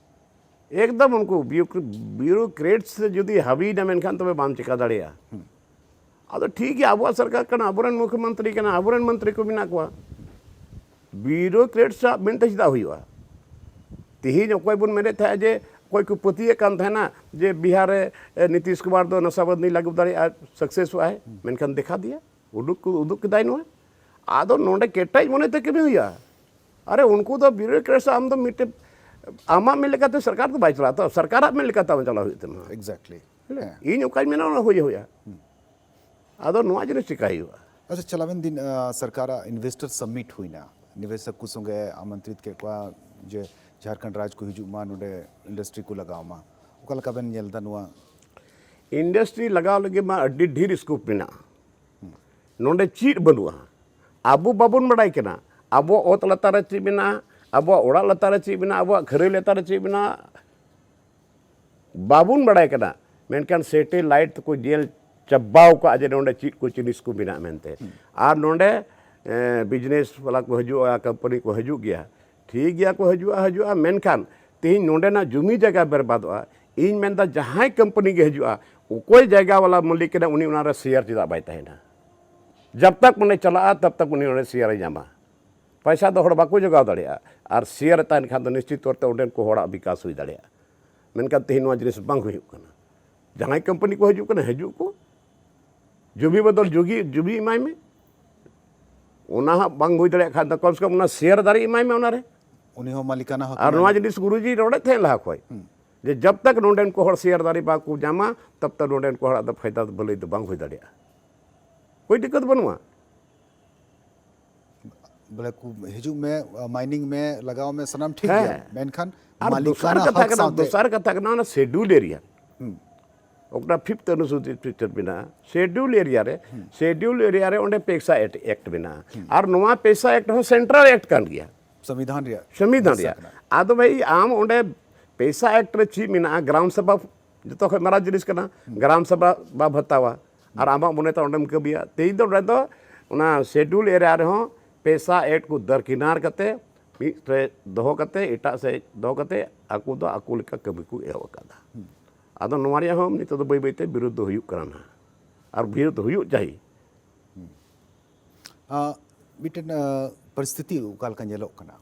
ᱮᱠᱫᱚᱢ ᱩᱱᱠᱩ ᱵᱤᱭᱩᱨᱳ-, ᱵᱤᱭᱩᱨᱳᱠᱨᱮᱴᱥ ᱡᱩᱫᱤ ᱦᱟᱹᱵᱤᱭᱮᱱᱟ, ᱢᱮᱱᱠᱷᱟᱱ ᱛᱚᱵᱮ ᱵᱟᱢ ᱪᱤᱠᱟ ᱫᱟᱲᱮᱭᱟᱜᱼᱟ᱾ ᱟᱫᱚ ᱴᱷᱤᱠ ᱜᱮᱭᱟ, ᱟᱵᱚᱣᱟᱜ ᱥᱚᱨᱠᱟᱨ ᱠᱟᱱᱟ, ᱟᱵᱚᱨᱮᱱ ᱢᱩᱠᱷᱭᱚᱢᱚᱱᱛᱨᱤ ᱠᱟᱱᱟ, ᱟᱵᱚᱨᱮᱱ ᱢᱚᱱᱛᱨᱤ ᱠᱚ ᱢᱮᱱᱟᱜ ᱠᱚᱣᱟ᱾ ᱵᱤᱭᱩᱨᱳᱠᱨᱮᱴᱥ ᱟᱜ ᱢᱮᱱᱛᱮ ᱪᱮᱫᱟᱜ ᱦᱩᱭᱩᱜᱼᱟ? ᱛᱤᱦᱤᱧ ᱚᱠᱚᱭ ᱵᱚᱱ ᱢᱮᱱᱮᱫ ᱛᱟᱦᱮᱸᱫ ᱡᱮ ᱚᱠᱚᱭ ᱠᱚ ᱯᱟᱹᱛᱭᱟᱹᱜ ᱠᱟᱱ ᱛᱟᱦᱮᱱᱟ ᱡᱮ ᱵᱤᱦᱟᱨ ᱨᱮ, ᱮ, ᱱᱤᱛᱤᱥ ᱠᱩᱢᱟᱨ ᱫᱚ ᱱᱟᱥᱟᱵᱟᱱᱫᱤ ᱞᱟᱹᱜᱩ ᱫᱟᱲᱮᱭᱟᱜᱼᱟ, ᱥᱟᱠᱥᱮᱥᱚᱜᱼᱟᱭ, ᱢᱮᱱᱠᱷᱟᱱ ᱫᱮᱠᱷᱟ ᱫᱮᱭᱟ, ᱩᱰᱩᱠ, ᱩᱫᱩᱜ ᱠᱮᱫᱟᱭ ᱱᱚᱣᱟ᱾ ᱟᱫᱚ ᱱᱚᱰᱮ ᱠᱮᱴᱮᱡ ᱢᱚᱱᱮᱛᱮ ᱠᱟᱹᱢᱤ ᱦᱩᱭᱩᱜᱼᱟ᱾ ᱟᱨᱮ, ᱩᱱᱠᱩ ᱫᱚ ᱵᱤᱭᱩᱨᱳᱠᱨᱮᱴᱥ, ᱟᱢ ᱫᱚ ᱢᱤᱫᱴᱮᱱ, ᱟᱢᱟᱜ ᱢᱮᱱ ᱞᱮᱠᱟᱛᱮ ᱥᱚᱨᱠᱟᱨ ᱫᱚ ᱵᱟᱭ ᱪᱟᱞᱟᱜᱼᱟ, ᱛᱚ ᱥᱚᱨᱠᱟᱨᱟᱜ ᱢᱮᱱ ᱞᱮᱠᱟᱛᱮ ᱟᱢ ᱪᱟᱞᱟᱣ ᱦᱩᱭᱩᱜ ᱛᱟᱢᱟ᱾ Exactly. ᱦᱮᱸ᱾ ᱤᱧ ᱚᱠᱟᱧ ᱢᱮᱱᱟ ᱚᱱᱟ ᱦᱩᱭ ᱦᱩᱭᱩᱜᱼᱟ᱾ ᱟᱫᱚ ᱱᱚᱣᱟ ᱡᱤᱱᱤᱥ ᱪᱤᱠᱟᱹᱭ ᱦᱩᱭᱩᱜᱼᱟ? ᱟᱪᱪᱷᱟ, ᱪᱟᱞᱟᱣᱮᱱ ᱫᱤᱱ, ᱟ, ᱥᱚᱨᱠᱟᱨᱟᱜ investor summit ᱦᱩᱭᱱᱟ, ᱱᱤᱵᱮᱥᱚᱠ ᱠᱚ ᱥᱚᱸᱜᱮ ᱟᱢᱚᱱᱛᱨᱤᱛ ᱠᱮᱫ ᱠᱚᱣᱟ ᱡᱮ ᱡᱷᱟᱲᱠᱷᱚᱸᱰ ᱨᱟᱡᱽ ᱠᱚ ᱦᱤᱡᱩᱜ ᱢᱟ, ᱱᱚᱰᱮ industry ᱠᱚ ᱞᱟᱜᱟᱣ ᱢᱟ᱾ ᱚᱠᱟ ᱞᱮᱠᱟ ᱵᱮᱱ ᱧᱮᱞ ᱮᱫᱟ ᱱᱚᱣᱟ? ᱤᱱᱰᱟᱥᱴᱨᱤ ᱞᱟᱜᱟᱣ ᱞᱟᱹᱜᱤᱫ ᱢᱟ ᱟᱹᱰᱤ ᱰᱷᱮᱨ ᱥᱠᱳᱯ ᱢᱮᱱᱟᱜᱼᱟ᱾ ᱱᱚᱰᱮ ᱪᱮᱫ ᱵᱟᱹᱱᱩᱜᱼᱟ? ᱟᱵᱚ ᱵᱟᱵᱚᱱ ᱵᱟᱲᱟᱭ ᱠᱟᱱᱟ᱾ ᱟᱵᱚᱣᱟᱜ ᱚᱛ ᱞᱟᱛᱟᱨ ᱨᱮ ᱪᱮᱫ ᱢᱮᱱᱟᱜᱼᱟ, ᱟᱵᱚᱣᱟᱜ ᱚᱲᱟᱜ ᱞᱟᱛᱟᱨ ᱨᱮ ᱪᱮᱫ ᱢᱮᱱᱟᱜᱼᱟ, ᱟᱵᱚᱣᱟᱜ ᱠᱷᱟᱹᱨᱟᱹᱭ ᱞᱟᱛᱟᱨ ᱨᱮ ᱪᱮᱫ ᱢᱮᱱᱟᱜᱼᱟ, ᱵᱟᱵᱚᱱ ᱵᱟᱲᱟᱭ ᱠᱟᱱᱟ᱾ ᱢᱮᱱᱠᱷᱟᱱ ᱥᱮᱴᱮᱞᱟᱭᱤᱴ ᱛᱮᱠᱚ ᱧᱮᱞ ᱪᱟᱵᱟᱣ ᱠᱟᱜᱼᱟ ᱡᱮ ᱱᱚᱰᱮ ᱪᱮᱫ ᱠᱚ ᱡᱤᱱᱤᱥ ᱠᱚ ᱢᱮᱱᱟᱜᱼᱟ ᱢᱮᱱᱛᱮ᱾ ᱟᱨ ᱱᱚᱰᱮ ᱵᱤᱡᱽᱱᱮᱥ ᱵᱟᱞᱟ ᱠᱚ ᱦᱤᱡᱩᱜᱼᱟ, ᱠᱳᱢᱯᱟᱱᱤ ᱠᱚ ᱦᱤᱡᱩᱜ ᱜᱮᱭᱟ, ᱴᱷᱤᱠ ᱜᱮᱭᱟ ᱠᱚ ᱦᱤᱡᱩᱜᱼᱟ, ᱦᱤᱡᱩᱜᱼᱟ, ᱢᱮᱱᱠᱷᱟᱱ ᱛᱮᱦᱮᱧ ᱱᱚᱰᱮᱱᱟᱜ ᱡᱩᱢᱤ ᱡᱟᱭᱜᱟ ᱵᱮᱨᱵᱟᱫᱚᱜᱼᱟ᱾ ᱤᱧ ᱢᱮᱱᱫᱟ ᱡᱟᱦᱟᱸᱭ ᱠᱳᱢᱯᱟᱱᱤ ᱜᱮ ᱦᱤᱡᱩᱜᱼᱟ, ᱚᱠᱚᱭ ᱡᱟᱭᱜᱟ ᱵᱟᱞᱟ ᱢᱟᱹᱞᱤᱠ ᱠᱟᱱᱟ ᱩᱱᱤ ᱚᱱᱟᱨᱮ ᱥᱮᱭᱟᱨ ᱪᱮᱫᱟᱜ ᱵᱟᱭ ᱛᱟᱦᱮᱱᱟ? ᱡᱟᱵ ᱛᱟᱠ ᱩᱱᱤ ᱪᱟᱞᱟᱜᱼᱟ ᱛᱟᱵ ᱛᱟᱠ ᱩᱱᱤ ᱚᱸᱰᱮ ᱥᱮᱭᱟᱨᱮ ᱧᱟᱢᱟ᱾ ᱯᱚᱭᱥᱟ ᱫᱚ ᱦᱚᱲ ᱵᱟᱠᱚ ᱡᱚᱜᱟᱣ ᱫᱟᱲᱮᱭᱟᱜᱼᱟ, ᱟᱨ ᱥᱮᱭᱟᱨ ᱛᱟᱦᱮᱱ ᱠᱷᱟᱱ ᱫᱚ ᱱᱤᱥᱪᱤᱛ ᱛᱚᱨ ᱛᱮ ᱚᱸᱰᱮᱱ ᱠᱚ ᱦᱚᱲᱟᱜ ᱵᱤᱠᱟᱥ ᱦᱩᱭ ᱫᱟᱲᱮᱭᱟᱜᱼᱟ᱾ ᱢᱮᱱᱠᱷᱟᱱ ᱛᱮᱦᱮᱧ ᱱᱚᱣᱟ ᱡᱤᱱᱤᱥ ᱵᱟᱝ ᱦᱩᱭᱩᱜ ᱠᱟᱱᱟ᱾ ᱡᱟᱦᱟᱸᱭ ᱠᱳᱢᱯᱟᱱᱤ ᱠᱚ ᱦᱤᱡᱩᱜ ᱠᱟᱱᱟ, ᱦᱤᱡᱩᱜ ᱠᱚ, ᱡᱩᱢᱤ ᱵᱚᱫᱚᱞ ᱡᱩᱜᱤ, ᱡᱩᱢᱤ ᱮᱢᱟᱭ ᱢᱮ, ᱚᱱᱟ ᱦᱟᱸᱜ ᱵᱟᱝ ᱦᱩᱭ ᱫᱟᱲᱮᱭᱟᱜ ᱠᱷᱟᱱ ᱫᱚ ᱠᱚᱢ ᱥᱮ ᱠᱚᱢ ᱚᱱᱟ ᱥᱮᱭᱟᱨ ᱫᱟᱨᱮ ᱮᱢᱟᱭ ᱢᱮ ᱚᱱᱟᱨᱮ᱾ ᱩᱱᱤ ᱦᱚᱸ ᱢᱟᱹᱞᱤᱠᱟᱱᱟ ᱦᱚᱠ ᱟᱨ ᱢᱮᱱᱟᱜᱼᱟ᱾ ᱱᱚᱣᱟ ᱡᱤᱱᱤᱥ ᱜᱩᱨᱩᱡᱤ ᱨᱚᱲᱮᱫ ᱛᱟᱦᱮᱸᱫ ᱞᱟᱦᱟ ᱠᱷᱚᱱ, ᱡᱮ ᱡᱟᱵ ᱛᱟᱠ ᱱᱚᱰᱮᱱ ᱠᱚ ᱦᱚᱲ ᱥᱮᱭᱟᱨ ᱫᱟᱨᱮ ᱵᱟᱠᱚ ᱧᱟᱢᱟ, ᱛᱟᱵ ᱛᱟᱠ ᱱᱚᱰᱮᱱ ᱠᱚ ᱦᱚᱲᱟᱜ ᱫᱚ ᱯᱷᱟᱭᱫᱟ ᱫᱚ ᱵᱷᱟᱹᱞᱟᱹᱭ ᱫᱚ ᱵᱟᱝ ᱦᱩᱭ ᱫᱟᱲᱮᱭᱟᱜᱼᱟ᱾ ᱠᱳᱭ ᱫᱤᱠᱠᱟᱛ ᱵᱟᱹᱱᱩᱜᱼᱟ᱾ ᱵᱚᱞᱮ ᱠᱚ ᱦᱤᱡᱩᱜ ᱢᱮ, ᱢᱟᱭᱱᱤᱝ ᱢᱮ, ᱞᱟᱜᱟᱣ ᱢᱮ, ᱥᱟᱱᱟᱢ ᱴᱷᱤᱠ ᱜᱮᱭᱟ, ᱦᱮᱸ᱾ ᱢᱮᱱᱠᱷᱟᱱ ᱟᱨ ᱫᱚᱥᱟᱨ ᱢᱟᱹᱞᱤᱠᱟᱱᱟ ᱠᱟᱛᱷᱟ ᱦᱚᱠ ᱠᱟᱱᱟ, ᱥᱟᱶᱛᱮ ᱫᱚᱥᱟᱨ ᱠᱟᱛᱷᱟ ᱠᱟᱱᱟ ᱚᱱᱟ ᱥᱮᱰᱩᱞ ᱮᱨᱤᱭᱟ᱾ ᱚᱠᱟ ᱯᱷᱤᱯᱛᱷ ᱚᱱᱩᱥᱩᱪᱤᱛ ᱯᱷᱤᱪᱟᱨ ᱢᱮᱱᱟᱜᱼᱟ, ᱥᱮᱰᱩᱞ ᱮᱨᱤᱭᱟ ᱨᱮ, ᱥᱮᱰᱩᱞ ᱮᱨᱤᱭᱟ ᱨᱮ ᱚᱸᱰᱮ ᱯᱮᱥᱟ ᱮᱠᱴ ᱢᱮᱱᱟᱜᱼᱟ᱾ ᱟᱨ ᱱᱚᱣᱟ ᱯᱮᱥᱟ ᱮᱠᱴ ᱦᱚᱸ ᱥᱮᱱᱴᱨᱟᱞ ᱮᱠᱴ ᱠᱟᱱ ᱜᱮᱭᱟ᱾ ᱥᱚᱝᱵᱤᱫᱷᱟᱱ ᱨᱮᱭᱟᱜ ᱥᱚᱝᱵᱤᱫᱷᱟᱱ ᱦᱤᱥᱥᱟ ᱨᱮᱭᱟᱜ᱾ ᱠᱟᱱᱟ᱾ ᱟᱫᱚ ᱵᱷᱟᱹᱭ, ᱟᱢ ᱚᱸᱰᱮ ᱯᱮᱥᱟ ᱮᱠᱴ ᱨᱮ ᱪᱮᱫ ᱢᱮᱱᱟᱜᱼᱟ? ᱜᱨᱟᱢ ᱥᱚᱵᱷᱟ ᱡᱚᱛᱚ ᱠᱷᱚᱱ ᱢᱟᱨᱟᱝ ᱡᱤᱱᱤᱥ ᱠᱟᱱᱟ, ᱜᱨᱟᱢ ᱥᱚᱵᱷᱟ ᱵᱟᱵ ᱦᱟᱛᱟᱣᱟ, ᱟᱨ ᱟᱢᱟᱜ ᱢᱚᱱᱮ ᱛᱮ ᱚᱸᱰᱮᱢ ᱠᱟᱹᱢᱤᱭᱟ᱾ ᱛᱮᱦᱮᱧ ᱫᱚ ᱚᱸᱰᱮ ᱫᱚ ᱚᱱᱟ ᱥᱮᱰᱩᱞ ᱮᱨᱤᱭᱟ ᱨᱮᱦᱚᱸ ᱯᱮᱥᱟ ᱮᱠᱴ ᱠᱚ ᱫᱟᱨᱠᱤᱱᱟᱨ ᱠᱟᱛᱮ, ᱢᱤᱫ ᱨᱮ ᱫᱚᱦᱚ ᱠᱟᱛᱮ, ᱮᱴᱟᱜ ᱥᱮᱫ ᱫᱚᱦᱚ ᱠᱟᱛᱮ, ᱟᱠᱚ ᱫᱚ ᱟᱠᱚ ᱞᱮᱠᱟ ᱠᱟᱹᱢᱤ ᱠᱚ ᱮᱦᱚᱵ ᱟᱠᱟᱫᱟ᱾ ᱟᱫᱚ ᱱᱚᱣᱟ ᱨᱮᱭᱟᱜ ᱦᱚᱸ ᱱᱤᱛᱚᱜ ᱫᱚ ᱵᱟᱹᱭ ᱵᱟᱹᱭ ᱛᱮ ᱵᱤᱨᱳᱫ ᱫᱚ ᱦᱩᱭᱩᱜ ᱠᱟᱱᱟ ᱱᱟᱦᱟᱜ, ᱟᱨ ᱵᱤᱨᱳᱫ ᱦᱩᱭᱩᱜ ᱪᱟᱹᱦᱤ᱾ ᱟᱸ, ᱢᱤᱫᱴᱮᱱ, ᱟᱸ, ᱯᱚᱨᱤᱥᱛᱷᱤᱛᱤ ᱚᱠᱟ ᱞᱮᱠᱟ ᱧᱮᱞᱚᱜ ᱠᱟᱱᱟ,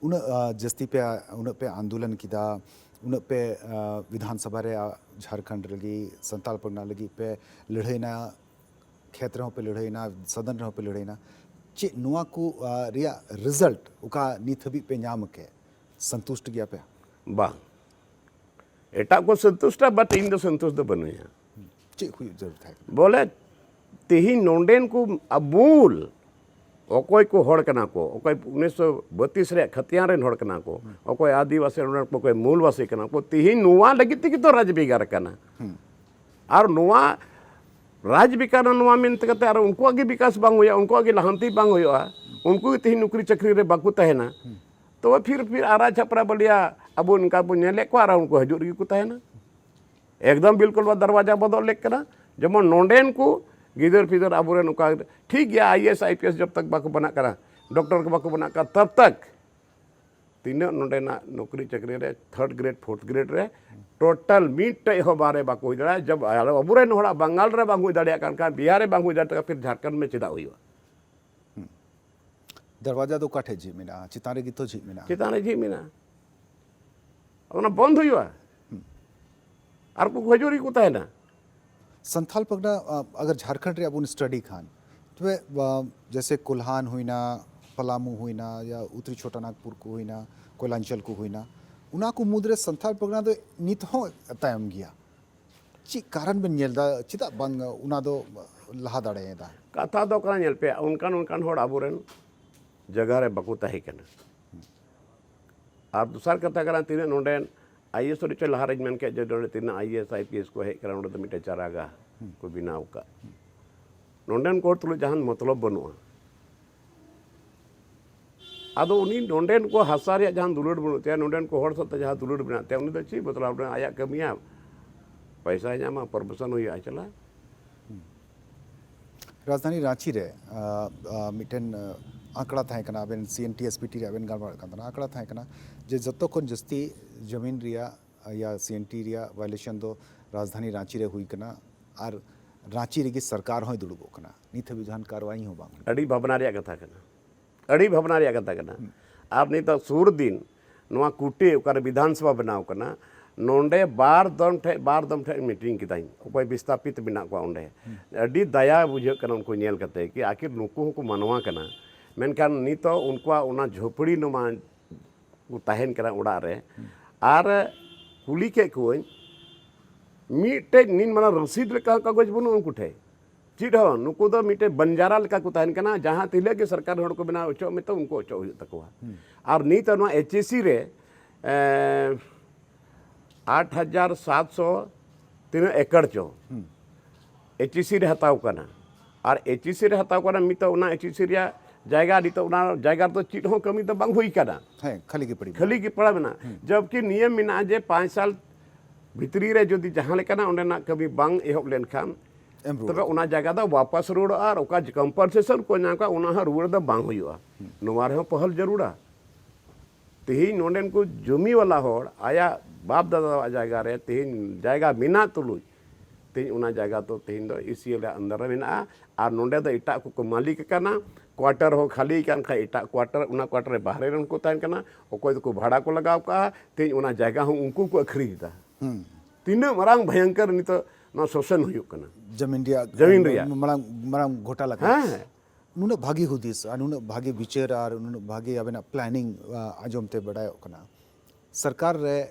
ᱩᱱᱟᱹᱜ, ᱟᱸ, ᱡᱟᱹᱥᱛᱤ ᱯᱮ, ᱩᱱᱟᱹᱜ ᱯᱮ ᱟᱱᱫᱳᱞᱚᱱ ᱠᱮᱫᱟ, ᱩᱱᱟᱹᱜ ᱯᱮ, ᱟᱸ, ᱵᱤᱫᱷᱟᱱ ᱥᱚᱵᱷᱟ ᱨᱮ, ᱟᱸ, ᱡᱷᱟᱲᱠᱷᱚᱸᱰ ᱞᱟᱹᱜᱤᱫ, ᱥᱟᱱᱛᱟᱲ ᱯᱟᱨᱜᱟᱱᱟ ᱞᱟᱹᱜᱤᱫ ᱯᱮ ᱞᱟᱹᱲᱦᱟᱹᱭᱱᱟ, ᱠᱷᱮᱛ ᱨᱮᱦᱚᱸ ᱯᱮ ᱞᱟᱹᱲᱦᱟᱹᱭᱱᱟ, ᱥᱚᱫᱚᱱ ᱨᱮᱦᱚᱸ ᱯᱮ ᱞᱟᱹᱲᱦᱟᱹᱭᱱᱟ, ᱪᱮᱫ ᱱᱚᱣᱟ ᱠᱚ, ᱟᱸ, ᱨᱮᱭᱟᱜ ᱨᱮᱡᱟᱞᱴ ᱚᱠᱟ ᱱᱤᱛ ᱦᱟᱹᱵᱤᱡ ᱯᱮ ᱧᱟᱢ ᱠᱮᱫ, ᱥᱚᱱᱛᱩᱥᱴ ᱜᱮᱭᱟ ᱯᱮ? ᱵᱟᱝ, ᱮᱴᱟᱜ ᱠᱚ ᱥᱚᱱᱛᱩᱥᱴᱟ, but ᱤᱧ ᱫᱚ ᱥᱚᱱᱛᱩᱥᱴ ᱫᱚ ᱵᱟᱹᱱᱩᱧᱟ᱾ ᱪᱮᱫ ᱦᱩᱭᱩᱜ ᱡᱟᱹᱨᱩᱲ ᱛᱟᱦᱮᱸ ᱠᱟᱱᱟ? ᱵᱚᱞᱮ, ᱛᱮᱦᱮᱧ ᱱᱚᱰᱮᱱ ᱠᱚ ᱢᱩᱞ ᱚᱠᱚᱭ ᱠᱚ ᱦᱚᱲ ᱠᱟᱱᱟ ᱠᱚ, ᱚᱠᱚᱭ ᱩᱱᱤᱥᱥᱚ ᱵᱟᱛᱤᱥ ᱨᱮᱭᱟᱜ ᱠᱷᱟᱛᱤᱭᱟᱱ ᱨᱮᱱ ᱦᱚᱲ ᱠᱟᱱᱟ ᱠᱚ, ᱚᱠᱚᱭ ᱟᱹᱫᱤᱵᱟᱹᱥᱤ ᱨᱮᱱ, ᱚᱠᱚᱭ ᱢᱩᱞᱵᱟᱹᱥᱤ ᱠᱟᱱᱟ ᱠᱚ, ᱛᱮᱦᱮᱧ ᱱᱚᱣᱟ ᱞᱟᱹᱜᱤᱫ ᱛᱮᱜᱮ ᱛᱚ ᱨᱟᱡᱽ ᱵᱷᱮᱜᱟᱨ ᱠᱟᱱᱟ᱾ ᱟᱨ ᱱᱚᱣᱟ ᱨᱟᱡᱽ ᱵᱮᱠᱟᱨ ᱱᱚᱣᱟ ᱢᱮᱱᱛᱮ ᱠᱟᱛᱮ ᱟᱨ ᱩᱱᱠᱩᱣᱟᱜ ᱜᱮ ᱵᱤᱠᱟᱥ ᱵᱟᱝ ᱦᱩᱭᱩᱜᱼᱟ, ᱩᱱᱠᱩᱣᱟᱜ ᱜᱮ ᱞᱟᱦᱟᱱᱛᱤ ᱵᱟᱝ ᱦᱩᱭᱩᱜᱼᱟ, ᱩᱱᱠᱩ ᱜᱮ ᱛᱮᱦᱮᱧ ᱱᱚᱠᱨᱤ ᱪᱟᱹᱠᱨᱤ ᱨᱮ ᱵᱟᱠᱚ ᱛᱟᱦᱮᱱᱟ, ᱛᱚᱵᱮ ᱯᱷᱤᱨ ᱯᱷᱤᱨ ᱟᱨᱟ ᱪᱷᱟᱯᱨᱟ ᱵᱟᱹᱞᱤᱭᱟ ᱟᱵᱚ ᱱᱚᱝᱠᱟ ᱵᱚᱱ ᱧᱮᱞᱮᱫ ᱠᱚᱣᱟ ᱟᱨ ᱩᱱᱠᱩ ᱦᱤᱡᱩᱜ ᱨᱮᱜᱮ ᱠᱚ ᱛᱟᱦᱮᱱᱟ᱾ ᱮᱠᱫᱚᱢ ᱵᱤᱞᱠᱩᱞ ᱵᱟ ᱫᱟᱨᱣᱟᱡᱟ ᱵᱚᱫᱚᱞ ᱞᱮᱠ ᱠᱟᱱᱟ᱾ ᱡᱮᱢᱚᱱ ᱱᱚᱰᱮᱱ ᱠᱚ ᱜᱤᱫᱟᱹᱨ ᱯᱤᱫᱟᱹᱨ ᱟᱵᱚᱨᱮᱱ ᱚᱱᱠᱟ ᱴᱷᱤᱠ ᱜᱮᱭᱟ, IAS IPS ᱡᱚᱵ ᱛᱟᱠ ᱵᱟᱠᱚ ᱵᱟᱱᱟᱜ ᱠᱟᱱᱟ, ᱰᱚᱠᱴᱚᱨ ᱠᱚ ᱵᱟᱠᱚ ᱵᱟᱱᱟᱜ ᱠᱟᱱᱟ, ᱛᱟᱵ ᱛᱟᱠ ᱛᱤᱱᱟᱹᱜ ᱱᱚᱰᱮᱱᱟᱜ ᱱᱚᱠᱨᱤ ᱪᱟᱹᱠᱨᱤ ᱨᱮ ᱛᱷᱟᱨᱰ ᱜᱨᱮᱰ ᱯᱷᱳᱨᱛᱷ ᱜᱨᱮᱰ ᱨᱮ ᱴᱳᱴᱟᱞ ᱢᱤᱫᱴᱮᱡ ᱦᱚᱸ ᱵᱟᱨᱮ ᱵᱟᱠᱚ ᱦᱩᱭ ᱫᱟᱲᱮᱭᱟᱜᱼᱟ᱾ ᱡᱚᱵ ᱟᱵᱚᱨᱮᱱ ᱦᱚᱲᱟᱜ ᱵᱟᱝᱜᱟᱞ ᱨᱮ ᱵᱟᱝ ᱦᱩᱭ ᱫᱟᱲᱮᱭᱟᱜ ᱠᱟᱱ ᱠᱷᱟᱱ ᱵᱤᱦᱟᱨ ᱨᱮ ᱵᱟᱝ ᱦᱩᱭ ᱫᱟᱲᱮᱭᱟᱜ ᱠᱷᱟᱱ ᱯᱷᱤᱨ ᱡᱷᱟᱲᱠᱷᱚᱸᱰ ᱢᱮ ᱪᱮᱫᱟᱜ ᱦᱩᱭᱩᱜᱼᱟ? ᱫᱟᱨᱣᱟᱡᱟ ᱫᱚ ᱚᱠᱟ ᱴᱷᱮᱡ ᱡᱷᱤᱡ ᱢᱮᱱᱟᱜᱼᱟ? ᱪᱮᱛᱟᱱ ᱨᱮᱜᱮ ᱛᱚ ᱡᱷᱤᱡ ᱢᱮᱱᱟᱜᱼᱟ᱾ ᱪᱮᱛᱟᱱ ᱨᱮ ᱡᱷᱤᱡ ᱢᱮᱱᱟᱜᱼᱟ᱾ ᱚᱱᱟ ᱵᱚᱱᱫ ᱦᱩᱭᱩᱜᱼᱟ᱾ ᱟᱨ ᱠᱚ ᱦᱟᱹᱡᱩᱨᱤ ᱠᱚ ᱛᱟᱦᱮᱱᱟ᱾ ᱥᱟᱱᱛᱷᱟᱞ ᱯᱟᱨᱜᱟᱱᱟ, ᱟ, ᱟᱜᱟᱨ ᱡᱷᱟᱨᱠᱷᱚᱸᱰ ᱨᱮᱭᱟᱜ ᱵᱚᱱ ᱥᱴᱟᱰᱤ ᱠᱷᱟᱱ, ᱛᱚᱵᱮ, ᱟ, ᱡᱮᱥᱮ ᱠᱳᱞᱦᱟᱱ ᱦᱩᱭᱱᱟ, ᱯᱟᱞᱟᱢᱩ ᱦᱩᱭᱱᱟ, ᱭᱟ ᱩᱛᱛᱚᱨᱤ ᱪᱷᱳᱴᱟᱱᱟᱜᱽᱯᱩᱨ ᱠᱚ ᱦᱩᱭᱱᱟ, ᱠᱚᱭᱞᱟᱧᱪᱚᱞ ᱠᱚ ᱦᱩᱭᱱᱟ, ᱚᱱᱟ ᱠᱚ ᱢᱩᱫᱽᱨᱮ ᱥᱟᱱᱛᱷᱟᱞ ᱯᱟᱨᱜᱟᱱᱟ ᱫᱚ ᱱᱤᱛ ᱦᱚᱸ ᱛᱟᱭᱚᱢ ᱜᱮᱭᱟ᱾ ᱪᱮᱫ ᱠᱟᱨᱚᱱ ᱵᱮᱱ ᱧᱮᱞ ᱮᱫᱟ, ᱪᱮᱫᱟᱜ ᱵᱟᱝ ᱚᱱᱟ ᱫᱚ ᱞᱟᱦᱟ ᱫᱟᱲᱮᱭᱟᱫᱟ? ᱠᱟᱛᱷᱟ ᱫᱚ ᱠᱟᱱᱟ, ᱧᱮᱞ ᱯᱮ, ᱚᱱᱠᱟᱱ ᱚᱱᱠᱟᱱ ᱦᱚᱲ ᱟᱵᱚᱨᱮᱱ ᱡᱟᱭᱜᱟ ᱨᱮ ᱵᱟᱠᱚ ᱛᱟᱦᱮᱸ ᱠᱟᱱᱟ᱾ ᱟᱨ ᱫᱚᱥᱟᱨ ᱠᱟᱛᱷᱟ ᱠᱟᱱᱟ, ᱛᱤᱱᱟᱹᱜ ᱱᱚᱰᱮᱱ IAS ᱨᱮᱪᱚ ᱞᱟᱦᱟ ᱨᱮᱧ ᱢᱮᱱ ᱠᱮᱫ ᱡᱮ ᱱᱚᱰᱮ ᱛᱤᱱᱟᱹᱜ IAS IPS ᱠᱚ ᱦᱮᱡ ᱠᱟᱱᱟ, ᱱᱚᱰᱮ ᱫᱚ ᱢᱤᱫᱴᱮᱱ ᱪᱟᱨᱟᱜᱟᱦ ᱠᱚ ᱵᱮᱱᱟᱣ ᱟᱠᱟᱫ᱾ ᱱᱚᱰᱮᱱ ᱠᱚ ᱦᱚᱲ ᱛᱩᱞᱩᱡ ᱡᱟᱦᱟᱱ ᱢᱚᱛᱞᱚᱵ ᱵᱟᱹᱱᱩᱜᱼᱟ᱾ ᱟᱫᱚ ᱩᱱᱤ ᱱᱚᱰᱮᱱ ᱠᱚ ᱦᱟᱥᱟ ᱨᱮᱭᱟᱜ ᱡᱟᱦᱟᱱ ᱫᱩᱞᱟᱹᱲ ᱵᱟᱹᱱᱩᱜ ᱛᱟᱭᱟ, ᱱᱚᱰᱮᱱ ᱠᱚ ᱦᱚᱲ ᱥᱟᱶᱛᱮ ᱡᱟᱦᱟᱸ ᱫᱩᱞᱟᱹᱲ ᱢᱮᱱᱟᱜ ᱛᱟᱭᱟ, ᱩᱱᱤ ᱫᱚ ᱪᱮᱫ ᱢᱚᱛᱞᱚᱵ? ᱟᱭᱟᱜ ᱠᱟᱹᱢᱤᱭᱟ, ᱯᱚᱭᱥᱟᱭ ᱧᱟᱢᱟ, ᱯᱨᱚᱢᱳᱥᱚᱱ ᱦᱩᱭᱩᱜᱼᱟ, ᱪᱟᱞᱟᱜᱼᱟ᱾ ᱨᱟᱡᱽᱫᱷᱟᱱᱤ ᱨᱟᱸᱪᱤ ᱨᱮ, ᱟ, ᱟ, ᱢᱤᱫᱴᱮᱱ, ᱟ, ᱟᱸᱠᱲᱟ ᱛᱟᱦᱮᱸ ᱠᱟᱱᱟ, ᱟᱵᱮᱱ CNT SPT ᱨᱮᱭᱟᱜ ᱵᱮᱱ ᱜᱟᱞᱢᱟᱨᱟᱜ ᱠᱟᱱ ᱛᱟᱦᱮᱱᱟ, ᱟᱸᱠᱲᱟ ᱛᱟᱦᱮᱸ ᱠᱟᱱᱟ ᱡᱮ ᱡᱚᱛᱚ ᱠᱷᱚᱱ ᱡᱟᱹᱥᱛᱤ ᱡᱟᱢᱤᱱ ᱨᱮᱭᱟᱜ, ᱟ, ᱭᱟ CNT ᱨᱮᱭᱟᱜ violation ᱫᱚ ᱨᱟᱡᱽᱫᱷᱟᱱᱤ ᱨᱟᱸᱪᱤ ᱨᱮ ᱦᱩᱭ ᱠᱟᱱᱟ ᱟᱨ ᱨᱟᱸᱪᱤ ᱨᱮᱜᱮ ᱥᱚᱨᱠᱟᱨ ᱦᱚᱸᱭ ᱫᱩᱲᱩᱵᱚᱜ ᱠᱟᱱᱟ, ᱱᱤᱛ ᱦᱟᱹᱵᱤᱡ ᱡᱟᱦᱟᱱ ᱠᱟᱨᱣᱟᱭ ᱦᱚᱸ ᱵᱟᱝ ᱦᱩᱭ ᱠᱟᱱᱟ᱾ ᱟᱹᱰᱤ ᱵᱷᱟᱵᱽᱱᱟ ᱨᱮᱭᱟᱜ ᱠᱟᱛᱷᱟ ᱠᱟᱱᱟ, ᱟᱹᱰᱤ ᱵᱷᱟᱵᱽᱱᱟ ᱨᱮᱭᱟᱜ ᱠᱟᱛᱷᱟ ᱠᱟᱱᱟ᱾ ᱟᱨ ᱱᱤᱛᱚᱜ ᱥᱩᱨ ᱫᱤᱱ ᱱᱚᱣᱟ ᱠᱩᱴᱤ ᱚᱠᱟᱨᱮ ᱵᱤᱫᱷᱟᱱ ᱥᱚᱵᱷᱟ ᱵᱮᱱᱟᱣ ᱠᱟᱱᱟ, ᱱᱚᱰᱮ ᱵᱟᱨ ᱫᱚᱢ ᱴᱷᱮᱡ, ᱵᱟᱨ ᱫᱚᱢ ᱴᱷᱮᱡ meeting ᱠᱮᱫᱟᱹᱧ, ᱚᱠᱚᱭ ᱵᱤᱥᱛᱟᱯᱤᱛ ᱢᱮᱱᱟᱜ ᱠᱚᱣᱟ ᱚᱸᱰᱮ᱾ ᱟᱹᱰᱤ ᱫᱟᱭᱟ ᱵᱩᱡᱷᱟᱹᱜ ᱠᱟᱱᱟ ᱩᱱᱠᱩ ᱧᱮᱞ ᱠᱟᱛᱮ ᱠᱤ ᱟᱹᱠᱤᱨ ᱱᱩᱠᱩ ᱦᱚᱸᱠᱚ ᱢᱟᱱᱣᱟ ᱠᱟᱱᱟ, ᱢᱮᱱᱠᱷᱟᱱ ᱱᱤᱛᱚᱜ ᱩᱱᱠᱩᱣᱟᱜ ᱚᱱᱟ ᱡᱷᱚᱯᱲᱤ ᱱᱩᱢᱟ ᱠᱚ ᱛᱟᱦᱮᱱ ᱠᱟᱱᱟ ᱚᱲᱟᱜ ᱨᱮ᱾ ᱟᱨ ᱠᱩᱞᱤ ᱠᱮᱫ ᱠᱚᱣᱟᱹᱧ, ᱢᱤᱫᱴᱮᱡ ᱱᱤᱱ ᱢᱟᱨᱟᱝ ᱨᱚᱥᱤᱫ ᱞᱮᱠᱟ ᱠᱟᱜᱚᱡᱽ ᱵᱟᱹᱱᱩᱜᱼᱟ ᱩᱱᱠᱩ ᱴᱷᱮᱡ᱾ ᱪᱮᱫ ᱦᱚᱸ, ᱱᱩᱠᱩ ᱫᱚ ᱢᱤᱫᱴᱮᱡ ᱵᱟᱱᱡᱟᱨᱟ ᱞᱮᱠᱟ ᱠᱚ ᱛᱟᱦᱮᱱ ᱠᱟᱱᱟ᱾ ᱡᱟᱦᱟᱸ ᱛᱤᱱᱟᱹᱜ ᱜᱮ ᱥᱚᱨᱠᱟᱨ ᱦᱚᱲ ᱠᱚ ᱵᱮᱱᱟᱣ ᱚᱪᱚᱜ ᱢᱮᱛᱟ, ᱩᱱᱠᱩ ᱚᱪᱚᱜ ᱦᱩᱭᱩᱜ ᱛᱟᱠᱚᱣᱟ᱾ ᱟᱨ ᱱᱤᱛ ᱱᱚᱣᱟ HAC ᱨᱮ, ᱮᱸ, ᱟᱴ ᱦᱟᱡᱟᱨ ᱥᱟᱛᱥᱚ ᱛᱤᱱᱟᱹᱜ ᱮᱠᱚᱨ ᱪᱚ ᱮᱪᱤᱥᱤ ᱨᱮ ᱦᱟᱛᱟᱣ ᱠᱟᱱᱟ᱾ ᱟᱨ ᱮᱪᱤᱥᱤ ᱨᱮ ᱦᱟᱛᱟᱣ ᱠᱟᱱᱟ, ᱱᱤᱛᱚᱜ ᱚᱱᱟ ᱮᱪᱤᱥᱤ ᱨᱮᱭᱟᱜ ᱡᱟᱭᱜᱟ, ᱱᱤᱛᱚᱜ ᱚᱱᱟ ᱡᱟᱭᱜᱟ ᱨᱮᱫᱚ ᱪᱮᱫ ᱦᱚᱸ ᱠᱟᱹᱢᱤ ᱫᱚ ᱵᱟᱝ ᱦᱩᱭ ᱠᱟᱱᱟ᱾ ᱦᱮᱸ, ᱠᱷᱟᱹᱞᱤ ᱜᱮ ᱯᱟᱲᱟᱜ᱾ ᱠᱷᱟᱹᱞᱤ ᱜᱮ ᱯᱟᱲᱟᱜ ᱢᱮᱱᱟᱜᱼᱟ᱾ ᱡᱚᱵᱠᱤ ᱱᱤᱭᱚᱢ ᱢᱮᱱᱟᱜᱼᱟ ᱡᱮ ᱯᱟᱸᱪ ᱥᱟᱞ ᱵᱷᱤᱛᱨᱤ ᱨᱮ ᱡᱩᱫᱤ ᱡᱟᱦᱟᱸ ᱞᱮᱠᱟᱱᱟᱜ ᱚᱸᱰᱮᱱᱟᱜ ᱠᱟᱹᱢᱤ ᱵᱟᱝ ᱮᱦᱚᱵ ᱞᱮᱱᱠᱷᱟᱱ, ᱮᱢ ᱨᱩᱣᱟᱹᱲ᱾ ᱛᱚᱵᱮ ᱚᱱᱟ ᱡᱟᱭᱜᱟ ᱫᱚ ᱣᱟᱯᱟᱥ ᱨᱩᱣᱟᱹᱲᱚᱜᱼᱟ ᱟᱨ ᱚᱠᱟ ᱠᱚᱢᱯᱮᱱᱥᱮᱥᱚᱱ ᱠᱚ ᱧᱟᱢ ᱠᱟᱜ, ᱚᱱᱟ ᱦᱚᱸ ᱨᱩᱣᱟᱹᱲ ᱫᱚ ᱵᱟᱝ ᱦᱩᱭᱩᱜᱼᱟ᱾ ᱱᱚᱣᱟ ᱨᱮᱦᱚᱸ ᱯᱚᱦᱚᱞ ᱡᱟᱹᱨᱩᱲᱟ᱾ ᱛᱮᱦᱮᱧ ᱱᱚᱰᱮᱱ ᱠᱚ ᱡᱚᱢᱤ ᱣᱟᱞᱟ ᱦᱚᱲ ᱟᱭᱟᱜ ᱵᱟᱯ ᱫᱟᱫᱟᱣᱟᱜ ᱡᱟᱭᱜᱟ ᱨᱮ ᱛᱮᱦᱮᱧ ᱡᱟᱭᱜᱟ ᱢᱮᱱᱟᱜ ᱛᱩᱞᱩᱡ, ᱛᱮᱦᱮᱧ ᱚᱱᱟ ᱡᱟᱭᱜᱟ ᱫᱚ ᱛᱮᱦᱮᱧ ᱫᱚ ᱤᱥᱤ ᱨᱮᱭᱟᱜ under ᱨᱮ ᱢᱮᱱᱟᱜᱼᱟ᱾ ᱟᱨ ᱱᱚᱰᱮ ᱫᱚ ᱮᱴᱟᱜ ᱠᱚᱠᱚ ᱢᱟᱹᱞᱤᱠ ᱟᱠᱟᱱᱟ᱾ ᱠᱳᱣᱟᱴᱟᱨ ᱦᱚᱸ ᱠᱷᱟᱹᱞᱤ ᱠᱟᱱ ᱠᱷᱟᱡ ᱮᱴᱟᱜ ᱠᱳᱣᱟᱴᱟᱨ, ᱚᱱᱟ ᱠᱳᱣᱟᱴᱟᱨ ᱨᱮ ᱵᱟᱦᱨᱮ ᱨᱮᱱ ᱠᱚ ᱛᱟᱦᱮᱱ ᱠᱟᱱᱟ, ᱚᱠᱚᱭ ᱫᱚᱠᱚ ᱵᱷᱟᱲᱟ ᱠᱚ ᱞᱟᱜᱟᱣ ᱠᱟᱜᱼᱟ᱾ ᱛᱮᱦᱮᱧ ᱚᱱᱟ ᱡᱟᱭᱜᱟ ᱦᱚᱸ ᱩᱱᱠᱩ ᱠᱚ ᱟᱹᱠᱷᱨᱤᱧ ᱮᱫᱟ᱾ ᱛᱤᱱᱟᱹᱜ ᱢᱟᱨᱟᱝ ᱵᱷᱚᱭᱚᱝᱠᱚᱨ ᱱᱤᱛᱚᱜ ᱱᱚᱣᱟ ᱥᱳᱥᱚᱱ ᱦᱩᱭᱩᱜ ᱠᱟᱱᱟ᱾ ᱡᱟᱢᱤᱱ ᱨᱮᱭᱟᱜ ᱡᱟᱢᱤᱱ ᱨᱮᱭᱟᱜ᱾ ᱢᱟᱨᱟᱝ ᱢᱟᱨᱟᱝ ᱜᱷᱚᱴᱟᱞᱟ ᱠᱟᱱᱟ᱾ ᱦᱮᱸ᱾ ᱱᱩᱱᱟᱹᱜ ᱵᱷᱟᱹᱜᱤ ᱦᱩᱫᱤᱥ ᱟᱨ ᱱᱩᱱᱟᱹᱜ ᱵᱷᱟᱹᱜᱤ ᱵᱤᱪᱟᱹᱨ ᱟᱨ ᱱᱩᱱᱟᱹᱜ ᱵᱷᱟᱹᱜᱤ ᱟᱵᱮᱱᱟᱜ ᱯᱞᱮᱱᱤᱝ ᱟᱸᱡᱚᱢ ᱛᱮ ᱵᱟᱰᱟᱭᱚᱜ ᱠᱟᱱᱟ᱾ ᱥᱚᱨᱠᱟᱨ ᱨᱮ,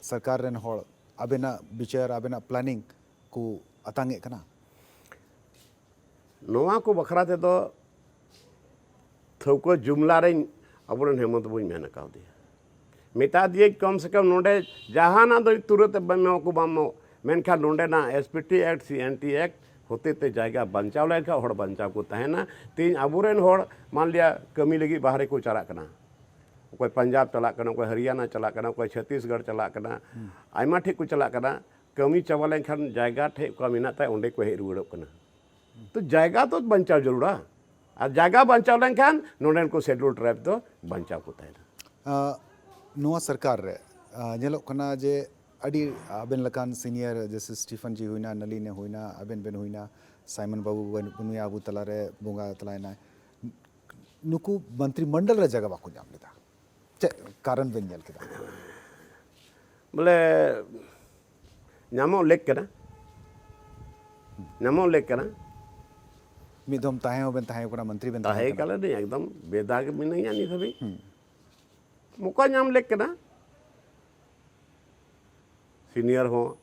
ᱥᱚᱨᱠᱟᱨ ᱨᱮᱱ ᱦᱚᱲ ᱟᱵᱮᱱᱟᱜ ᱵᱤᱪᱟᱹᱨ, ᱟᱵᱮᱱᱟᱜ ᱯᱞᱮᱱᱤᱝ ᱠᱚ ᱟᱛᱟᱝ ᱮᱫ ᱠᱟᱱᱟ? ᱱᱚᱣᱟ ᱠᱚ ᱵᱟᱠᱷᱨᱟ ᱛᱮᱫᱚ ᱴᱷᱟᱹᱣᱠᱟᱹ ᱡᱩᱢᱞᱟ ᱨᱮᱧ ᱟᱵᱚᱨᱮᱱ ᱦᱮᱢᱚᱱᱛ ᱵᱟᱹᱧ ᱢᱮᱱ ᱠᱟᱣᱫᱮᱭᱟ᱾ ᱢᱮᱛᱟ ᱫᱤᱭᱟᱹᱧ ᱠᱚᱢ ᱥᱮ ᱠᱚᱢ ᱱᱚᱰᱮ ᱡᱟᱦᱟᱱᱟᱜ ᱫᱚ ᱛᱩᱨᱟᱹᱛ ᱮᱢ ᱮᱢᱚᱜ ᱠᱚ ᱵᱟᱢ ᱮᱢᱚᱜ, ᱢᱮᱱᱠᱷᱟᱱ ᱱᱚᱰᱮᱱᱟᱜ ᱮᱥ ᱯᱤ ᱴᱤ ᱮᱠᱴ, ᱥᱤ ᱮᱱ ᱴᱤ ᱮᱠᱴ ᱦᱚᱛᱮ ᱛᱮ ᱡᱟᱭᱜᱟ ᱵᱟᱧᱪᱟᱣ ᱞᱮᱱᱠᱷᱟᱱ ᱦᱚᱲ ᱵᱟᱧᱪᱟᱣ ᱠᱚ ᱛᱟᱦᱮᱱᱟ᱾ ᱛᱮᱦᱮᱧ ᱟᱵᱚᱨᱮᱱ ᱦᱚᱲ ᱢᱟᱱᱞᱤᱭᱟ ᱠᱟᱹᱢᱤ ᱞᱟᱹᱜᱤᱫ ᱵᱟᱦᱨᱮ ᱠᱚ ᱪᱟᱞᱟᱜ ᱠᱟᱱᱟ, ᱚᱠᱚᱭ ᱯᱟᱧᱡᱟᱵᱽ ᱪᱟᱞᱟᱜ ᱠᱟᱱᱟ, ᱚᱠᱚᱭ ᱦᱚᱨᱤᱭᱟᱱᱟ ᱪᱟᱞᱟᱜ ᱠᱟᱱᱟ, ᱚᱠᱚᱭ ᱪᱷᱚᱛᱤᱥᱜᱚᱲ ᱪᱟᱞᱟᱜ ᱠᱟᱱᱟ, ᱟᱭᱢᱟ ᱴᱷᱮᱡ ᱠᱚ ᱪᱟᱞᱟᱜ ᱠᱟᱱᱟ᱾ ᱠᱟᱹᱢᱤ ᱪᱟᱵᱟ ᱞᱮᱱᱠᱷᱟᱱ ᱡᱟᱭᱜᱟ ᱴᱷᱮᱡ ᱚᱠᱟ ᱢᱮᱱᱟᱜ ᱛᱟᱭ ᱚᱸᱰᱮ ᱠᱚ ᱦᱮᱡ ᱨᱩᱣᱟᱹᱲᱚᱜ ᱠᱟᱱᱟ᱾ ᱛᱚ ᱡᱟᱭᱜᱟ ᱫᱚ ᱵᱟᱧᱪᱟᱣ ᱡᱟᱹᱨᱩᱲᱟ, ᱟᱨ ᱡᱟᱭᱜᱟ ᱵᱟᱧᱪᱟᱣ ᱞᱮᱱᱠᱷᱟᱱ ᱱᱚᱰᱮᱱ ᱠᱚ ᱥᱮᱰᱩᱞ ᱴᱨᱟᱭᱤᱵᱽ ᱫᱚ ᱵᱟᱧᱪᱟᱣ ᱠᱚ ᱛᱟᱦᱮᱱᱟ᱾ ᱟᱸ, ᱱᱚᱣᱟ ᱥᱚᱨᱠᱟᱨ ᱨᱮ, ᱟᱸ, ᱧᱮᱞᱚᱜ ᱠᱟᱱᱟ ᱡᱮ ᱟᱹᱰᱤ ᱟᱵᱮᱱ ᱞᱮᱠᱟᱱ ᱥᱤᱱᱤᱭᱟᱨ, ᱡᱮᱭᱥᱮ ᱥᱴᱤᱯᱷᱟᱱ ᱡᱤ ᱦᱩᱭᱱᱟ, ᱱᱟᱞᱤᱱ ᱮ ᱦᱩᱭᱱᱟ, ᱟᱵᱮᱱ ᱵᱮᱱ ᱦᱩᱭᱱᱟ, ᱥᱟᱭᱢᱚᱱ ᱵᱟᱹᱵᱩ ᱵᱮᱱ ᱦᱩᱭᱱᱟ, ᱟᱵᱚ ᱛᱟᱞᱟᱨᱮ ᱵᱚᱸᱜᱟ ᱛᱟᱞᱟᱭᱮᱱᱟᱭ, ᱱᱩᱠᱩ ᱢᱚᱱᱛᱨᱤ ᱢᱚᱱᱰᱚᱞ ᱨᱮ ᱡᱟᱭᱜᱟ ᱵᱟᱠᱚ ᱧᱟᱢ ᱞᱮᱫᱟ᱾ ᱪᱮᱫ ᱠᱟᱨᱚᱱ ᱵᱮᱱ ᱧᱮᱞ ᱠᱮᱫᱟ? ᱵᱚᱞᱮ ᱧᱟᱢᱚᱜ ᱞᱮᱠ ᱠᱟᱱᱟ, ᱧᱟᱢᱚᱜ ᱞᱮᱠ ᱠᱟᱱᱟ᱾ ᱢᱤᱫ ᱫᱚᱢ ᱛᱟᱦᱮᱸ ᱦᱚᱸᱵᱮᱱ ᱛᱟᱦᱮᱸ ᱠᱟᱱᱟ, ᱢᱚᱱᱛᱨᱤ ᱵᱮᱱ ᱛᱟᱦᱮᱸ ᱛᱟᱦᱮᱸ ᱠᱟᱱᱟ᱾ ᱠᱟᱱᱟ ᱞᱤᱧ, ᱮᱠᱫᱚᱢ ᱵᱮᱫᱟ ᱜᱮ ᱢᱤᱱᱟᱹᱧᱟ ᱱᱤᱛ ᱦᱟᱹᱵᱤᱡ᱾ ᱢᱚᱠᱟ ᱧᱟᱢ ᱞᱮᱠ ᱠᱟᱱᱟ᱾ ᱥᱤᱱᱤᱭᱟᱨ ᱦᱚᱸ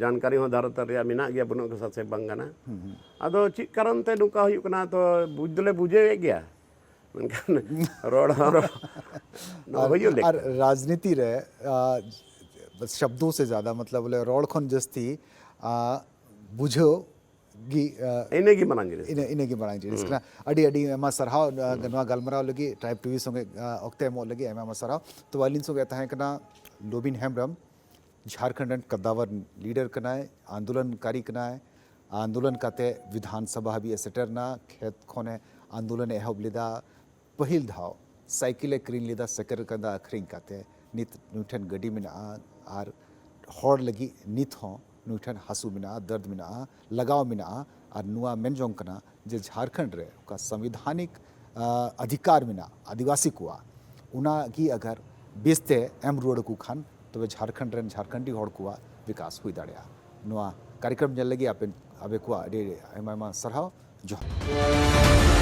ᱡᱟᱱᱠᱟᱨᱤ ᱦᱚᱸ ᱫᱷᱟᱨᱚᱛ ᱨᱮᱭᱟᱜ ᱢᱮᱱᱟᱜ ᱜᱮᱭᱟ, ᱵᱟᱹᱱᱩᱜ ᱠᱟᱛᱷᱟ ᱥᱮ ᱵᱟᱝ ᱠᱟᱱᱟ᱾ ᱟᱫᱚ ᱪᱮᱫ ᱠᱟᱨᱚᱱ ᱛᱮ ᱱᱚᱝᱠᱟ ᱦᱩᱭᱩᱜ ᱠᱟᱱᱟ, ᱛᱚ ᱵᱩᱡᱽ ᱫᱚᱞᱮ ᱵᱩᱡᱷᱟᱹᱣᱮᱫ ᱜᱮᱭᱟ, ᱢᱮᱱᱠᱷᱟᱱ ᱨᱚᱲ ᱦᱚᱸ ᱨᱚᱲ ᱱᱚᱣᱟ ᱦᱩᱭᱩᱜ ᱞᱮᱠ ᱟᱨ ᱨᱟᱡᱽᱱᱤᱛᱤ ᱨᱮ, ᱟ, ᱥᱚᱵᱫᱚ ᱥᱮ ᱡᱟᱫᱟ, ᱢᱚᱛᱞᱚᱵ ᱵᱚᱞᱮ ᱨᱚᱲ ᱠᱷᱚᱱ ᱡᱟᱹᱥᱛᱤ ᱟᱨ ᱵᱩᱡᱷᱟᱹᱣ ᱜᱮ, ᱟᱨ ᱤᱱᱟᱹᱜᱮ ᱢᱟᱨᱟᱝ ᱡᱤᱱᱤᱥ᱾ ᱤᱱᱟᱹ ᱤᱱᱟᱹᱜᱮ ᱢᱟᱨᱟᱝ ᱡᱤᱱᱤᱥ ᱠᱟᱱᱟ᱾ ᱟᱹᱰᱤ ᱟᱹᱰᱤ ᱟᱭᱢᱟ ᱥᱟᱨᱦᱟᱣ, ᱟᱨ ᱱᱚᱣᱟ ᱜᱟᱞᱢᱟᱨᱟᱣ ᱞᱟᱹᱜᱤᱫ, ᱴᱨᱟᱭᱤᱵᱽ ᱴᱤᱵᱷᱤ ᱥᱚᱸᱜᱮ, ᱟᱨ ᱚᱠᱛᱮ ᱮᱢᱚᱜ ᱞᱟᱹᱜᱤᱫ ᱟᱭᱢᱟ ᱟᱭᱢᱟ ᱥᱟᱨᱦᱟᱣ᱾ ᱛᱚ, ᱟᱹᱞᱤᱧ ᱥᱚᱸᱜᱮ ᱛᱟᱦᱮᱸ ᱠᱟᱱᱟ ᱞᱚᱵᱤᱱ ᱦᱮᱢᱵᱨᱚᱢ, ᱡᱷᱟᱲᱠᱷᱚᱸᱰ ᱨᱮᱱ ᱠᱟᱫᱟᱣᱟᱨ ᱞᱤᱰᱟᱨ ᱠᱟᱱᱟᱭ, ᱟᱱᱫᱳᱞᱚᱱᱠᱟᱨᱤ ᱠᱟᱱᱟᱭ᱾ ᱟᱱᱫᱳᱞᱚᱱ ᱠᱟᱛᱮ ᱵᱤᱫᱷᱟᱱ ᱥᱚᱵᱷᱟ ᱦᱟᱹᱵᱤᱡ ᱮ ᱥᱮᱴᱮᱨ ᱮᱱᱟ, ᱠᱷᱮᱛ ᱠᱷᱚᱱᱮ ᱟᱱᱫᱳᱞᱚᱱ ᱮ ᱮᱦᱚᱵ ᱞᱮᱫᱟ᱾ ᱯᱟᱹᱦᱤᱞ ᱫᱷᱟᱣ ᱥᱟᱭᱠᱮᱞ ᱮ ᱠᱤᱨᱤᱧ ᱞᱮᱫᱟ ᱥᱮᱠᱮᱨᱠᱟᱸᱫᱟ ᱟᱹᱠᱷᱨᱤᱧ ᱠᱟᱛᱮ᱾ ᱱᱤᱛ ᱱᱩᱭ ᱴᱷᱮᱱ ᱜᱟᱹᱰᱤ ᱢᱮᱱᱟᱜᱼᱟ ᱟᱨ ᱦᱚᱲ ᱞᱟᱹᱜᱤᱫ ᱱᱤᱛ ᱦᱚᱸ ᱱᱩᱭ ᱴᱷᱮᱱ ᱦᱟᱹᱥᱩ ᱢᱮᱱᱟᱜᱼᱟ, ᱫᱟᱹᱨᱫ ᱢᱮᱱᱟᱜᱼᱟ, ᱞᱟᱜᱟᱣ ᱢᱮᱱᱟᱜᱼᱟ᱾ ᱟᱨ ᱱᱚᱣᱟ ᱢᱮᱱ ᱡᱚᱝ ᱠᱟᱱᱟ ᱡᱮ ᱡᱷᱟᱲᱠᱷᱚᱸᱰ ᱨᱮ ᱚᱠᱟ ᱥᱚᱝᱵᱤᱫᱷᱟᱱᱤᱠ, ᱟᱸ, ᱚᱫᱷᱤᱠᱟᱨ ᱢᱮᱱᱟᱜᱼᱟ ᱟᱹᱫᱤᱵᱟᱹᱥᱤ ᱠᱚᱣᱟᱜ, ᱚᱱᱟ ᱜᱮ ᱟᱜᱟᱨ ᱵᱮᱥᱛᱮ ᱮᱢ ᱨᱩᱣᱟᱹᱲ ᱟᱠᱚ ᱠᱷᱟᱱ, ᱛᱚᱵᱮ ᱡᱷᱟᱲᱠᱷᱚᱸᱰ ᱨᱮᱱ ᱡᱷᱟᱲᱠᱷᱚᱸᱰᱤ ᱦᱚᱲ ᱠᱚᱣᱟᱜ ᱵᱤᱠᱟᱥ ᱦᱩᱭ ᱫᱟᱲᱮᱭᱟᱜᱼᱟ᱾ ᱱᱚᱣᱟ ᱠᱟᱨᱭᱚᱠᱨᱚᱢ ᱧᱮᱞ ᱞᱟᱹᱜᱤᱫ ᱟᱯᱮ, ᱟᱯᱮ ᱠᱚᱣᱟᱜ ᱟᱹᱰᱤ ᱟᱹᱰᱤ ᱟᱭᱢᱟ ᱟᱭᱢᱟ ᱥᱟᱨᱦᱟᱣ᱾ ᱡᱚᱦᱟᱨ᱾